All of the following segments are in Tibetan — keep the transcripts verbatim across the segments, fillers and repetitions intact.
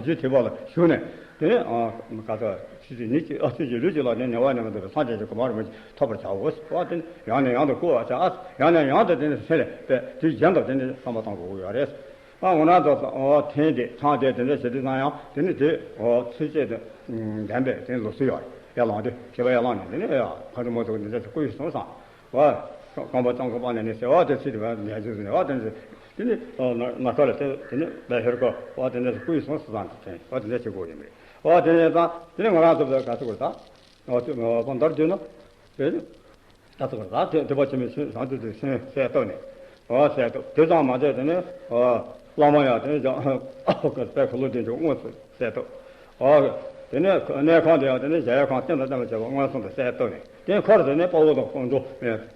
རྗེ་ཐེག་པ་ལ་ཞུགས་ནས། དེ་ནས་ཨ་ག་ས་ཆོས་ཀྱི་ཉིད་ཀྱི་ཨ་ཆོས་ཀྱི་ལུས་ཀྱི་ལ་ནི་ནད་པ་ནད་པ་འདི་ལ་སངས་རྒྱས་ཀྱི་གོ་འཕང་རིན་པོ་ཆེ་ཐོབ་པར་བྱའོ་ཟེར་བ་དེ་ནི་ཡང་ནས་ཡང་དུ་བསྐུལ་བར་བྱ། ཡང་ནས་ཡང་དུ་དེ་ནི་སེམས་ལ་དཔེ་དུས་རྒྱུན་དུ་དེ་ནི་བསམ་པ་བཏང་དགོས་ཀྱི་ཡོད་རེད། ཨ་འོ་ན་ད་ཨོ་ཐེངས་དེ་ཚང་དེ་དེ་འདྲ་བྱེད་དུས་ཙང་ཡང་དེ་ནི་དེ་ཨོ་ཚུལ་བྱེད་དུ་ལྡན་པའི་དེ་ནི་ལུགས་སྲོལ་ཡོད་རེད། ཡར་ལངས་དུས་བྱེད་པ་ཡར་ལངས་ནས་དེ་ནི་ཡ་ཁ་རི་མོ་ཐོག་འདི་འདྲ་བྱེད་བསྐུལ་ཡོད་སོང་ཙང་། བ། རྐང་པ་གཙང་ཁ་པ་ནས་ནི་ཟེར་བ་དེ་ཚིག་དེ་བ་ནས་ཚིག་ཟེར་བ་དེ་ཚིག་དེ་ནི་ན་ཁ་ལ་དེ་དེ་ནི་བའི་ཧེར་ཀ་བ་དེ་འདྲ་བསྐུལ་སོང་ཟེར་ཙང་དེ་བ་དེ་འདྲ་བྱེད་དགོས་ཡིན་པས། བ་དེ་ནས་ཙང་དེ་ནི་ང་རང་ཚོ་བ་ག་ཚོད་དགོས་ད། བ་དེ་བ་འདར་རྒྱུ་ན་དེ་ནི་ད་ཚོད་དགོས་ད་དེ་དེ་བ་ཆེན་མོའི་ཆོས་བཟང་དུ་དེ་སེམས་གསལ་བཏབ་ནས་བ་གསལ་བཏབ་དེ་ཙང་མ་དེ་དེ་ནི་བ་བླ་མ་ཡང་དེ་ནི་བྱ་བ་དཔལ་འཁོར་ལོ་བདེ་མཆོག་དངོས་སུ་གསལ་བཏབ། ཨོ། དེ་ནས་གནས་ཁང་དེ་ཡང་དེ་ནས་གཞལ་ཡས་ཁང་སྟེང་དུ་བསྟན་པར་བྱ་བ་མངོན་སུམ་དུ་གསལ་བཏབ་ནས། དེ་ནས་འཁོར་དེ་ནས་དཔའ་བོ་དང་དཀོན་མཆོག་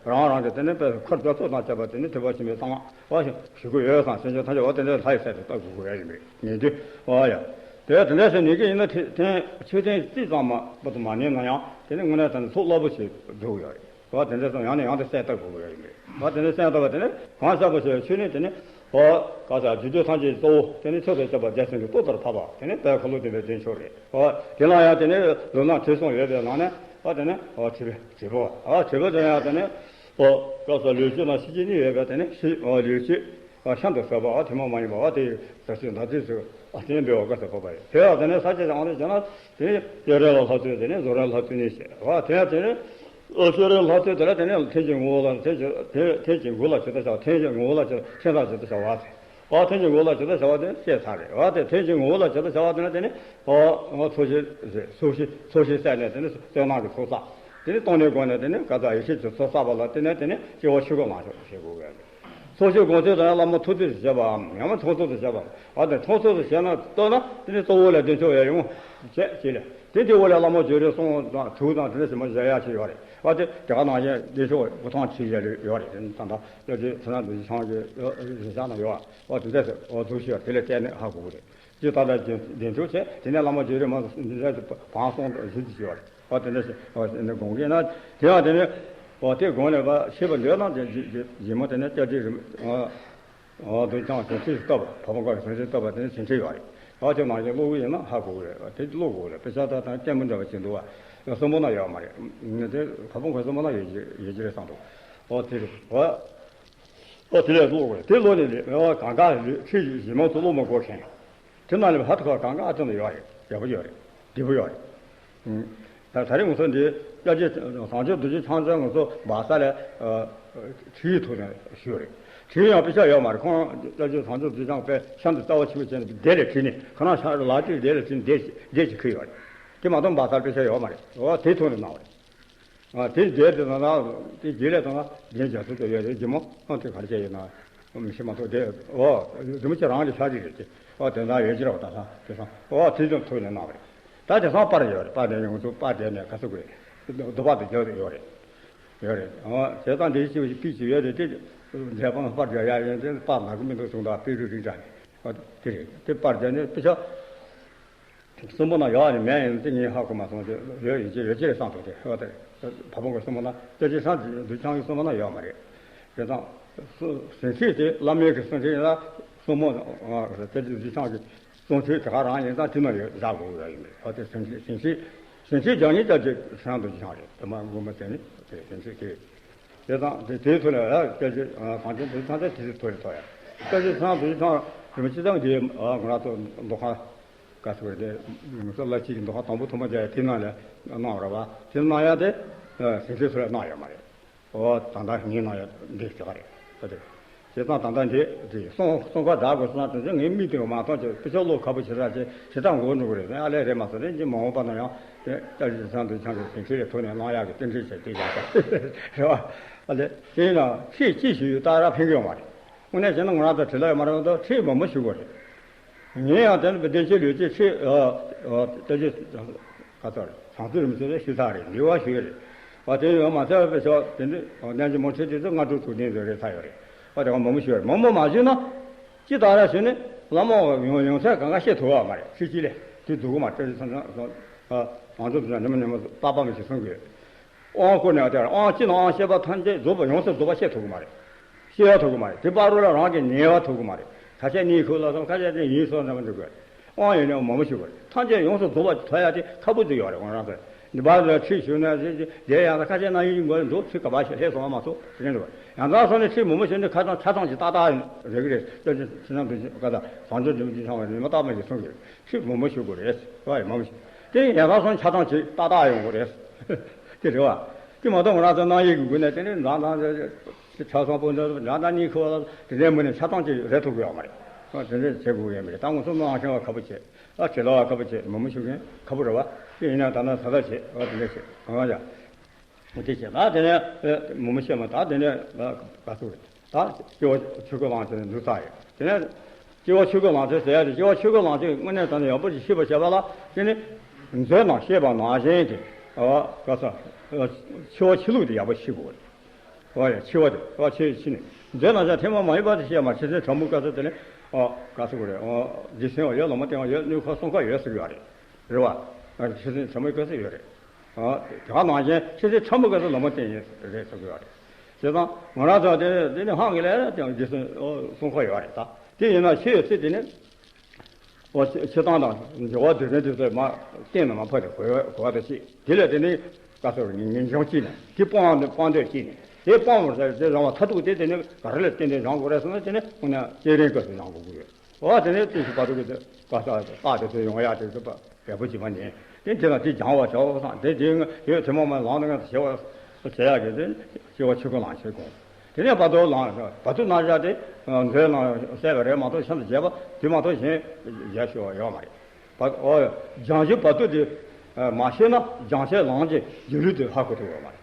རང་རང་གི་དེ་ནས་དཔེ་འཁོར་དེ་ཚོ་དང་བཅས་པ་དེ་ནས་ཐེག་པ་ཆེན་པོའི་གཙང་མ་བ་ཞིག་ཞུ་གི་ཡོད་ཙང་སེམས་ཅན་ཐམས་ཅད་འོ་དེ་འདྲའི་ལྷ་ཡི་སྲས་དེ་བལྟ་དགོས་ཀྱི་ཡོད་ཡིན་པས་ངེས་དུས་འོ་ཡ། དེ་དེ་འདྲ་ཞིག་ནས་ཀྱི་ཡིན་ན་ཐེ་ཐེངས་མཆོད་རྟེན་གཅིག་ཙམ་མ་བར་དུ་མ་ཉན་ན་ཡང་དེ་ནས་དངོས་གནས་དེ་ནས་ཚོགས་རླབས་པོ་ཆེ་འགྲོ་གི་ཡོད་རེད། བ་དེ་འདྲ་སོང་ཡང་ནས་ཡང་དུ་གསལ་བཏབ་དགོས་ཀྱི་ཡོད་ཡིན་པས། བ་དེ་འདྲ་གསལ་བཏབ་པ་དེ་ནི་གང་ཟག་པོ་ཞེས་པའི་ཆོས་ནི་དེ་ནི། བ། ག་ས་རྒྱུ་རྒྱུ་ཐམས་ཅད་གཙོ་བོ་དེ་ནི་ཆོས་སུ་གཅོད་པ་རྒྱ་ཆེན་གྱི་ལྟོ་ལྟར་འཕགས་པ་དེ་ནི་དཔལ་འཁོར་ལོ་སྡོམ་པའི་བདེ་མཆོག་རེད། བ། དེ་ལ་ཡང་དེ་ནི་ལུས་ངག་ཡིད་གསུམ་ཡོད་པའི་ནང་ནས་བ་དེ་ནི་བ་བྱེད་པའི་བྱེད་པོ། བ་བྱེད་པོ་དེ་ཡང་དེ་ནི། བ། ག་ས་ལུས་སྤྱི་དང་ཤེས་བྱེད་གཉིས་ཡོད་པའི་དེ་ནི་ཤེས་བ་ལུས་སྤྱི། བ་ཤིན་ཏུ་ཟབ་པ་བ་ཐུན་མོང་མ་ཡིན་པ་བ་དེ་ཡི་ཟབ་ཆོས་ཟླ་ཚེས་སུ་བ་དེ་ནི་འབེལ་བ་ག་ས་བབ་པ་རེད། དེ་ཡང་དེ་ནི་ས་སྐྱ་བྱང་དུ་བྱོན་ན་དེ་ནི་སྤྱན་རས་ལ་ལྷ་བཙུན་དེ་ནི་རྫོགས་རིམ་ལྷ་བཙུན་གཉིས་ཞེས་བ་དེ་ཡང་དེ་ནི། ཨོ་ཤོ་རེ་ལྷ་ཚོས་དེ་ལ་དེ་ནས་ཐེངས་གཅིག་ངོ་བོ་ལ་ཐེངས་གཅིག་ཐེངས་ཐེངས་གཅིག་མགོ་ལ་ཇི་ལྟར་བྱ་བ་ཐེངས་གཅིག་ངོ་བོ་ལ་ཇི་ལྟར་ཐེངས་དང་ཇི་ལྟར་བྱ་བ་ཟེར། ཨོ་ཐེངས་གཅིག་མགོ་ལ་ཇི་ལྟར་བྱ་བ་དེ་བཤད་ཚར་རེད། ཨོ་དེ་ཐེངས་གཅིག་ངོ་བོ་ལ་ཇི་ལྟར་བྱ་བ་དེ་ནི་དེ་ནི་ཨོ་ཨོ་ཚོགས་ཞིང་ཟེར་ཚོགས་ཞིང་ཚོགས་ཞིང་ཟེར་ནས་དེ་ནི་བསོད་ནམས་ཀྱི་ཚོགས་བསགས། དེ་ནི་བཏང་ནས་བསྒོམས་ནས་དེ་ནི་ག་ཚ་ཡེ་ཤེས་ཀྱི་ཚོགས་བསགས་པ་ལ་བརྟེན་ནས་དེ་ནི་སྐྱེ་བ་ཆོས་སྐུ་ལ་ཤོག་ཞེས་དགོས་པས། ཚོགས་ཞིང་སྒོམ་ཚུལ་དང་བླ་མ་ཐུགས་བརྩེ་ཞེས་བྱ་བའམ་ཡང་ན་མཐོང་ཚུལ་དུ་བྱ་བ། ཨ་དེ་མཐོང་ཚུལ་དུ་བྱས་ན་ལྟོས་ན་དེ་ནི་གཙོ་བོ་ལ་བདེ་མཆོག་ཡང་ཡོང་བྱས་ཅི་ལས་དེ་དེ་བོ་ལས་བླ་མ་བརྒྱུད་རིམ་གསུང་དང་དྲུག་དང་དེ་འདྲ་ཞིག་མ་བཞག་ཡ་ཞིག་ཡོད་རེད། ཨ་དེ་དེ་ག་ནང་བཞིན་བདེ་མཆོག་འབུམ་ཐང་ཆེ་བཞག་ཡོད་རེད། དེ་ནི་ད་ལྟ་སྐྱབས་རྗེ་ཚེ་ན་རྡོ་རྗེ་འཆང་གི་རིགས་བྱང་ན་ཡོད་བ། ཨ་དེ་འདྲ་ཞིག་འོ་འདུག་ཞིག་དེ་ལས་བལྟས་ནས་ཧ་གོ་གི་རེད། ཅི་ད་ལྟ་བདེ་མཆོག་བྱས་དེ་ནས་བླ་མ་བརྒྱུད་རིམ་མ་འདི་འདྲ་ཞིག་བང་གསུང་དང་ཞུ་རྒྱུ་ཞིག་ཡོད་རེད། ཨ་དེ་འདྲ་ཞིག་ཨ་དེ་འདྲ་དགོངས་གི་ན་དེ་ཡང་དེ་ནི་ཨ་དེ་དགོངས་ནས་ཤེས་པ་འདོད་ན་དེ་རྗེ་མོ་དེ་ནི་སྐྱབས་རྗེ་རིན་པོ་ཆེ། ཨོ་འདུག་ཀྱང་ཟིན་བྲིས་བཏབ་པ་བ་སྤུ་མགོ་ཟིན་བྲིས་བཏབ་པ་དེ་ནི་ཟིན་བྲིས་ཡོད་རེད། ཨོ་དེ་ནང་བཞིན་ཀློག་གི་ཡིན་ན་ཧ་གོ་གི་རེད། དེ་ཀློག་དགོས་རེད། དཔེ་ཆ་ད་དང་སྐད་མི་འདྲ་བ་ཅིག་འདུག་བ། གསུམ་པོ་ན་ཡོད་མ་རེད། དེ་བ་སྤུ་མགོ་གསུམ་པོ་ན་ཡོད་ཀྱི་ཡོད་ཀྱི་རེད་བསམ་འདུག་ཨོ་དེ་རེད་བ། ཨོ་དེ་ལས་ཀློག་དགོས་རེད། དེ་ཀློག་ནས་ལས་ཨོ་གང་ག་ཁྲིད་ཞིབ་མོ་ཚོ་ཀློག་མ་དགོས་མཁན། དེ་ནང་ལ་ཧ་ཐུ་ཁ་གང་ག་ཨ་ཙམ་ཡོད་རེད། ཡག་པོ་ཡོད་རེད། བདེ་པོ་ཡོད་རེད། ད་ད་རེས་ང་ཚོ་འདི་སྐྱབས་རྗེ་བཟང་སྤྱོད་རྡོ་རྗེ་འཆང་ཚང་ང་ཚོ་སྦག་ས་ལ་ཁྲིད་ཡིག་ཐོག་ནས་ཞུས་རེད། ཁྲིད་ཡིག་ཡང་དཔེ་ཆ་ཡོད་མ་རེད། ཁོང་སྐྱབས་རྗེ་བཟང་སྤྱོད་རྡོ་རྗེ་འཆང་དཔེ་གཤམ་དུ་རྩ་བ་ཆེ་བོ་བྱས་ནས་དེ་ལས་ཁྲིད་ནས་ཁོ་རང་ཤག་ལག་དེ་དེ་ལས་ཁྲིད་ནས་དེ་དེ་ཅིག་ཁྲིད་ཡོད་རེད། དེ་མ་གཏོགས་སྦག་སར་དཔེ་ཆ་ཡོད་མ་རེད། འོ་དེ་ཐོག་ནས་གནང་བ་རེད། ཨ་དེ་རྗེས་དེ་ན་ན་དེ་རྗེས་ལས་དང་ན་རྒན་རྒྱ་མཚོ་དེ་ཡོད་རེད། རྗེ་མོ་ཨ་དེ་ག་རེ་བྱས་ཡོད་ན་མི་ཤེས་མ་གཏོགས་དེ་ཨོ་རིན་པོ་ཆེ་རང་གི་ཕྱག་རྗེས་རེད་དེ། ཨོ་དེ་འདྲ་ཡོད་ཀྱི་རེད་བ། ད་ལྟ་དེ་སང་ཨོ་དེ་ཙམ་ཐུག་ནས་གནང་བ་རེད། ད་དེ་སང་པར་ཡོད་རེད། པར་དེ་ཡོང་ཚུལ་པར་དེ་ནས་ག་ཚོད་དགོས་རེད། འདུག་པ་དེ་རྒྱབ་ཡོད་རེད། ཡོད་རེད། ཨོ་དེ་དང་དེ་ཅི་ཅི་ཡོད་རེད། དེ་འདྲ་པར་རྒྱག་ཡ་ཡོད་དེ་པར་ནག་གི་མི་འདུག་གསུངས་དང་དཔེ་རུ་རིག་འདྲ་རེད། ཨོ་དེ་རེད། དེ་པར་དེ་ནས་དཔེ་ཆ། གསུམ་པོ་ན་ཡོད་ནི་མེད་ཡིན་དེ་ངས་ཧ་གོ་མ་སོང་། དེ་ཡོད་ཡིན་གྱི་ཡོད་ཀྱི་རེད་བསམ་ཐུབ་དེ་ཧོ་དེ། བ་སྤུ་མགོ་གསུམ་པོ་ན་སྐྱབས་རྗེ་བཟང་སྤྱོད་རྡོ་རྗེ་འཆང་གི་གསུམ་པོ་ན་ཡོད་མ་རེད། དེ་དང་ཟིན་བྲིས་དེ་བླ་མའི་གི་ཟིན་བྲིས་ཡིན་ན་གསུམ་པོ་སྐྱབས་རྗེ་རྡོ་རྗེ་འཆང་གི་གསུང་ཆོས་དེ་ག་རང་ཡིན་ཙང་དེ་ན་ཡོད་བཞག་དགོས་ཡོད་ཡིན་པས། ཧོ་དེ་ཟིན་བྲིས་ཟིན་བྲིས་ཟིན་བྲིས་རྒྱག་ཉིན་སྐྱབས་རྗེ་བཟང་སྤྱོད་རྡོ་རྗེ་འཆང་རེད། དེ་མ་དགོངས་པ་དེ་ནི་དེ་ཟིན་བྲིས་དེ། དེ་དང་དེ་དེའི་ཐོག་ལ་ཡང་སྐྱབས་རྗེ་གངས་ཅན་བོད་ཚང་དེ་དེ་ཐོག་ལ་ཐོག་ཡང་སྐྱབས་རྗེ་ཚང་བོད་ཚང་རིན་པོ་ཆེ་ཚང་གི་ང་རང་ཚོ་མདོ་ཁང་ག་ཚོད་རེད། དེ་ང་ཚོ་བླ་སྤྱི་གི་མདོ་ཁང་དང་པོ་ཐོག་མ་རྒྱག་ཡ་དེ་ནང་ལ་གནང་བ་རེད་བ། དེ་གནང་ཡ་དེ་ཟིན་བྲིས་ཐོག་ལ་གནང་ཡོད་མ་རེད། ཨོ་ད་ལྟ་ངའི་གནང་ཡ་འདི་ཞུ་ག་རེད། ད་དེ་བྱས་ཙང་ད་ལྟ་འདི་དེ་གསུང་གསུང་ཁ་བསྒྲགས་དགོས་སོང་ན་དེ་ཚོ་ངའི་མིག་དེ་མ་མཐོང་ཆེ་དཔེ་ཆ་ཀློག་ཁ་པོ་བྱེད་ས་ཆེ་བྱེད་སྟངས་མགོ་འགྲོ་གི་རེད། ཨ་ལས་རེད་མ་སོང་རེད། ཅི་མ་འོངས་པ་ན་ཡང་དེ་སྐྱབས་རྗེ་ཚང་བོད་ཚང་གི་ཟིན་བྲིས་ཐོག་ནས་གནང་ཡག་གི་རྟེན་འབྲེལ་བྱས་ཏེ་ཡག་པ་རེད་བ། ཨ་ལས་དེ་ཡིན་ན་ཁྲིད་ཅི་ཞུ་ཡོད་ད་ར་ཕན་གི་ཡོད་མ་རེད། དངོས་གནས་བྱས་ན་ང་རང་ཚོ་བྲེལ་ལ་ཡོད་མ་རེད་མ་གཏོགས་ཁྲིད་མང་པོ་ཞུ་དགོས་རེད། ངས་ཡང་དེ་ནི་བདེ་ཆེན་ལུས་ཀྱི་ཁྲིད་ཨ་ཨ་བདེ་ཆེན་ག་ཚོད་རེད། བྱང་ཚུལ་རིམ་བྱོན་ཞུ་ཚར་རེད། ལེའུ་བ་ཞུ་ཡོད་རེད། བ་དེ་ཡོད་མ་ཚད་པའི་ཕྱོགས་དེ་འདི་གནས་ཀྱི་མོ་ཁྲིད་དེ་ཚོ་སྔ་དྲོ་དྲུག་ནས་བཟོས་རེད་ཚར་ཡོད་རེད། བ་དེ་ག་མང་པོ་ཞུ་ཡོད་རེད། མང་པོ་མ་ཞུས་ན་ཅི་ལྟར་ར་ཞུས་ནས་བླ་མ་ཡོང་ཡོང་ཚད་གང་ག་བཤད་ཐུབ་པ་མ་རེད། ཚིག་གཅིག་ལས་དེ་འདུག་གི་མ་རེད། བསམ་བློ་དེ་ཚོ་ཉི་མ་ཉི་མ་པགས་པ་མི་ཞིག་གསུང་གི་ཡོད། དབང་བསྐུར་ནས་དེར་དབང་ཅི་ན་དབང་བཤད་པ་ཐམས་ཅད་རྫོགས་པ་ཡོངས་སུ་རྫོགས་པ་བཤད་ཐུབ་ཀྱི་མ་རེད། བཤད་ཡ་ཐུབ་ཀྱི་མ་རེད། དེ་བར་རུ་ལ་རང་གིས་ཉན་པ་ཐུབ་ཀྱི་མ་རེད། ཁ་ཤས་གཉིད་ཁུག་ལ་སོང་། ཁ་ཤས་དེ་ཡིན་སོང་ཟེར་མ་འགྲིག་གི་ དབང་ཡོད་ན་མང་པོ་ཞུ་དགོས་རེད། ཐམས་ཅད་ཡོངས་སུ་རྫོགས་པ་ཐོབ་ཡ་དེ་ཁག་པོ་ཅིག་ཡོད་རེད། ང་རང་ཚོ་འདི་བར་དུ་ཁྲིད་ཞུ་ན་དེ་ཡང་ཁ་ཆེ་ན་ཡིན་དགོས་འདུག་ཁྲིད་ག་པར་ཞིག་ལྷས་སོང་བ་མ་གཏོགས་དེ་འདྲ་འདུག་ཡང་དག་སོང་ནས་ཁྲིད་མང་པོ་ཞུ་ནས་ཁ་ཚང་ཆ་ཚང་ཅིག་ཏག་ཏག་རེད་ཀྱི་རེད། ཅོ་ཅོ་ཕྱི་ནང་དུ་ཁ་ཚང་བཟང་སྤྱོད་འདི་མི་ཚང་བ་རེད་མ་བཏགས་མ་ཞིག་གསུང་གི་རེད། ཁྲིད་མང་པོ་ཞུ་དགོས་རེད། བ་ཡི་མང་པོ་ཞིག་དེ་ཡང་དག་སོང་ཆ་ཚང་ཅིག་ཏག་ཏག་ཡོང་དགོས་རེད། དེ་རེད་བ། དེ་མ་གཏོགས་ང་རང་ཚོ་སྣང་ཡིག་གི་སྒོ་ནས་དེ་ནས་འཛམ་ཐང་ཆ་ཚང་པོ་འདི་འཛམ་ཐང་གཉིས་ཁུ་བ་ལ་དེ་འདྲའི་མི་ནས་ཆ་ཚང་ཅིག་རེད་ཐུབ་ཀྱི་ཡོད་མ་རེད། དེ་འདྲའི་བྱེད་དགོས་ཀྱི་མ་རེད། ད་ང་ཚོ་སྣང་ཤེས་བ་ཁ་པོ་བྱེད། ཨ་བྱེད་ལ་བ་ཁ་པོ་བྱེད་མང་པོ་ཞུ་མཁན་ཁ་པོ་རེད་བ། དེ་ཡིན་ན་ད་ནང་ད་ལྟ་བྱེད་བ་དེ་འདྲ་བྱེད་གང་ག་ཡ། དེ་བྱེད་ད་དེ་ནས་མང་པོ་བཤད་མ་ད་དེ་ནས་ག་ཚོད་རེད། ད་སྐྱེ་བ་ཆོས་སྐུ་ལམ་ཆེན་འདུག་ས་ཡོད། དེ་ནས་སྐྱེ་བ་ཆོས་སྐུ་ལམ་ཆེན་ཟེར་ཡ་དེ་སྐྱེ་བ་ཆོས་སྐུ་ལམ་ཆེན་དངོས་གནས་དྲང་གནས་ཡག་པོ་ཞིག་ཤེས་པར་བྱེད་པ་ལ་དེ་ནི་མཛོད་ནང་བཤད་པ་ནང་བཞིན་གྱི་ཨ་ག་ས་འཆི་བ་འཆི་ལུགས་དེ་ཡག་པོ་ཤེས་དགོས་རེད། ཨོ་ཡ་འཆི་བ་དེ་ཨ་འཆི་འཆི་ནས་མཛོད་ནང་བཞག་ཐེངས་མ་མ་ཡིན་པ་དེ་བཤད་མ་ཆེ་ཆེན་དྲང་མོ་ག་ས་དེ་ནི་ཨ་ག་ས་དགོས་རེད། ཨ་འཇིག་རྟེན་བ་ཡོད་ལོ་མ་བསྟན་བ་ཡོད་གནས་ཁོ་གསུང་ཁ་ཡོད་ཟེར་གི་ཡོད་རེད། རེད་བ། ཨ་ཆེ་ཆེན་དྲང་མོ་ག་ས་ཡོད་རེད། ཨ་དེ་ག་ནང་བཞིན་ཆེ་ཆེ་ཕྲ་མོ་ག་ཚོད་ལོ་མ་བསྟན་ཡིན་རེད་ཟེར་གི་ཡོད་རེད། བྱས་ཙང་ང་རང་ཚོ་དེ་དེ་ནི་ཧང་གི་ལས་ཀྱང་རྗེས་སུ་གསུང་ཁ་ཡོད་རེད་ད། དེ་ཡིན་ན་ཆེ་ཡོད་ཚེ་དེ་ནི་ཨོ་ཆེ་ཆེ་སྟངས་དང་འབྱོར་བ་དུས་ཚོད་དུས་ཚོད་མ་བསྟན་ན་མ་ཕོད་དེ་གོ་གོ་བ་དེ་ཤེས་དེ་ལས་དེ་ནི་ག་ཚོད་ངེས་ངེས་འབྱུང་སྐྱེས་ནས་དེ་སྤོང་བ་སྤང་འདོད་སྐྱེས་ནས་དེ་སྤོང་བར་ཟེར་དེ་རང་བ་མཐར་ཐུག་དེ་དེ་ནི་ག་རེ་ལ་བརྟེན་ནས་རང་དགོས་རེད་ཟེར་ན་དེ་ནི་དངོས་གནས་སྐྱེས་རིང་སྐབས་སུ་རང་དགོས་ཀྱི་ཡོད། འོ་དེ་ནས་དུས་སུ་བར་དུ་གི་དཀའ་ས་རྟགས་དེ་ཚོ་ཡོང་ཡག་དེ་ཚོ་འབད་པ་བྱེད་པ་ནས་དེ་དེ་ལ་དེ་སྦྱང་བ་བྱའོ་བསམ་དེ་དེ་ཡོད་དེ་མ་མ་ལངས་ནས་བྱེད་པ་བྱེད་ཡག་གི་དེ་སྐྱེ་བ་ཆོས་སྐུ་ལམ་ཆེན་དགོངས། དེ་ནས་བར་དུ་ལངས་བར་དུ་ནང་བཞག་དེ་མཛོད་ནང་གསལ་བ་རེད་མ་གཏོགས་ཤིན་ཏུ་རྒྱས་པ་དེ་མ་གཏོགས་གཞན་རྒྱས་ཤོས་ཡོད་མ་རེད། བར་འོ་སྦྱང་གཞི་བར་དུ་དེ་མ་ཤེས་ན་སྦྱང་བྱའི་ལམ་གྱི་སྒྱུ་ལུས་དེ་ཧ་གོ་ཐུབ་ཡོད་མ་རེད།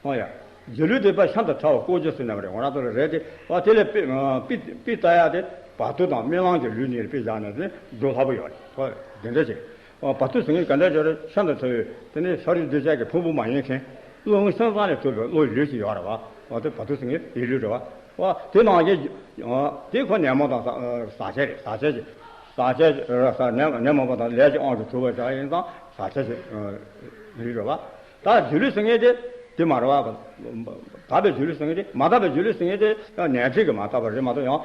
ཨོ་ཡ། སྒྱུ་ལུས་དེ་དཔེ་ཤིན་ཏུ་ཕྲ་བ་ཀོ་ཇི་ཟེར་ན་རེད་ང་རང་ཚོ་ལ་རེད་དེ་བ་དེ་ལས་དཔེ་དཔེ་དཔེ་ལྟ་ཡ་དེ་བར་དོ་དང་རྨི་ལམ་གྱི་ལུས་གཉིས་ལ་དཔེ་བཞག་ནས་དེ་འགྲོ་སླ་པོ་ཡོད་རེད་ཨོ་དེ་འདྲ་ཅིག་ཨོ་བར་དོ་ཟེར་མཁན་ག་འདྲ་ཅིག་རེད་ཤིན་ཏུ་ཕྲ་བའི་དེ་ནས་ཤ་རུས་གདུལ་བྱ་གི་ཕུང་པོ་མ་ཡིན་མཁན་བློ་སེམས་ཙམ་ལས་གྲུབ་པའི་བློའི་ལུས་ཅིག་ཡོད་རེད་བ་ཨོ་དེ་བར་དོ་ཟེར་མཁན་ཡིད་ལུས་རེད་བ་ཨོ་དེ་ནང་བཞིན་ཨོ་དེ་ཁོ་ཉོན་མོངས་དང་ཟག་བཅས་རེད་ཟག་བཅས་ཀྱི་ཟག་བཅས་ཀྱི་ཉོན་མོངས་པ་དང་ལས་ཀྱི་དབང་གིས་གྲུབ་པ་ཅིག་ཡིན་ཙང་ཟག་བཅས་ཀྱི་ལུས་རེད་བ། ད་སྒྱུ་ལུས་ཟེར་མཁན་དེ་དེ་མ་རེད་བ། དག་པའི་སྒྱུ་ལུས་ཟེར་མཁན་དེ་མ་དག་པའི་སྒྱུ་ལུས་ཟེར་མཁན་དེ་ནས་འབྲས་ཀྱིས་མ་དག་པ་རེད་མ་གཏོགས་ཡང་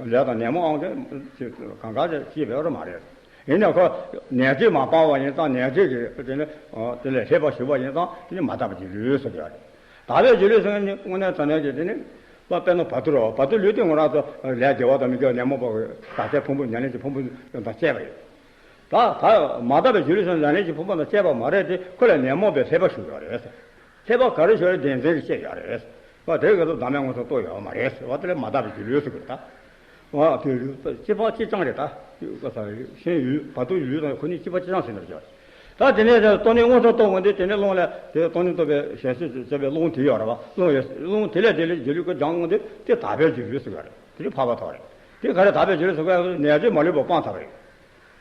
ལས་དང་ཉོན་མོངས་དབང་གིས་གང་ག་སྐྱེས་པའི་རོ་མ་རེད། ཡིན་ན་ཁོ་ནས་འབྲས་མ་སྤངས་པ་ཡིན་ཙང་ནས་འབྲས་ཀྱི་དེ་ནི་དེ་ལས་ལྷོད་པ་ཞུགས་པ་ཡིན་ཙང་དེ་ནི་མ་དག་པའི་སྒྱུ་ལུས་ཟེར་གྱི་ཡོད་རེད། དག་པའི་སྒྱུ་ལུས་ཟེར་མཁན་ནི་དངོས་གནས་དྲང་གནས་ཀྱི་དེ་ནི་དཔེར་ན་བར་དོ་རོ་བར་དོ་ལུས་དེ་ང་རང་ཚོ་ལས་དགེ་བ་དང་མི་དགེ་བ་ཉོན་མོངས་པ་ཟག་བཅས་ཕུང་པོ་ཉམས་ལེན་གྱི་ཕུང་པོ་དང་བཅས་པ་ཡིན། ད་ད་མ་དག་པའི་སྒྱུ་ལུས་སུ་ཉམས་ལེན་གྱི་ཕུང་པོ་དང་བཅས་པ་མ་རེད་དེ་ཁོ་ལ་ཉོན་མོངས་པའི་ལྷོད་པ་ཞུགས་ཡོད་རེད། ལྷོད་པ་ག་རེ་ཞུགས་རེད་བདེན་འཛིན་གྱི་བཤད་ཡོད་རེད། བ་དེ་ག་ཚོད་བདག་མེད་ངོ་སོ་རྟོགས་ཡོད་མ་རེད་བ་དེ་ལས་མ་དག་པའི་སྒྱུ་ལུས་སུ་གི་ད། བ་དེ་སྤྱི་པ་སྤྱི་ཅང་རེད་ད། ག་ས་ཤེས་ཡུལ་བར་དོ་ཡུལ་དང་ཁོ་གཉིས་སྤྱི་པ་སྤྱི་ཅང་ཟེར་ནས་བརྗོད། ད་དེ་ནས་སྟོང་ཉིད་མངོན་སུམ་རྟོགས་འོང་དུས་དེ་ནས་རླུང་ལས་དེ་སྟོང་ཉིད་རྟོགས་པའི་ཞལ་ཤེས་སུ་བྱེད་པའི་རླུང་དེ་ཡོད་རེད་བ་རླུང་ཡོད་རླུང་དེ་ལས་དེ་ལས་སྒྱུ་ལུས་ཀྱི་སྦྱང་འོང་དུས་དེ་དག་པའི་སྒྱུ་ལུས་སུ་ཡོད་རེད། དེ་ནི་འཕགས་པ་ཐོབ་རེད། དེ་ག་རེ་དག་པའི་སྒྱུ་ལུས་སུ་ག་ནས་འབྲས་མ་ལུས་པ་སྤངས་ཐུབ་རེད།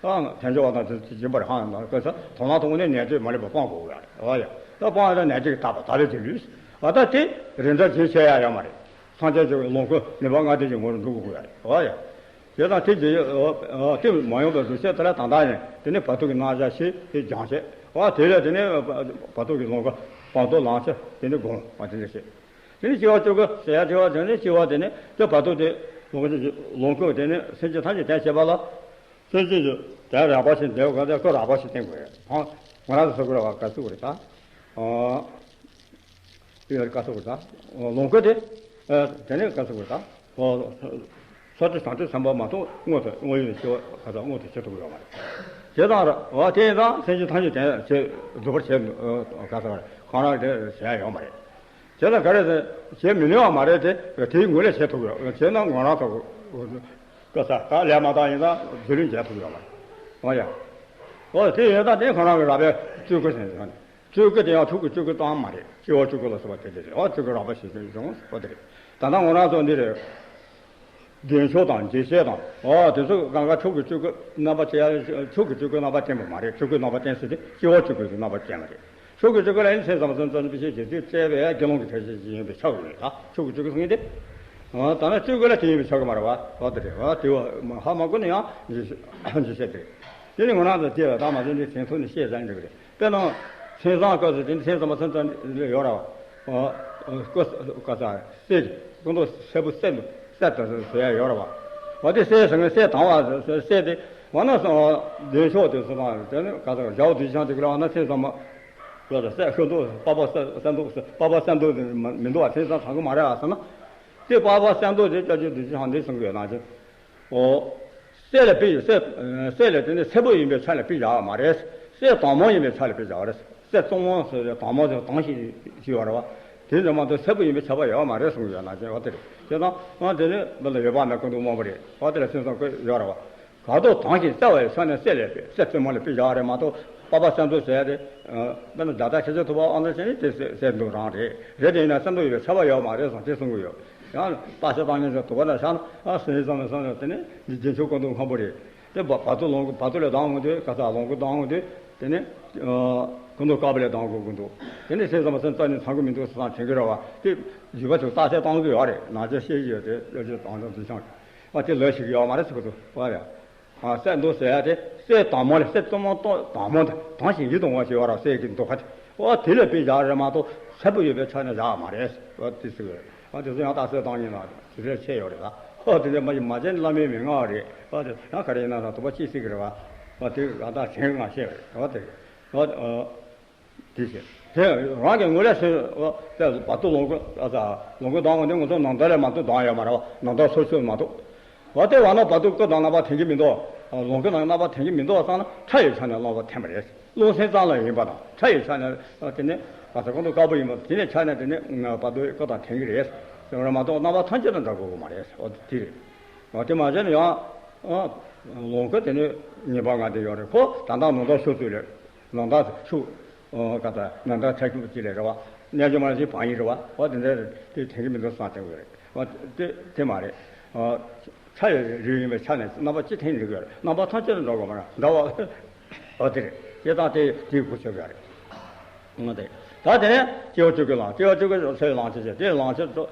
ཨང་དལ་འབྱོར་བ་དང་དེ་སྦྱིན་པར་ཧང་ཡང་དང་དགོས་ས་དོ་སྣང་ཐུང་ངུ་ནས་ནས་འབྲས་མ་ལུས་པ་སྤངས་དགོས་ཡ་རེད། ཨོ་ཡ་ད་སྤངས་ཡ་ད་ནས་འབྲས་ཀྱི་དག་པ་དག་པའི་སྒྱུ་ལུས། ཨ་ད་དེ་རིན་ཐང་ཇེ་ཆེ་ཡ་ཡོད་མ་རེད། སངས་རྒྱས་ཀྱི་ལོངས་སྐུ་ནུས་པ་ལྔ་ལྡན་གྱི་ངོ་བོར་འགྲོ་དགོས་ཡ་རེད། ཨོ་ཡ་དེ་དང་དེ་རྗེས་དེ་མ་ཡོང་བའི་རུ་ཤེས་དེ་ལ་ད་ལྟ་ནས་དེ་ནས་བར་དོ་གི་རྣམ་གཞག་ཤེས་དེ་སྦྱང་བྱེད་ཨོ་དེ་ལས་དེ་ནས་བར་དོ་གི་ལོངས་སྐུ་བར་དོ་ལམ་ཤེས་དེ་ནས་སྒོམ་ཨ་དེ་འདྲ་བྱེད། དེ་ནས་སྐྱེ་བ་བཅུ་དགུ་ཟེར་ཡ་དེ་བ་དེ་ནས་སྐྱེ་བ་དེ་ནས་དེ་བར་དོ་དེ་ལོངས་སྐུ་ལོངས་སྐུ་དེ་ནས་སེམས་ཅན་ཐམས་ཅད་དོན་བྱེད་པ་ལ། སེམས་ཅན་གྱི་དོན་རགས་པ་ཞིག་འདོད་པ་དེ་ཁོ་རགས་པ་ཞིག་བསྟེན་དགོས། ཧང་ང་རང་ཚོ་ཟེར་དགོས་རེད་བ་ག་ཚོད་དགོས་རེད་ད། ཨ་དེ་ཡོད་རེད་ག་ཚོད་དགོས་ད། ལོངས་སྐུ་དེ། ཨ་དེ་ནས་ག་ཚོད་དགོས་ད། ཨ་སོ་སོ་སོ་སོ་བསམ་པ་མ་གཏོགས་དངོས་སུ་དངོས་ཡོད་ནས་སྐྱེ་བ་ག་ཚོད་དངོས་སུ་སྐྱེ་ཐུབ་ཀྱི་ཡོད་མ་རེད། དེ་དང་ར་བ་དེ་ཡིན་ཙང་སེམས་ཅན་ཐམས་ཅད་དོན་བྱེད་རྫོགས་པར་བྱེད་ག་ཚོད་རེད་གང་རང་དེ་བྱེད་ཡ་ཡོད་མ་རེད། བྱས་ན་ག་རེ་ཟེར་བྱེད་མི་ནུས་པ་མ་རེད་དེ་དེའི་ངོས་ལས་བྱེད་ཐུབ་ཀྱི་ཡོད་བྱས་ན་ང་རང་ཚོ་དཀའ་ས་ད་ལས་མ་བཏང་ཡིན་ན་རྒྱུ་རིན་འཇལ་ཐུབ་ཀྱི་ཡོད་མ་རེད། འོ་ཡ། འོ་དེ་ཡོད་ད་དེ་ཁོ་རང་གི་རགས་པའི་སྤྱོད་སྒོ་ཟེར་ནས་སྤྱོད་སྒོ་དེ་ཡང་ཕྱུགས་ཀྱི་སྤྱོད་སྒོ་ཙམ་མ་རེད་སྐྱེ་བ་སྤྱོད་སྒོ་ལ་སོགས་པ་དེ་དེ་རེད་འོ་སྤྱོད་སྒོ་རགས་པ་ཞིག་ཀྱང་འོ་དེ་རེད། ད་ལྟ་ང་རང་ཚོ་འདི་རེད། བདེ་མཆོག་དང་དགེ་བཤེས་དང་། ཨོ་དེ་ཚོ་གང་ག་ཕྱུགས་ཀྱི་སྤྱོད་སྒོ་རྣམ་པ་བྱེད་ཡ་ཕྱུགས་ཀྱི་སྤྱོད་སྒོ་རྣམ་པ་བསྟན་པ་མ་རེད། སྤྱོད་སྒོ་རྣམ་པ་བསྟན་ཟེར་དེ་སྐྱེ་བ་སྤྱོད་སྒོ་གི་རྣམ་པ་བསྟན་པ་རེད། ཕྱུགས་ཀྱི་སྤྱོད་སྒོ་ལ་ནི་སེམས་ཙམ་པ་སེམས་ཙམ་པའི་ཤེས་བྱེད་ཚུལ་བཙལ་བའི་དགེ་སློང་གི་གྲས་ཤིག་ཡིན་པས་ཁྱབ་ཡོད་རེད་ད། ཕྱུགས་ཀྱི་སྤྱོད་སྒོ་ཟེར་མཁན་དེ། ཨོ་ད་ནི་སྤྱོད་སྒོ་ལ་དེ་ཡིན་པས་ཁྱབ་ཀྱི་མ་རེད་བ། ཨོ་དེ་རེད་བ་དེ་བ་ཧ་མ་གོ་ན་ཡང་འཇུ་འཇུ་བཤད་དེ་རེད། དེ་ནི་ང་རང་ཚོ་དེ་ལ་ད་མ་ཟིན་དེ་དྲན་ཐུབ་ནས་བཤད་ཟ་ནི་འགྲིག་གི་རེད། དཔེར་ན། མཚན་བཟང་སྐབས་སུ་དེ་ནི་མཚན་བཟང་པོ་མཚན་བཟང་ཡོད་ར་བ། སྐུ་སྐུ་ས་གསེར་གྱི་སྐུ་མདོག་སེར་པོ་གསེར་གསེར་དུ་བཟོ་ཡ་ཡོད་ར་བ། འོ་དེ་གསེར་ཟེར་ན་གསེར་དྭངས་བ་གསེར་དེ་ འོ་ན་བདེ་མཆོག་དེ་ཚོ་དང་དེ་ནི་ག་ཚོད་ཞའོ་དུས་ཆང་དེ་ག་ལ་འོ་ན་ཐེངས་ཙམ་མ། ལ་ལ་སྲས་ཤོ་འདུག་པ་པ་སྲས་སྲས་འདུག་པ་པ་སྲས་འདུག་དེ་མི་འདུག་བ། ཐེངས་ཙམ་ཚང་གི་མ་རེད་ཨ་ཟེར་ན། དེ་པ་པ་སྲས་འདུག་དེ་ཅག་ཅིག་དུས་ཆང་འདི་གསུང་གི་ཡོད་ན་ཅི། ཨོ། སྲས་ལ་དཔེ་སྲས་སྲས་ལ་དེ་ནི་སྲས་པོ་ཡིན་པའི་ཆ་ལ་དཔེ་བཞག་པ་མ་རེད། སྲས་དང་མོ་ཡིན་པའི་ཆ་ལ་དཔེ་བཞག་པ་རེད། སྲས་གཙང་མོ་ཟེར་ཏེ་དང་མོ་ཟེར་དང་ཞིག་ཞིག་ཡོད་རེད་བ། དེ་ཚོ་མ་གཏོགས་སྲས་པོ་ཡིན་པའི་ཁྱབ་པ་ཡོད་མ་རེད་གསུངས་ཡོད་ན་ཅི་བ་དེ་རེད། དེ་དང་ཨ་དེ་ནི་མི་ལ་ཡོད་པ་མེད་ཀུན་ཏུ་མང་པོ་རེད་བ། དེ་ལ་སེམས་ཙམ་ཀུན་ཡོད་རེད་བ། ག་དོ་དང་ཞིག་རྩ་བའི་ཆ་ནས་སྲས་ལས་སྲས་བཙུན་མོ་ལ་དཔེ་བཞག་རེད་མ་གཏོགས་པ་པ་སྲས་འདུག་ཟེར་ཏེ། དཔེར་ན་བརྡ་དག་ཁྱེད་ཚོ་ཐུབ་པ་ཨང་དང་ཞེས་ནི་དེ་སྲས་སྲས་འདུག་རང་རེད། རེད་དེ་ཡིན་ན་སྲས་འདུག་ཡོད་པའི་ཁྱབ་པ་ཡོད་མ་རེད་གསུངས་དེ་གསུང་གི་ཡོད། ཡང་རྟགས་ཆ་བཏང་ཉེན་ཟེར་དུ་བ་ལ་ཤར་ན་ཨ་སྲས་ཙམ་ལ་སོང་ནས་དེ་ནི་འདི་རྗེས་ཕྱོགས་ཀུན་ཏུ་མཁན་པོ་རེད། དེ་བ་བ་ཏུ་ལོངས་སྐུ་བ་ཏུ་ལས་ལྡང་འོང་དུས་ག་ས་ལོངས་སྐུ་ལྡང་འོང་དུས་དེ་ནི་ཀུན་ཏུ་དཀར་པོ་ལས་ལྡང་དགོས་ཀུན་ཏུ། དེ་ནི་སྲས་ཙམ་ལ་སོང་རྩ་ནས་ཚང་གི་མི་འདུག་ཟེར་དང་དྲན་གི་རེད་བ། དེ་བརྒྱུད་པ་ཚོ་རྟགས་ཆ་བཏང་གི་ཡོད་རེད། ནང་ཆ་ཤེས་ཀྱི་ཡོད་དེ་ལོ་རྒྱུས་དང་དང་དུ་ཤང་། ཨ་དེ་ལོས་ཤིག་ཡོད་མ་རེད་ཟེར་གི་འདུག་བ་རེད། ཨ་སྲས་འདུག་ཟེར་ཡ་དེ་སྲས་དང་མོ་ལས་སྲས་གཙང་མོ་དང་དང་མོ་དང་དང་ཞིང་ཡིད་དུ་འོང་བ་ཞིག་ཡོད་ར་སྲས་ཀྱི་འདུག་ཁ་དེ་ཨོ་དེ་ལས་དཔེ་བཞག་རེད་མ་གཏོགས་སྲས་པོ་ཡོད་པའི་ཆ་ནས་བཞག་མ་རེད་ཨོ་དེ་ཟེར་གི་རེད། ཨོ་དེ་ཚོ་ཡང་རྟགས་གསལ་བཏང་ཡིན་ལ་དེ་ཚོའི་ཆེ་ཡོད་རེད་ལ། ཨོ་དེ་ཚོ་མ་ཡིན་མ་བྱས་ནས་བླ་མའི་མན་ངག་རེད། ཨོ་དེ་ཡང་ག་རེ་ཡིན་ན་ར་དུ་བ་ཅི་སྲིད་གི་རེད་བ། ཨོ་དེ་ཨ་ད་དྲན་ང་ཤེས་རེད་ཨོ་དེ་རེད་ཨོ། དེ་བཞིན་དེ་རང་གི་ངོས་ལས་ཟེར་བ་དེ་བ་ཏུ་ལོངས་སྐུ་ཨ་ས་ལོངས་སྐུ་ལྡང་བ་འདི་ང་ཚོ་ནང་ལྟར་ལས་མ་གཏོགས་ལྡང་ཡོད་མ་རེད་བ། ནང་ལྟར་སོ་སོས་མ་གཏོགས། འོ་དེ་བ་ན་བ་ཏུ་སྐུ་དང་རྣམ་པ་འཐེན་གྱི་མི་འདུག་ལོངས་སྐུ་དང་རྣམ་པ་འཐེན་གྱི་མི་འདུག་བསམ་ན་ཕྲ་ཡི་ཆ་ནས་རློམ་པ་འཐེན་པ་རེད། རློམ་སེམས་ཙམ་ལ་ཡིན་པ་དང་ཕྲ་ཡི་ཆ་ནས་དེ་ནི་ག་ས་ཀུན་ཏུ་དཀར་པོ་ཡིན་པ་དེ་ནི་ཆ་ནས་དེ་ནི་བ་ཏུ་སྐུ་དང་འཐེན་གྱི་རེད་ཟེར་བ་མ་གཏོགས་རྣམ་པ་ཐམས་ཅད་དང་འདྲ་དགོས་ཀྱི་མ་རེད་ཟེར་བ་དེ་རེད། དེ་མ་བྱས་ན་ཡང་ལོངས་སྐུ་དེ་ནི་ཉེས་པ་ལྔ་དེ་ཡོད་རེད། ཁོ་ད་ལྟ་ནང་ལྟར་ཤུགས་ཚུལ་ལས། ནང་ལྟར་ཤུགས། ག་ད་ནང་ལྟར་ཐལ་འགྱུར་གཅིག་ལས་རེད་བ། རྣལ་འབྱོར་མ་ཞིག་བག་ཡིན་རེད་བ། འོ་དེ་འདྲ་དེ་འཐེན་གྱི་མི་འདུག་བསམ་དྲན་དགོས་རེད། འོ་དེ་དེ་མ་རེད། ཕྲ་ཡི་རིགས་ཡིན་པའི་ཆ་ནས་རྣམ་པ་གཅིག་འཐེན་འགྲིག་གི་ཡོད་རེད། རྣམ་པ་ཐམས་ཅད་དུ་འགྲོ་དགོས་མ་རེད་འདྲ་བ། འོ་དེ་རེད། དེ་དང་དེ་དེའི་སྐུ་ཆོད་ཀྱི་རེད། འོ་དེ་ད་དེ་ནས་སྐྱེ་བ་བཅུ་དགུའི་ལམ། སྐྱེ་བ་བཅུ་དགུའི་ཚེ་ལམ་ཆེན་བྱས་དེ་ལམ་ཆེན་དུ།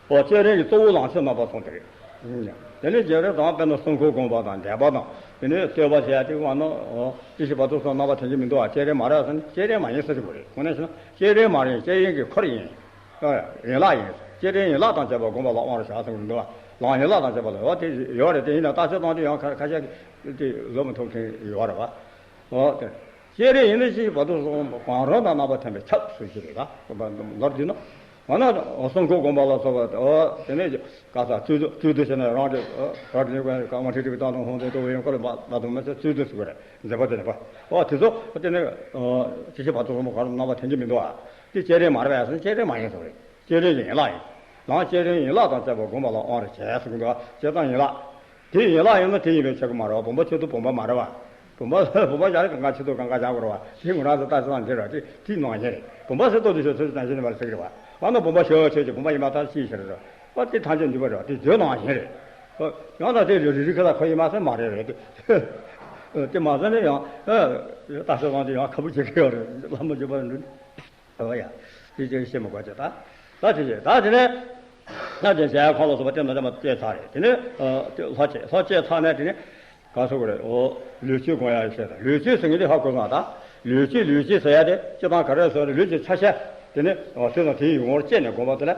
ཨོ་བསྐྱེད་རིམ་གྱི་གཙོ་བོ་ལམ་ཆེན་རྣམ་པ་གསུམ་དེ་རེད། དེ་ནས་རྗེས་རབས་དང་དཔེར་ན་སྲུང་འཁོར་བསྒོམ་པ་དང་བཟླས་པ་དང་དེ་ནས་བསྟོད་པ་བྱས་ཏེ་བ་ན་ཨོ་ཅི་ཞིག་བར་དུ་སོང་རྣམ་པ་ཐོན་གྱི་མི་འདུག་བ། བསྐྱེད་རིམ་མ་རེད་ཟེར་ན་བསྐྱེད་རིམ་མ་ཡིན་ཟེར་གྱི་རེད། དངོས་གནས་བྱས་ན་བསྐྱེད་རིམ་མ་རེད། བསྐྱེད་རིམ་གྱི་འཁོར་ཡིན། ཡན་ལག་ཡིན། བསྐྱེད་རིམ་ཡན་ལག་དང་བཅས་པ་བསྒོམ་པ་ལ་དབང་དུ་བྱ་ཟེར་གྱི་འདུག་བ། ལམ་ཡན་ལག་དང་བཅས་པ་ལ་ཡོད་དེ་ཡོད་རེད། དེ་ཡིན་ན་རྟགས་གསལ་བཏང་དུས་ཡང་ཁ་ཁ་ཤས་ཀྱིས་དེ་བཟོ་མི་ཐུབ་མཁན་ཡོད་རེད་བ། འོ་དེ། བསྐྱེད་རིམ་ཡིན་ན་ཅི་བར་དུ་སོང་གང་རུང་དང་རྣམ་པ་མཐུན་པའི་ཁྱབ་སུ་ཞིག་རེད་ལ། མདོར་བསྡུས་ན། འོ་ན་སྲུང་འཁོར་བསྒོམ་པ་ལ་སོགས་པ་འོ་དེ་ནས་ག་ས་བཅུད་དུ་བཅུད་དུ་བྱས་ན་རང་གི་རང་གི་ཀ་མ་ཁྲི་ཁྲི་བཏང་དང་ཧོང་དེ་ཏོ་ཡོང་ཀ་ལ་མ་མ་དུ་མ་ཚད་བཅུད་དུ་ཟེར་གི་རེད། མཛད་པ་དེ་ནས་པ་འོ་དེ་ཚོ་དེ་ནས་ཅི་ཞིག་བར་དུ་སོང་གང་རུང་རྣམ་པ་མཐུན་གྱི་མི་འདུག་ཨ། དེ་བསྐྱེད་རིམ་མ་རེད་པས་སོང་བསྐྱེད་རིམ་མ་ཡིན་ཟེར་རེད། བསྐྱེད་རིམ་ཡན་ལག་ཡིན། ལམ་བསྐྱེད་རིམ་ཡན་ལག་དང་བཅས་པ་བསྒོམ་པ་ལ་དབང་དུ་བྱས་ཟེར་གི་འདུག་ཨ། བྱས་ཙང་ཡན་ལག་ཡིན། དེ་ཡན་ལག་ཡིན་ན་དེ་ཡིན་པའི་ཆ་གི་མ་རེད་བ། བུམ་པ་ཆེད་དུ་བུམ་པ་མ་རེད་བ། བུམ་པ་བུམ་པ་སྦྱར་གང་ག་ཆེད་དུ་གང་ག་སྦྱར་དགོས་རེད་བ། དེ་ངོ་རང་ཚོ་ལྟ་ཚུལ་དང་འབྲེལ་རེད་བ། དེ་དེའི་ནང་བཞིན་རེད། བུམ་པ་ཟེར་ཏོ་དེ་ཤོད་ཚོད་ཅང་ཤེས་ནི་མ་རེད་ཟེར་གི་རེད་བ། བ་ན་བུམ་པ་ཤོད་ཆོད་ཀྱི་བུམ་པ་ཡིན་མ་ཐག་ཅིག་ཤེས་རེད་བ། དེ་ཐམས་ཅད་འདུས་པ་རེད་བ། དེ་བརྗོད་ནང་བཞིན་རེད། ཡང་ད་དེ་རི་རི་ཁ་ལ་ཁོ་ཡིན་མ་ཟེར་མ་རེད་རེད། དེ་མ་ཟེར་ནས་ཡང་ལྟ་ཚུལ་དང་དེ་ཡང་ཁ་བུ་བྱེད་གི་ཡོད་རེད། ལྷ་མོ་བརྗོད་པ་འདྲ། ཨོ་ཡ། དེ་ཅིག་ཤེས་མི་དགོས་ཅེས་ད། ད་དེ་ཅིག་ད་དེ་ནས། ད་དེ་ཟས་ཁོང་ལ་སོགས་པ་སྟེང་ན་ལྡན་པ་བཅད་ཚར་རེད། དེ་ནས་ལྷ་བཅད་ལྷ་བཅད་ཚར་ནས་དེ་ནས་ག་སོགས་པ་རེད། ཨོ་ལུས་སྤྱོད་སྒོམ་ཡ་ཡི་ཟེར་ད་ལུས་སྤྱོད་ཟེར་མཁན་དེ་ཧ་གོ་སོང་ད། ལུས་སྤྱོད་ལུས་སྤྱོད་ཟེར་ཡ་དེ་སྤྱིར་བཏང་ག་རེ་ཟེར་ལུས་ཀྱི་ཆ་ཤས་དེ་ནས་ཨོ་དེ་དང་དེའི་ངོ་བོར་བཅད་ནས་སྒོམ་པ་དེ་ལ་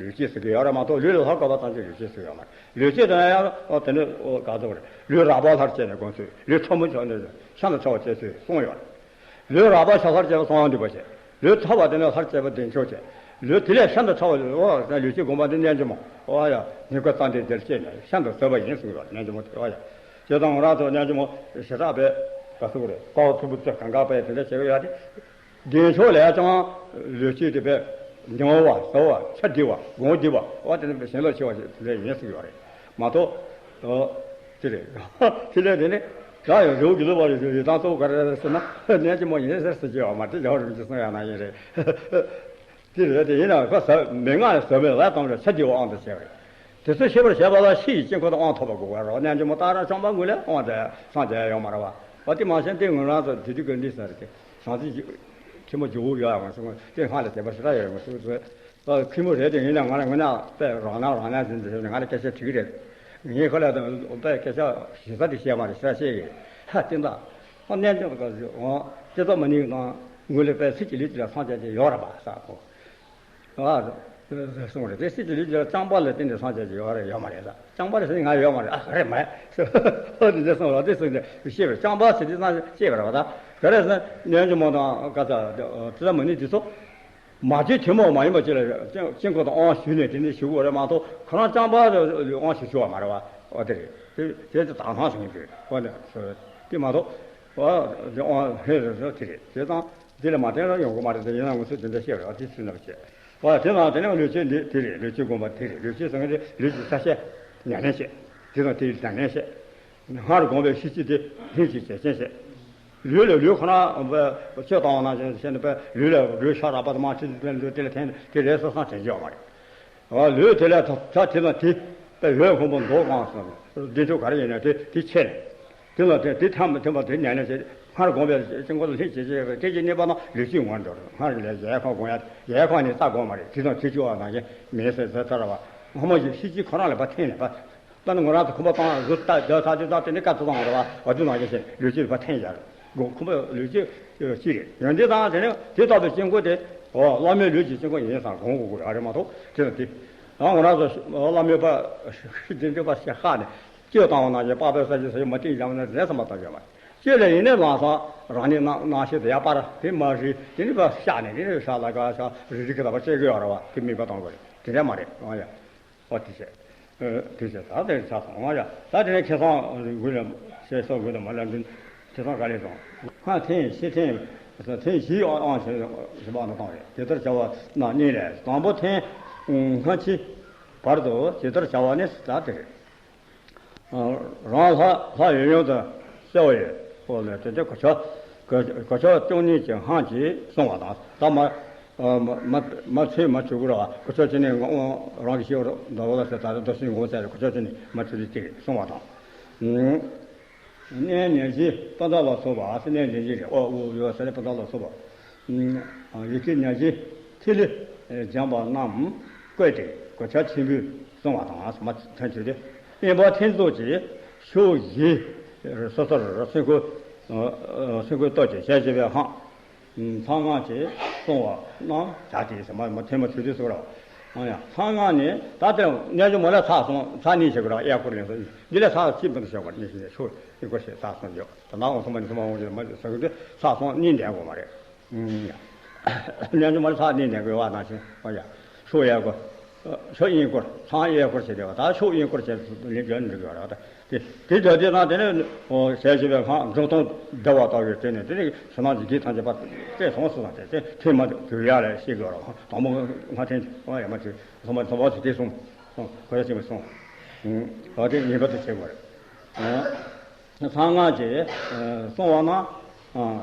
ལུས་སྤྱོད་ཟེར་གི་ཡོད་རེད་མ་གཏོགས་ལུས་ལ་ལྷག་དཀའ་བ་ཙམ་ཞིག་ལུས་སྤྱོད་ཟེར་ཡོད་མ་རེད། ལུས་སྤྱོད་དེ་ཡང་ཨོ་དེ་ནས་ཨོ་ག་སོགས་པ་རེད། ལུས་རགས་པ་ལྷར་བཅད་ནས་སྒོམ་ཚུལ། ལུས་ཁྲོ་མོ་ཆགས་ནས་ཤིན་ཏུ་ཕྲ་བ་བཅད་ཚུལ་གསུངས་ཡོད་རེད། ལུས་རགས་པ་ཆགས་ལྷར་བཅད་པ་གསང་བ་འདུས་པ་བྱས། ལུས་ཐ་བ་དེ་ནས་ལྷར་བཅད་པ་བདེ་མཆོག་བྱས། ལུས་དེ་ལས་ཤིན་ཏུ་ཕྲ་བ་ལུས་ཀྱི་སྒོམ་པ་འདི་རྣལ་འབྱོར་མ། ཨོ་ཡ། ཉེས་དགུ་རྩ་མདུད་འདིར་བཅད་ནས་ཤིན་ཏུ་བཟོད་པ་ཡིན་གསུངས་ཡོད་རྣལ་འབྱོར་མ་དེ། ཨོ་ཡ། བྱས་ཙང་ང་རང་ཚོ་རྣལ་འབྱོར་མ་ཞེ་དྲག་པས་ག་ཚོད་རེད། དཔའ་བོ་ཐུམ་བུ་ཚོས་གང་ག་པས་དེ་འདྲ་བྱེད་ཀྱི་ཡོད་དེ། བདེ་མཆོག་ལས་ཀྱང་ལུས་སྤྱོད་དེ་བས་མྱང་བ་ཟ་བ་ཆ་འདྲི་བ་སྒོམ་འདྲི་བ་ཨོ་དེ་ནི་ཞེན་ལོག་ཆེ་བ་ཞིག་དེ་འདྲ་ཡིན་གསུངས་ཡོད་རེད་མ་གཏོགས། ཨོ། དེ་རེད། དེ་ལས་དེ་ནི། ད་ཡང་རི་བོ་དགེ་ལུགས་པ་རེད་ཟེར་ཡི་དམ་གཙོ་བོ་ག་རེ་རེད་ཟེར་ན། གནས་ཀྱི་མོ་ཡིན་ཟེར་ཟེར་གྱི་ཡོད་མ་རེད། རྒྱལ་བ་རིན་པོ་ཆེ་གསུང་ཡ་ན་ཡིན་རེད། དེ་རེད་དེ་ཡིན་ན་ཁོ་ཟ་མི་ང་ཟ་མི་ལ་གཏོང་རེད་ཆ་དེ་དབང་དུ་བྱས་རེད། དེ་ཚོ་ཤེས་པར་བྱས་པ་ལ་ཕྱི་ཡི་དཀྱིལ་འཁོར་དུ་དབང་ཐོབ་པ་དགོས་པ་རེད། གནས་ཀྱི་མོ་ཏཱ་ར་ཤམ་པ་ངོས་ལས་དབང་དེ་སངས་རྒྱས་ཡོད་མ་རེད་བ། འོ་དེ་མ་ཤེས་དེ་ངོས་རང་ཚོ་དེ་དུས་ཀྱི་འདི་ཟེར་དེ་བྱང་སེམས་ཀྱི་ཁྱི་མོ་ཇོ་བོ་ཡོད་ཡ་ང་ཚོ་དེ་སྔ་ལ་དད་པ་ཞེ་དྲག་ཡོད་ཡོད་ང་ཚོ་ཚོ། ཨ་ཁྱི་མོ་རེད་དེ་ཡིན་ན་ང་རང་ངོ་ན་དཔེ་རང་སྣང་རང་སྣང་ཟིན་ཟིན་ང་ལ་སྐད་ཆ་དྲིས་ཀྱི་རེད། ངས་ཁོ་ལ་དཔེ་སྐད་ཆ་ཞེ་ས་དེ་བཤད་མ་རེད་ཞེ་ས་བཤད་ཀྱི་རེད། ཧ་བསྟན་ད། ཨ་གནས་འཇོག་ག་ཟེར་འོང་ལྕེ་ཐོག་མ་ནིང་དང་ངོས་ལ་དཔེ་ཚིག་གི་ལུས་ཀྱི་ལ་སངས་རྒྱས་ཀྱི་ཡོད་རེད་པ་ས་ཁོ། ཨ། གསུངས་རེད། དེ་སྲིད་ཀྱི་ལུས་ཀྱི་རྐྱང་པ་ལ་བརྟེན་ནས་སངས་རྒྱས་ཀྱི་ཡོད་རེད་ཡོད་མ་རེད་ད། རྐྱང་པ་ལ་ཟེར་ང་ཡོད་མ་རེད། ཨ་ག་རེ་མ་ཨོ་དེ་འདྲ་གསུངས་རོགས་དེ་གསུངས་ཏེ་ཤེས་པར། རྐྱང་པ་ཟེར་དུས་སངས་རྒྱས་ཤེས་པར་བ་ད། ག་རེ་ཟེར་ན་རྣལ་འབྱོར་མ་དང་ག་ས་དེ་ཚ་མི་ནི་དེ་ཚོ་མ་བྱོས་ཐུན་མོང་མ་ཡིན་པ་ཅིག་ལ་དཀྱིལ་འཁོར་དང་དབང་ཞུས་ནས་དེ་འདྲ་ཞུ་དགོས་རེད་མ་གཏོགས། ཁོ་རང་རྐྱང་པ་དབང་ཞུ་ཆོག་པ་མ་རེད་བ། ཨོ་དེ་རེད། དེ་དེ་དེ་དག་སྣང་ཞིག་ཡིན་དུས་ཨོ་དེ་དེ་མ་གཏོགས་ཨོ་དེ་དབང་ཧེ་རེ་རེ་དེ་རེད། དེ་དང་། འདི་ལ་མ་བརྟེན་རང་ཡོང་གི་མ་རེད་དེ། ཡིན་ན་ང་ཚོས་དེ་འདྲ་བཤད་རོགས་དེ་སུན་ནམ་བྱས། ཨོ་དེ་ནང་དེ་ནས་ལུས་ཆེན་འདི་དེ་རེད། ལུས་ཆེན་སྒོམ་པ་དེ་རེད། ལུས་ཆེན་ཟེར་མཁན་དེ་ལུས་ཀྱི་ས་བཤད་ཉམས་ལེན་བྱེད། དེ་དང་དེའི་ཉམས་ལེན་བྱེད། སྔར་གོམས་པའི་ཤེས་བྱེད་དེ་ལྷན་ཅིག་བྱེད་ཅན་བྱེད། ལུས་ལ་ལུས་ཁོ་ན་སྤྱོད་བཏང་བ་ནང་བཞིན་བྱས་ནས་པས་ལུས་ལ་ལུས་ཤ་རགས་པ་དང་མ་ཕྱི་དེ་ལུས་དེ་ལ་འཐེན་དེ་ལས་སོ་སང་དྲན་རྒྱུ་ཡོད་མ་རེད། ཨ་ལུས་དེ་ལས་ད་ད་དེ་དང་དེ་དཔེ་འོད་སྔོན་པོ་མདོག་གང་སོང་། བདེ་མཆོག་ག་རེ་ཡིན་ན་དེ་དེ་ཆེ་ནས། དེ་ལ་དེ་དེ་ཐམས་ཐམས་པ་དེ་ཉམས་ལེན་བྱེད། སྔར་གོམས་པའི་དཀྱིལ་འཁོར་ལ་ལྷན་ཅིག་སྐྱེས་པའི་སྐད་ཅིག་གནས་པ་ན་ལུས་ཅིག་ངོར་འགྲོ། སྔར་ལས་གཞལ་ཡས་ཁང་སྒོམ་ཡ། གཞལ་ཡས་ཁང་ནས་རྩ་སྒོམ་མ་རེད། དེ་དང་དེ་བཅུ་བ་ནང་བཞིན་མེད་ཟེར་ཟེར་ཚར་བ། སྔོན་མ་བཞིན་ཤེས་བྱེད་ཁོ་རང་ལ་ཕར་འཐེན་ནས་ཕར། ད་ནི་ངོ་རང་ཚོ་ཁོམ་པ་བཏང་རུ་ལྟ་རྒྱ་ཚ་ཅུ་ཙག་དེ་ནི་དཀའ་ཚོ་བཏང་རེད་བ། འོ་དེ་ནང་བཞིན་ལུས་ཅིག་ཕར་འཐེན་བཞག་རེད། སྒོ་ཁོམ་པ་ལུས་ཅིག་ཅིག་རེད། ཡོན་ཏན་དང་དེ་ནི་དེ་ལྟ་བུའི་དཀྱིལ་འཁོར་དེ་ཨོ་བླ་མའི་ལུས་ཀྱི་དཀྱིལ་འཁོར་ཡིན་ཙང་སྒོམ་དགོས་ཀྱི་རེད་མ་གཏོགས་དེ་དང་དེ། ཡང་ང་རང་ཚོ་བླ་མའི་པ་ཤི་དེ་འདྲ་པ་ཞིག་ཤག་ནས་སྐྱོད་བཏང་བ་ནང་བཞིན་པགས་པའི་ས་ཆ་ས་ཆ་མ་བཏིང་བཞག་ན་ལས་བསམ་པ་བཏང་ཡོད་མ་རེད། སྐྱོད་ལས་ཡིན་ནའི་ལམ་སང་རང་ཉིད་སྣང་སྣང་ཤེས་དེ་ཡར་སྤར་དེ་མ་རེད། དེ་ནི་པ་ཤག་ནས་དེ་ནི་ཤག་ལ་ག་ཤག་རི་རི་གི་ལ་པ་བཅད་གི་ཡོད་རེད་བ། དེ་དམིགས་པ་བཏང་དགོས་རེད། དེ་འདྲ་མ་རེད། ཨ་ཡ། ཨོ་དེ་བྱས། ཨ་དེ་བྱས་ད་དེ་ཆགས་སོང་། ཨ་ཡ། ད་དེ་ནས་ཁེ་བཟང་དགོས་ལ་ཤེས་སོགས་དགོས་ལ་མ་ལ་འདི་ཁེ་བཟང་ག་ལས་སོང་། སྔར་འཐེན་ཕྱིས་འཐེན་འཐེན་བཞིའི་ཨང་ཨང་ཞེས་ཞེས་པ་ནི་བཏང་རེད། ཇི་ལྟར་བྱ་བ་རྣམས་གཉིས་ལས། དང་པོ་འཐེན་སྔ་ཕྱི་བར་དུ་ཇི་ལྟར་བྱ་བ་ནི་ད་དེ་རེད། རང་ལྷ་ལྷ་ཡོད་ཡོད་དུ་གསལ་བ་ཡོད། ཨོ་ལས་དེ་དེ་གོ་ཆ་གོ་ཆ་བཅུ་གཉིས་ཀྱི་སྔགས་ཀྱིས་གསུངས་པ་དང་། ད་མ་མ་མ་ཚོད་མ་བྱུང་གི་ར་བ། གོ་ཆ་བཅུ་གཉིས་ངོ་རང་གི་ཤེས་པར་འདོད་པ་ལ་ཟེར། ད་ལྟ་རྡོ་སྲིན་ངོ་ཟེར་གོ་ཆ་བཅུ་གཉིས་མ་ཚོད་དེ་གསུངས་པ་དང་། གནས་ཉེར་བཞི་པ་ད་ལ་སོགས་པ། གནས་ཉེར་བཞི་རེད། ཨོ་ཨོ་ཡོད་ཟེར་ནས་པ་ད་ལ་སོགས་པ། ཡི་གེ་ཉེར་བཞི་ཐིག་ལེ་སྦྱངས་པ་རྣམས་བཀོད་དེ་གོ་ཆ་ཆེན་པོས་གསུངས་པ་དང་། མ་ཐོན་ཆོས་ཏེ། དབེན་པ་འཐེན་རྫོགས་ཀྱི་ཕྱོགས་བཞི་སོ་སོར་སེམས་ཁུར་སེམས་ཁུར་སྟོབས་ཀྱིས་ཞལ་བཞི་པའི་སྔགས་ཚངས་སྔགས་ཀྱིས་གསུངས་པ་རྣམས་བྱ་སྟེ་ཟེར། མ་མ་ཐོན་མ་ཆོས་ཏེ་སོགས་ར། ཨང་ཡ། ཚངས་སྔགས་ནི་ད་ལྟ་རྣལ་འབྱོར་མ་ལ་ཚར་སོང་། ཚར་གཉིས་བྱེད་དགོས་ར། གཡས་སྐོར་ལེན་སོང་། འདི་ལ་ཚར་གཅིག་མི་འདུག་བྱེད་དགོས་ར། གཉིས་བྱེད་ཕྱོགས་གཡས་སྐོར་བྱེད་ཚར་སོང་ཡོད། ད་ནང་འོང་སོང་མ་ནི་སོང་མ་འོང་ཡོད་མ་ཟེར་གི་དུས་ཚར་སོང་གཉིས་ལྡན་དགོས་མ་རེད། ཨང་ཡ། རྣལ་འབྱོར་མ་ལ་ཚར་གཉིས་ལྡན་དགོས་པ་ནང་བཞིན། ཨང་ཡ། ཕྱོགས་གཡས་སྐོར། ཕྱོགས་གཡས་སྐོར་བྱེད་དེ་བ། ད་ཕྱོགས་གཡས་སྐོར་བྱེད་ལེན་རྒྱུ་ནི་འགྲིག་གི་ར། ད་དེ་དེ་དེ་དེ་དང་དེ་ནས་ཞལ་བཞི་པའི་སྔགས་འབྲུ་སྟོང་བཟླས་པ་ལྟ་བུའི་དེ་ནས་དེ་ནས་ཕྱི་ནང་གི་དགེ་ཐམས་ཅད་པ་སྤྲད་སོང་ཟེར་དང་། དེ་དེ་ཐེངས་མ་དུ་ཡ་ལ་ཤེས་དགོས་ར། དང་པོ་སྔགས་ཐེངས་ཨང་ཡ་མ་དེ་ཚང་མ་ཚང་མ་དེ་གསུངས། གོ་ཡ་ཆེན་པོ་གསུངས། ཨ་དེ་ངེས་པར་དུ་བྱེད་དགོས་རེད། ཚངས་སྔགས་ཀྱིས་གསུངས་པ་ན་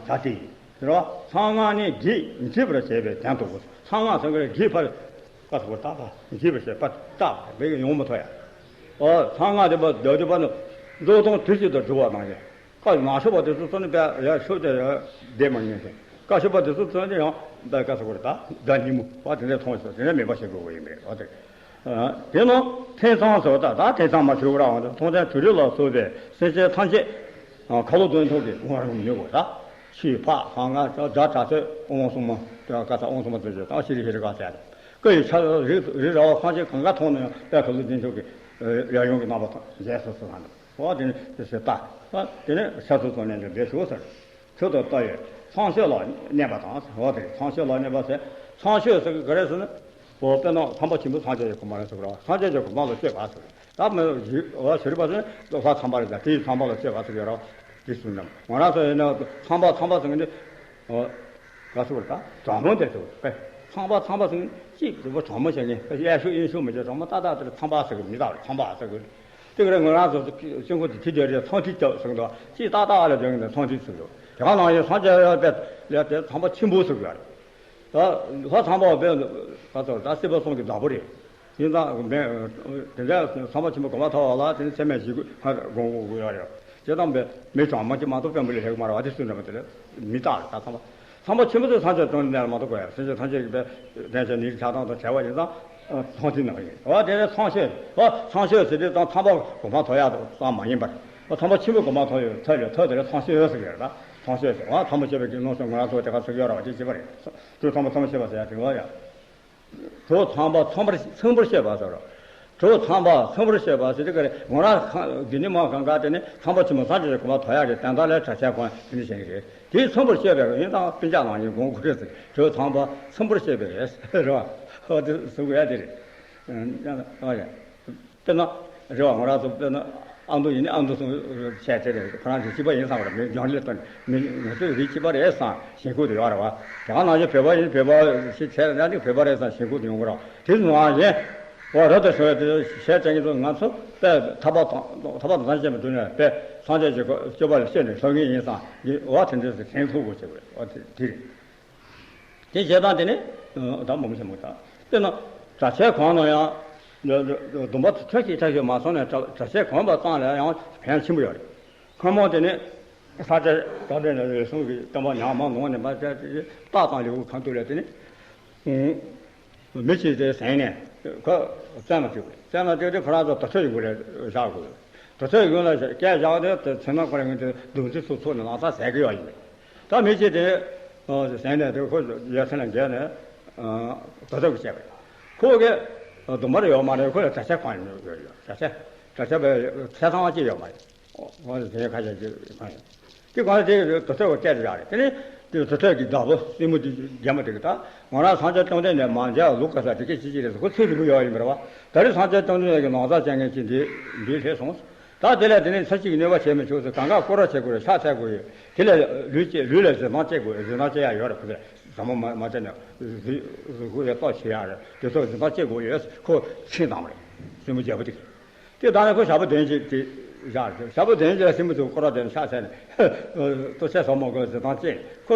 བྱ་སྟེ། དེ་ར་ཚངས་སྔགས་ནི་བགེགས་འཇིག་པར་བྱེད་པའི་དོན་དུ། ཚངས་སྔགས་ཟེར་མཁན་བགེགས་ཕར་བཀའ་ཐུབ་པར་བཏགས་པ། འཇིག་པར་བྱེད་པ་བཏགས་པ་བགེགས་ཡོང་མི་ཐུབ་ཡ། ཨོ་ཚངས་སྔགས་དེ་པ་སྡོད་དེ་པ་ནི་འགྲོ་སྟངས་དུས་གཅིག་ཏུ་འགྲོ་བ་དང་ཡང་། བཀའ་ནང་ཆོས་པ་དེ་ཚོ་ཚོ་ནི་པས་ཡ་ཤོད་དེ་བསྡད་མ་ཉན་ཞིང་། བཀའ་ཆོས་པ་དེ་ཚོ་ཚོ་ནི་ཡང་བཀའ་ཐུབ་པར་བཏགས་བདག་ཉིད་མོ་བ་དེ་འདྲ་མཐོང་ཞིང་། དེ་འདྲ་མེད་པ་ཞིག་དགོས་པ་ཡིན་པས། ཨོ་དེ། དེ་ནི་ཐེམ་ཚང་ཟེར་བ་དང་། ད་ཐེམ་ཚང་མ་ཞུ་ར་འོང་དུ་མཐོང་ཆེན་དུད་འགྲོ་ལ་སོགས་པའི་སེམས་ཅན་ཐམས་ཅད་ཁ་ལོ་བདུན་ཐོག་གི་ངོ་རང་མྱོང་དགོས། ད་ཆུ་ཕག་ལྷ་ང་དགྲ་དྲག་ཚོད་དབང་གསུམ་མ་དེ་ག་ས་དབང་གསུམ་མ་ཚོད་ཅིག་དང་ཤི་རི་ཤི་རི་ག་ཚད་ཀ་ཡི་ཆ་རི་རི་ར་བ་ཐམས་ཅད་གང་ག་མཐོང་ན་ཡང་དཔེ་ཁ་ལོ་བདུན་ཐོག་གི་ཡ་ཡོང་གི་རྣམ་པ་དང་མཇལ་སོ་སོ་ལ་འདུག། ཨོ་དེ་ནི་དེ་སེ་ལྟ། དེ་ནི་ཤ་ཚུགས་ཚོ་ནས་འདི་འདྲ་ཞུ་ཟེར། ཚུལ་དུ་ལྟ་བའི་ཚངས་སྤྱོད་ལ་གནས་པ་དང་། འོ་དེ་ཚངས་སྤྱོད་ལ་གནས་པ་ཟེར། ཚངས་སྤྱོད་ཟེར་གི་ག་རེ་ཟེར་ན། འོ་དཔེར་ན་ཚངས་པ་ཆེན་པོ་སངས་རྒྱས་ཀྱི་གོ་འཕང་ལ་ཟེར་གི་ར། སངས་རྒྱས་ཀྱི་གོ་འཕང་ལ་སྤྱོད་པ་ཟེར་གི། ད་མི་འོ་ཤི་རི་པ་ཟེར་ན་ལྷ་ཚངས་པ་རེད། ད་དེའི་ཚངས་པ་ལ་སྤྱོད་པ་ཟེར་གི་ར། དེ་གསུངས་ནམ་ང་རང་ཚོ་ཡིན་ན་ཚངས་པ་ཚངས་པ་ཟེར་གི་འདི། འོ་ག་ཟེར་གི་ར། ད་གྲང་མོ་དེ་ཚོ་ཚངས་པ་ཚངས་པ་ཟེར་གི་གཅིག་དེ་པོ་གྲང་མོ་བྱས་ནས་གཡས་ཤུག་གཡོན་ཤུག་མི་བྱེད། གྲང་མོ་ཏག་ཏག་དེར་ཚངས་པ་ཟེར་གི་མི་དག་རེད། ཚངས་པ་ཟེར་གི། དེ་ག་རེ་ང་རང་ཚོ་དཀྱིལ་འཁོར་དེ་ཐིག་དེ་རེད། ཚངས་ཐིག་བརྒྱབ་ཟེར་གི་འདུག། ཅིག་ཏག་ཏག་ལ་བརྒྱབ་ནས་ཚངས་ཐིག་ཟེར་གི་འདུག། དེ་ག་ནང་བཞིན་སངས་རྒྱས་པས་ལས་དེ་ཚངས་པ་ཆེན་པོ་ཟེར་གི་ཡོད་རེད། ད་ལྷ་ཚངས་པ་བས་ག་ཚོད་ད་སྲིད་པ་གསུམ་གྱི་བདག་པོ་རེད། ཡིན་ཙང་མེ་དེ་འདྲ་ཚངས་པ་ཆེན་པོ་གོ་མ་ཐོབ་པ་ལ་དེ་ནི་ཚད་མེད་བཞི་དགོས་ཡོད་རེད། བྱས་ཙང་མེ་མེ་གྲང་མོ་ཅིག་མ་གཏོགས་དཔོན་པོ་ལས་ལྷག་མ་རེད་བ། དེ་སུ་འདྲ་མ་དེ་ལས་མི་རྟག་རེད། ད་ཚངས་པ། ཚངས་པ་ཆེན་པོ་དེ་སངས་རྒྱས་དོན་གཉེར་མ་གཏོགས་གོ་ཡ། སེམས་ཅན་ཐམས་ཅད་ཀྱི་དཔལ་དེ་ཆ་ནི་ཆགས་སྡང་དང་བྲལ་བ་ཡིན་ཙང་། ཚངས་ཐིག་ནང་ཡིན་བ། དེ་ནས་ཚངས་སྤྱོད་བ། ཚངས་སྤྱོད་ཟེར་དུས་ཙམ་ཚངས་པ་གོ་འཕང་ཐོབ་ཡག་ཙམ་མ་ཡིན་པར། བ། ཚངས་པ་ཆེན་པོ་གོ་འཕང་ཐོབ་ཡོད་ཐོབ་ཡོད་ཐོབ་དེ་ལ་ཚངས་སྤྱོད་ཟེར་གི་རེད། ད་ཚངས་སྤྱོད་ཟེར་བ། ཚངས་པ་སྤྱོད་པའི་གི་ནང་སོ་ང་རང་ཚོ་དེ་ག་ཚོད་ཡོད་ར་བ་དེ་བྱེད་པ་རེད། དུས་ཚངས་པ་ཚངས་པ་སྤྱོད་པ་ཟེར་ཡ་དེ་བ་ཡ། གྲོགས་ཚངས་པ་ཚངས་པར་ཚངས་པར་སྤྱད་པ་ཟེར་རོ། གྲོགས་ཚངས་པ་ཚངས་པར་སྤྱད་པ་ཟེར་དུས་ཀ་རེ་ང་རང་ག་འདི་ནི་མ་གང་ག་དེ་ནི་ཚངས་པ་ཆེན་པོ་སངས་རྒྱས་ཀྱི་གོ་འཕང་ཐོབ་ཡག་གི་དོན་དག་ལ་གྲྭ་ཆས་གོན་དེ་འདྲ་བྱེད་ཀྱི་རེད། དེའི་ཚངས་པར་སྤྱད་པའི་ཡིན་དང་སྤུན་ཀྱག་ནང་བཞིན་གོན་དགོས་རེད་ཟེར། གྲོགས་ཚངས་པ་ཚངས་པར་སྤྱད་པའི་རེད་རེད་བ། ཨོ་དེ་གསུང་དགོས་ཡ་དེ་རེད། ཨ་ཡ། དཔེར་ན། རེད་བ། ང་རང་ཚོ་དཔེར་ན་ཨ་མདོ་ཡིན་ན་ཨ་མདོ་སོང་བྱས་ཚེ་རེད། ཁོ་རང་ཚོ་གཅིག་པ་ཡིན་བསམ་པ་རེད། མི་རྒྱང་རིང་ལ་ལྟོས་ནས་མི་ང་ཚོའི་རིགས་གཅིག་པ་རེད་བསམ་ཞེན་ཁུལ་དུ་ཡོད་རེད་བ། དེ་ག་ནང་བཞིན་བོད་པ་ཡིན་བོད་པ་ཞིག་བྱས་ན་ནི་བོད་པ་རེད་བསམ་ཞེན་ཁུལ་དུ་ཡོང་གི་རེད། དེ་ནང་བཞིན་འོ་རབ་ཏུ་བྱུང་བའི་དེ་ཞེས་བྱ་གཉིས་སུ་ང་ཚོ་དཔེ་ཐར་པ་དང་ཐར་པ་དང་བཅས་པའི་དོན་ནས་དཔེ་སངས་རྒྱས་ཀྱི་སྤྱོད་པ་ལ་བཤད་ནས་སློབ་མཁན་ཡིན་བསམ་འདི་འོ་དེ་འདྲ་ཞིག་ཞེན་ཁུལ་དགོས་བྱེད་དགོས་རེད། འོ་དེ་དེ་རེད། དེ་བྱས་ཙང་དེ་ནི་ད་མང་པོ་ཞིག་མ་རེད། དཔེར་ན་གྲྭ་ཆས་གོན་ན་ཡང་སྡོམ་པ་ཁྲོད་ཀྱི་ཐག་ཆོད་མ་སོང་ནས་གྲྭ་ཆས་གོན་པ་ཙམ་ལ་ཡང་ཕན་ཆེན་པོ་ཡོད་རེད། སྔ་མོ་དེ་ནི་ས་ཆ་གང་དེ་ནས་རེ་ཟུང་གི་བསྟན་པ་ཉམས་མ་ནོར་ནས་མ་བྱས་རྟགས་དང་ལེའུ་གང་ཐུབ་ལས་དེ་ནི་མི་གཅིག་དེ་ཟིན་ནས་ཁོ་བཙོན་ལ་བཅུག་རེད། བཙོན་ལ་བཅུག་དུས་ཁོ་རང་ཚོ་དུར་ཁྲོད་ཀྱི་སྒོ་ལ་བཞག་དགོས། དུར་ཁྲོད་ཀྱི་སྒོ་ལ་སྐད་བཞག་དུས་དེ་མཚན་མོ་ཁོ་རང་གིས་དེ་སྡོམ་རྩིས་སོགས་ཚོགས་ནས་ལག་ཆ་ཟས་ཀྱི་ཡོད་ཡིན། ད་མི་གཅིག་དེ་ཟིན་ནས་དེ་ཁོ་ཡ་མཚན་ལ་འགྱེལ་ནས་དུར་ཁྲོད་ཀྱི་བཅད་པ་ཡིན། ཁོ་གི་སྡོམ་པ་རེ་ཡོད་མ་རེད། ཁོ་ལ་གྲྭ་ཆས་གང་ཡོད་ཡོད་ཡོད། གྲྭ་ཆས་གྲྭ་ཆས་པའི་ཆས་ཚང་བ་གཅིག་ཡོད་མ་རེད། འོ་དེ་ཁ་ཤས་ཀྱིས་གང་ཡོད། དེ་གང་དེ་དུར་ཁྲོད་ཀྱི་སྐད་དུ་བཞག་རེད། དེ་ནས་དེ་དུར་ཁྲོད་ཀྱི་བདག་པོ་སྲིན་མོ་དེ་རྒྱལ་མོ་དེ་གིས་ད་ང་རང་སངས་རྒྱས་བཅོམ་ལྡན་འདས་མ་མཇལ་ལུག་ག་ས་དེ་སྐད་ཅི་ཅི་རེད་ཟེར། ཁོ་ཚེ་རིང་པོ་ཡོད་ཡིན་པ་རེད་བ། ད་རེས་སངས་རྒྱས་བཅོམ་ལྡན་འདས་ཀྱི་ནང་ས་བཅད་མཁན་གཅིག་འདི་འདི་སླེབས་སོང་། ད་དེ་ལས་དེ་ནས་ཚེ་གཅིག་གི་གནོད་པ་བྱེད་མི་ཆོག་ཟེར། གང་ག་སྐོར་ར་བྱེད་དགོས་རེད། ཕྱག་འཚལ་དགོས་ཡོད། དེ་ལས་ལུས་ལུས་ལ་གཟི་མདངས་སྐྱེ་དགོས། གཟི་མདངས་སྐྱེ་ཡ་ཡོད་རེད། ཁོ་ཚོས་ཟབ་མོ་མ་མ་བྱས་ན་གཟི་གཟི་ཁུ་ཡ་ཏོག་བྱེད་ཡ་རེད། དེ་ཚོ་གཟི་མདངས་སྐྱེ་དགོས་ཡོད། ཁོ་ཆིངས་བཏང་བ་རེད། སྲིན་མོ་རྒྱལ་པོ་དེ་གིས། དེ་ད་ནི་ཁོ་ཞག་པོ་བདུན་གྱི་དེ་བཞག་རེད། ཞག་པོ་བདུན་གྱི་སྲིན་མོ་ཚོ་སྐོར་ར་དེ་ནས་ཕྱག་འཚལ་ནས་ལྟོ་ཆས་ཟབ་མོ་གི་གཟི་མདངས་སྐྱེས། ཁོ་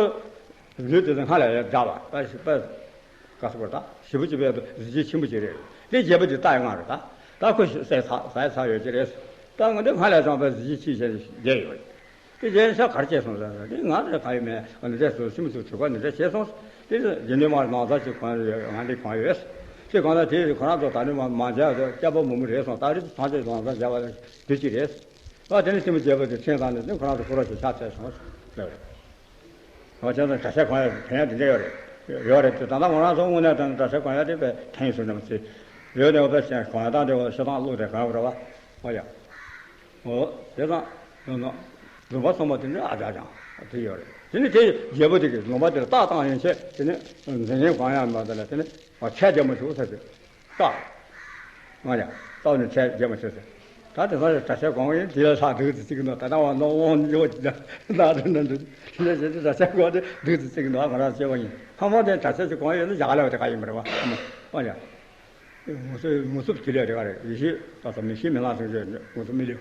ལུས་དེ་ཚོ་སྔར་ལས་ཡར་འཇགས་པ་ད་ཞིག་པ་ག་ས་གོ་ད་ཞེ་པོ་ཅིག་པའི་གཟི་བརྗིད་ཆེན་པོ་ཅིག་རེད། དེ་རྒྱལ་པོ་དེ་ལྟ་ཡི་ང་རེད། ད་ད་ཁོ་ཟས་ཚ་ཟས་ཚ་ཡོད་ཀྱི་རེད། ད་ང་འདི་སྔར་ལས་བཟང་པའི་གཟི་བརྗིད་ཆེ་ཞེས་བརྗོད་ཡོད་རེད། དེ་རྗེས་ཤ་གར་སྐྱེས་སོང་ཟེར་ན་དེ་ང་རེ་ག་ཡོད་མེད། ཨ་ནི་རེ་སོ་སྲིན་མོ་ཚོ་གྲོད་ཁོག་ནི་རེ་བྱས་སོང་། དེ་རྗེས་ནས་མར་ནང་ས་ཅིག་གང་ཡོད་ང་འདི་གང་ཡོད། དེ་གང་ལ་དེ་ཁོ་རང་ཚོ་ད་ནི་མ་མ་མཇལ་ཚོ་སྐྱ་བོ་མོ་མོ་རེད་སོང་། ད་རེས་ཚང་ཆེ་ནང་ས་མཇལ་བ་དེ་གཅིག་རེད། ཨ་དེ་ནི་སྲིན་མོ་རྒྱལ་པོ་དེ་མཚན་བཏང་ནས་དེ་ཁོ་རང་ཚོ་ཁོ་ར་ཞིག་ཕྱག་འཚལ་སོང་ཟེར་བ་རེད། ཨོ་བྱས་ཙང་གྲྭ་ཆས་གོན་ཡ་ཕན་ཡ་དེ་འདྲ་ཡོད་རེད། ཡོད་རེད་དེ་ད་ལྟ་ང་རང་ཚོ་དངོས་གནས་དྲང་གནས་གྲྭ་ཆས་གོན་ཡ་དེ་དཔེ་ཕན་ཡོན་སུ་འདྲ་མ་ཚེ་ཡོད་དེ་འོ་དཔེ་ཞེ་གོན་ཡ་དང་དེ་འོ་ཤི་ཐང་བླུགས་དེ་གོན་ཡོད་རེད་བ། ཨོ་ཡ། ཨོ་བྱས་ཙང་ཡོད་ནོ། ལུང་པ་གསུམ་པ་དེ་འདྲ་ཨ་ཅག་ཅང་དེ་ཡོད་རེད། དེ་ནི་དེ་རྒྱལ་པོ་དེ་གིས་ལུང་པ་དེར་རྟགས་བཏང་ཡན་ཆད་དེ་ནི་འཛིན་ཉན་གོན་ཡ་མ་དེ་ལ་དེ་ནི་ཨོ་ཆས་རྒྱ་མ་ཆུ་ས་དེ། རྟགས། ང་ཡང་རྟགས་ནི་ཆས་རྒྱ་མ་ཆུ་ས། ད་དེ་ཚོ་གྲྭ་ཆས་གོན་ཡིན་དེ་ལ་ལྷག་འདུག་ཏུ་བརྩི་གི་འདུག་ད་ལྟ་བ་ནོ་དབང་ཉོ་ཅི་ད་ད་དེ་འདྲ་འདུག་དེ་འདྲ་བྱས་ཏེ་གྲྭ་ཆས་གོན་དེ་འདུག་ཏུ་བརྩི་གི་འདུག་ང་རང་སྐྱེ་བ་ཡིན་ཕ་མ་དེ་གྲྭ་ཆས་ཅིག་གོན་ཡོད་ན་ཞག་ལས་བ་དེ་ག་ཡིན་པ་རེད་བ། ཨོ་ཡ། ངོ་སོ་ངོ་སོ་དེ་ལས་རེ་བ་རེད། ཡེ་ཤེས་ད་ཚོ་མི་ཤེས་མི་ལ་སེང་ཞེས་ངོ་སོ་མི་ལེའུ།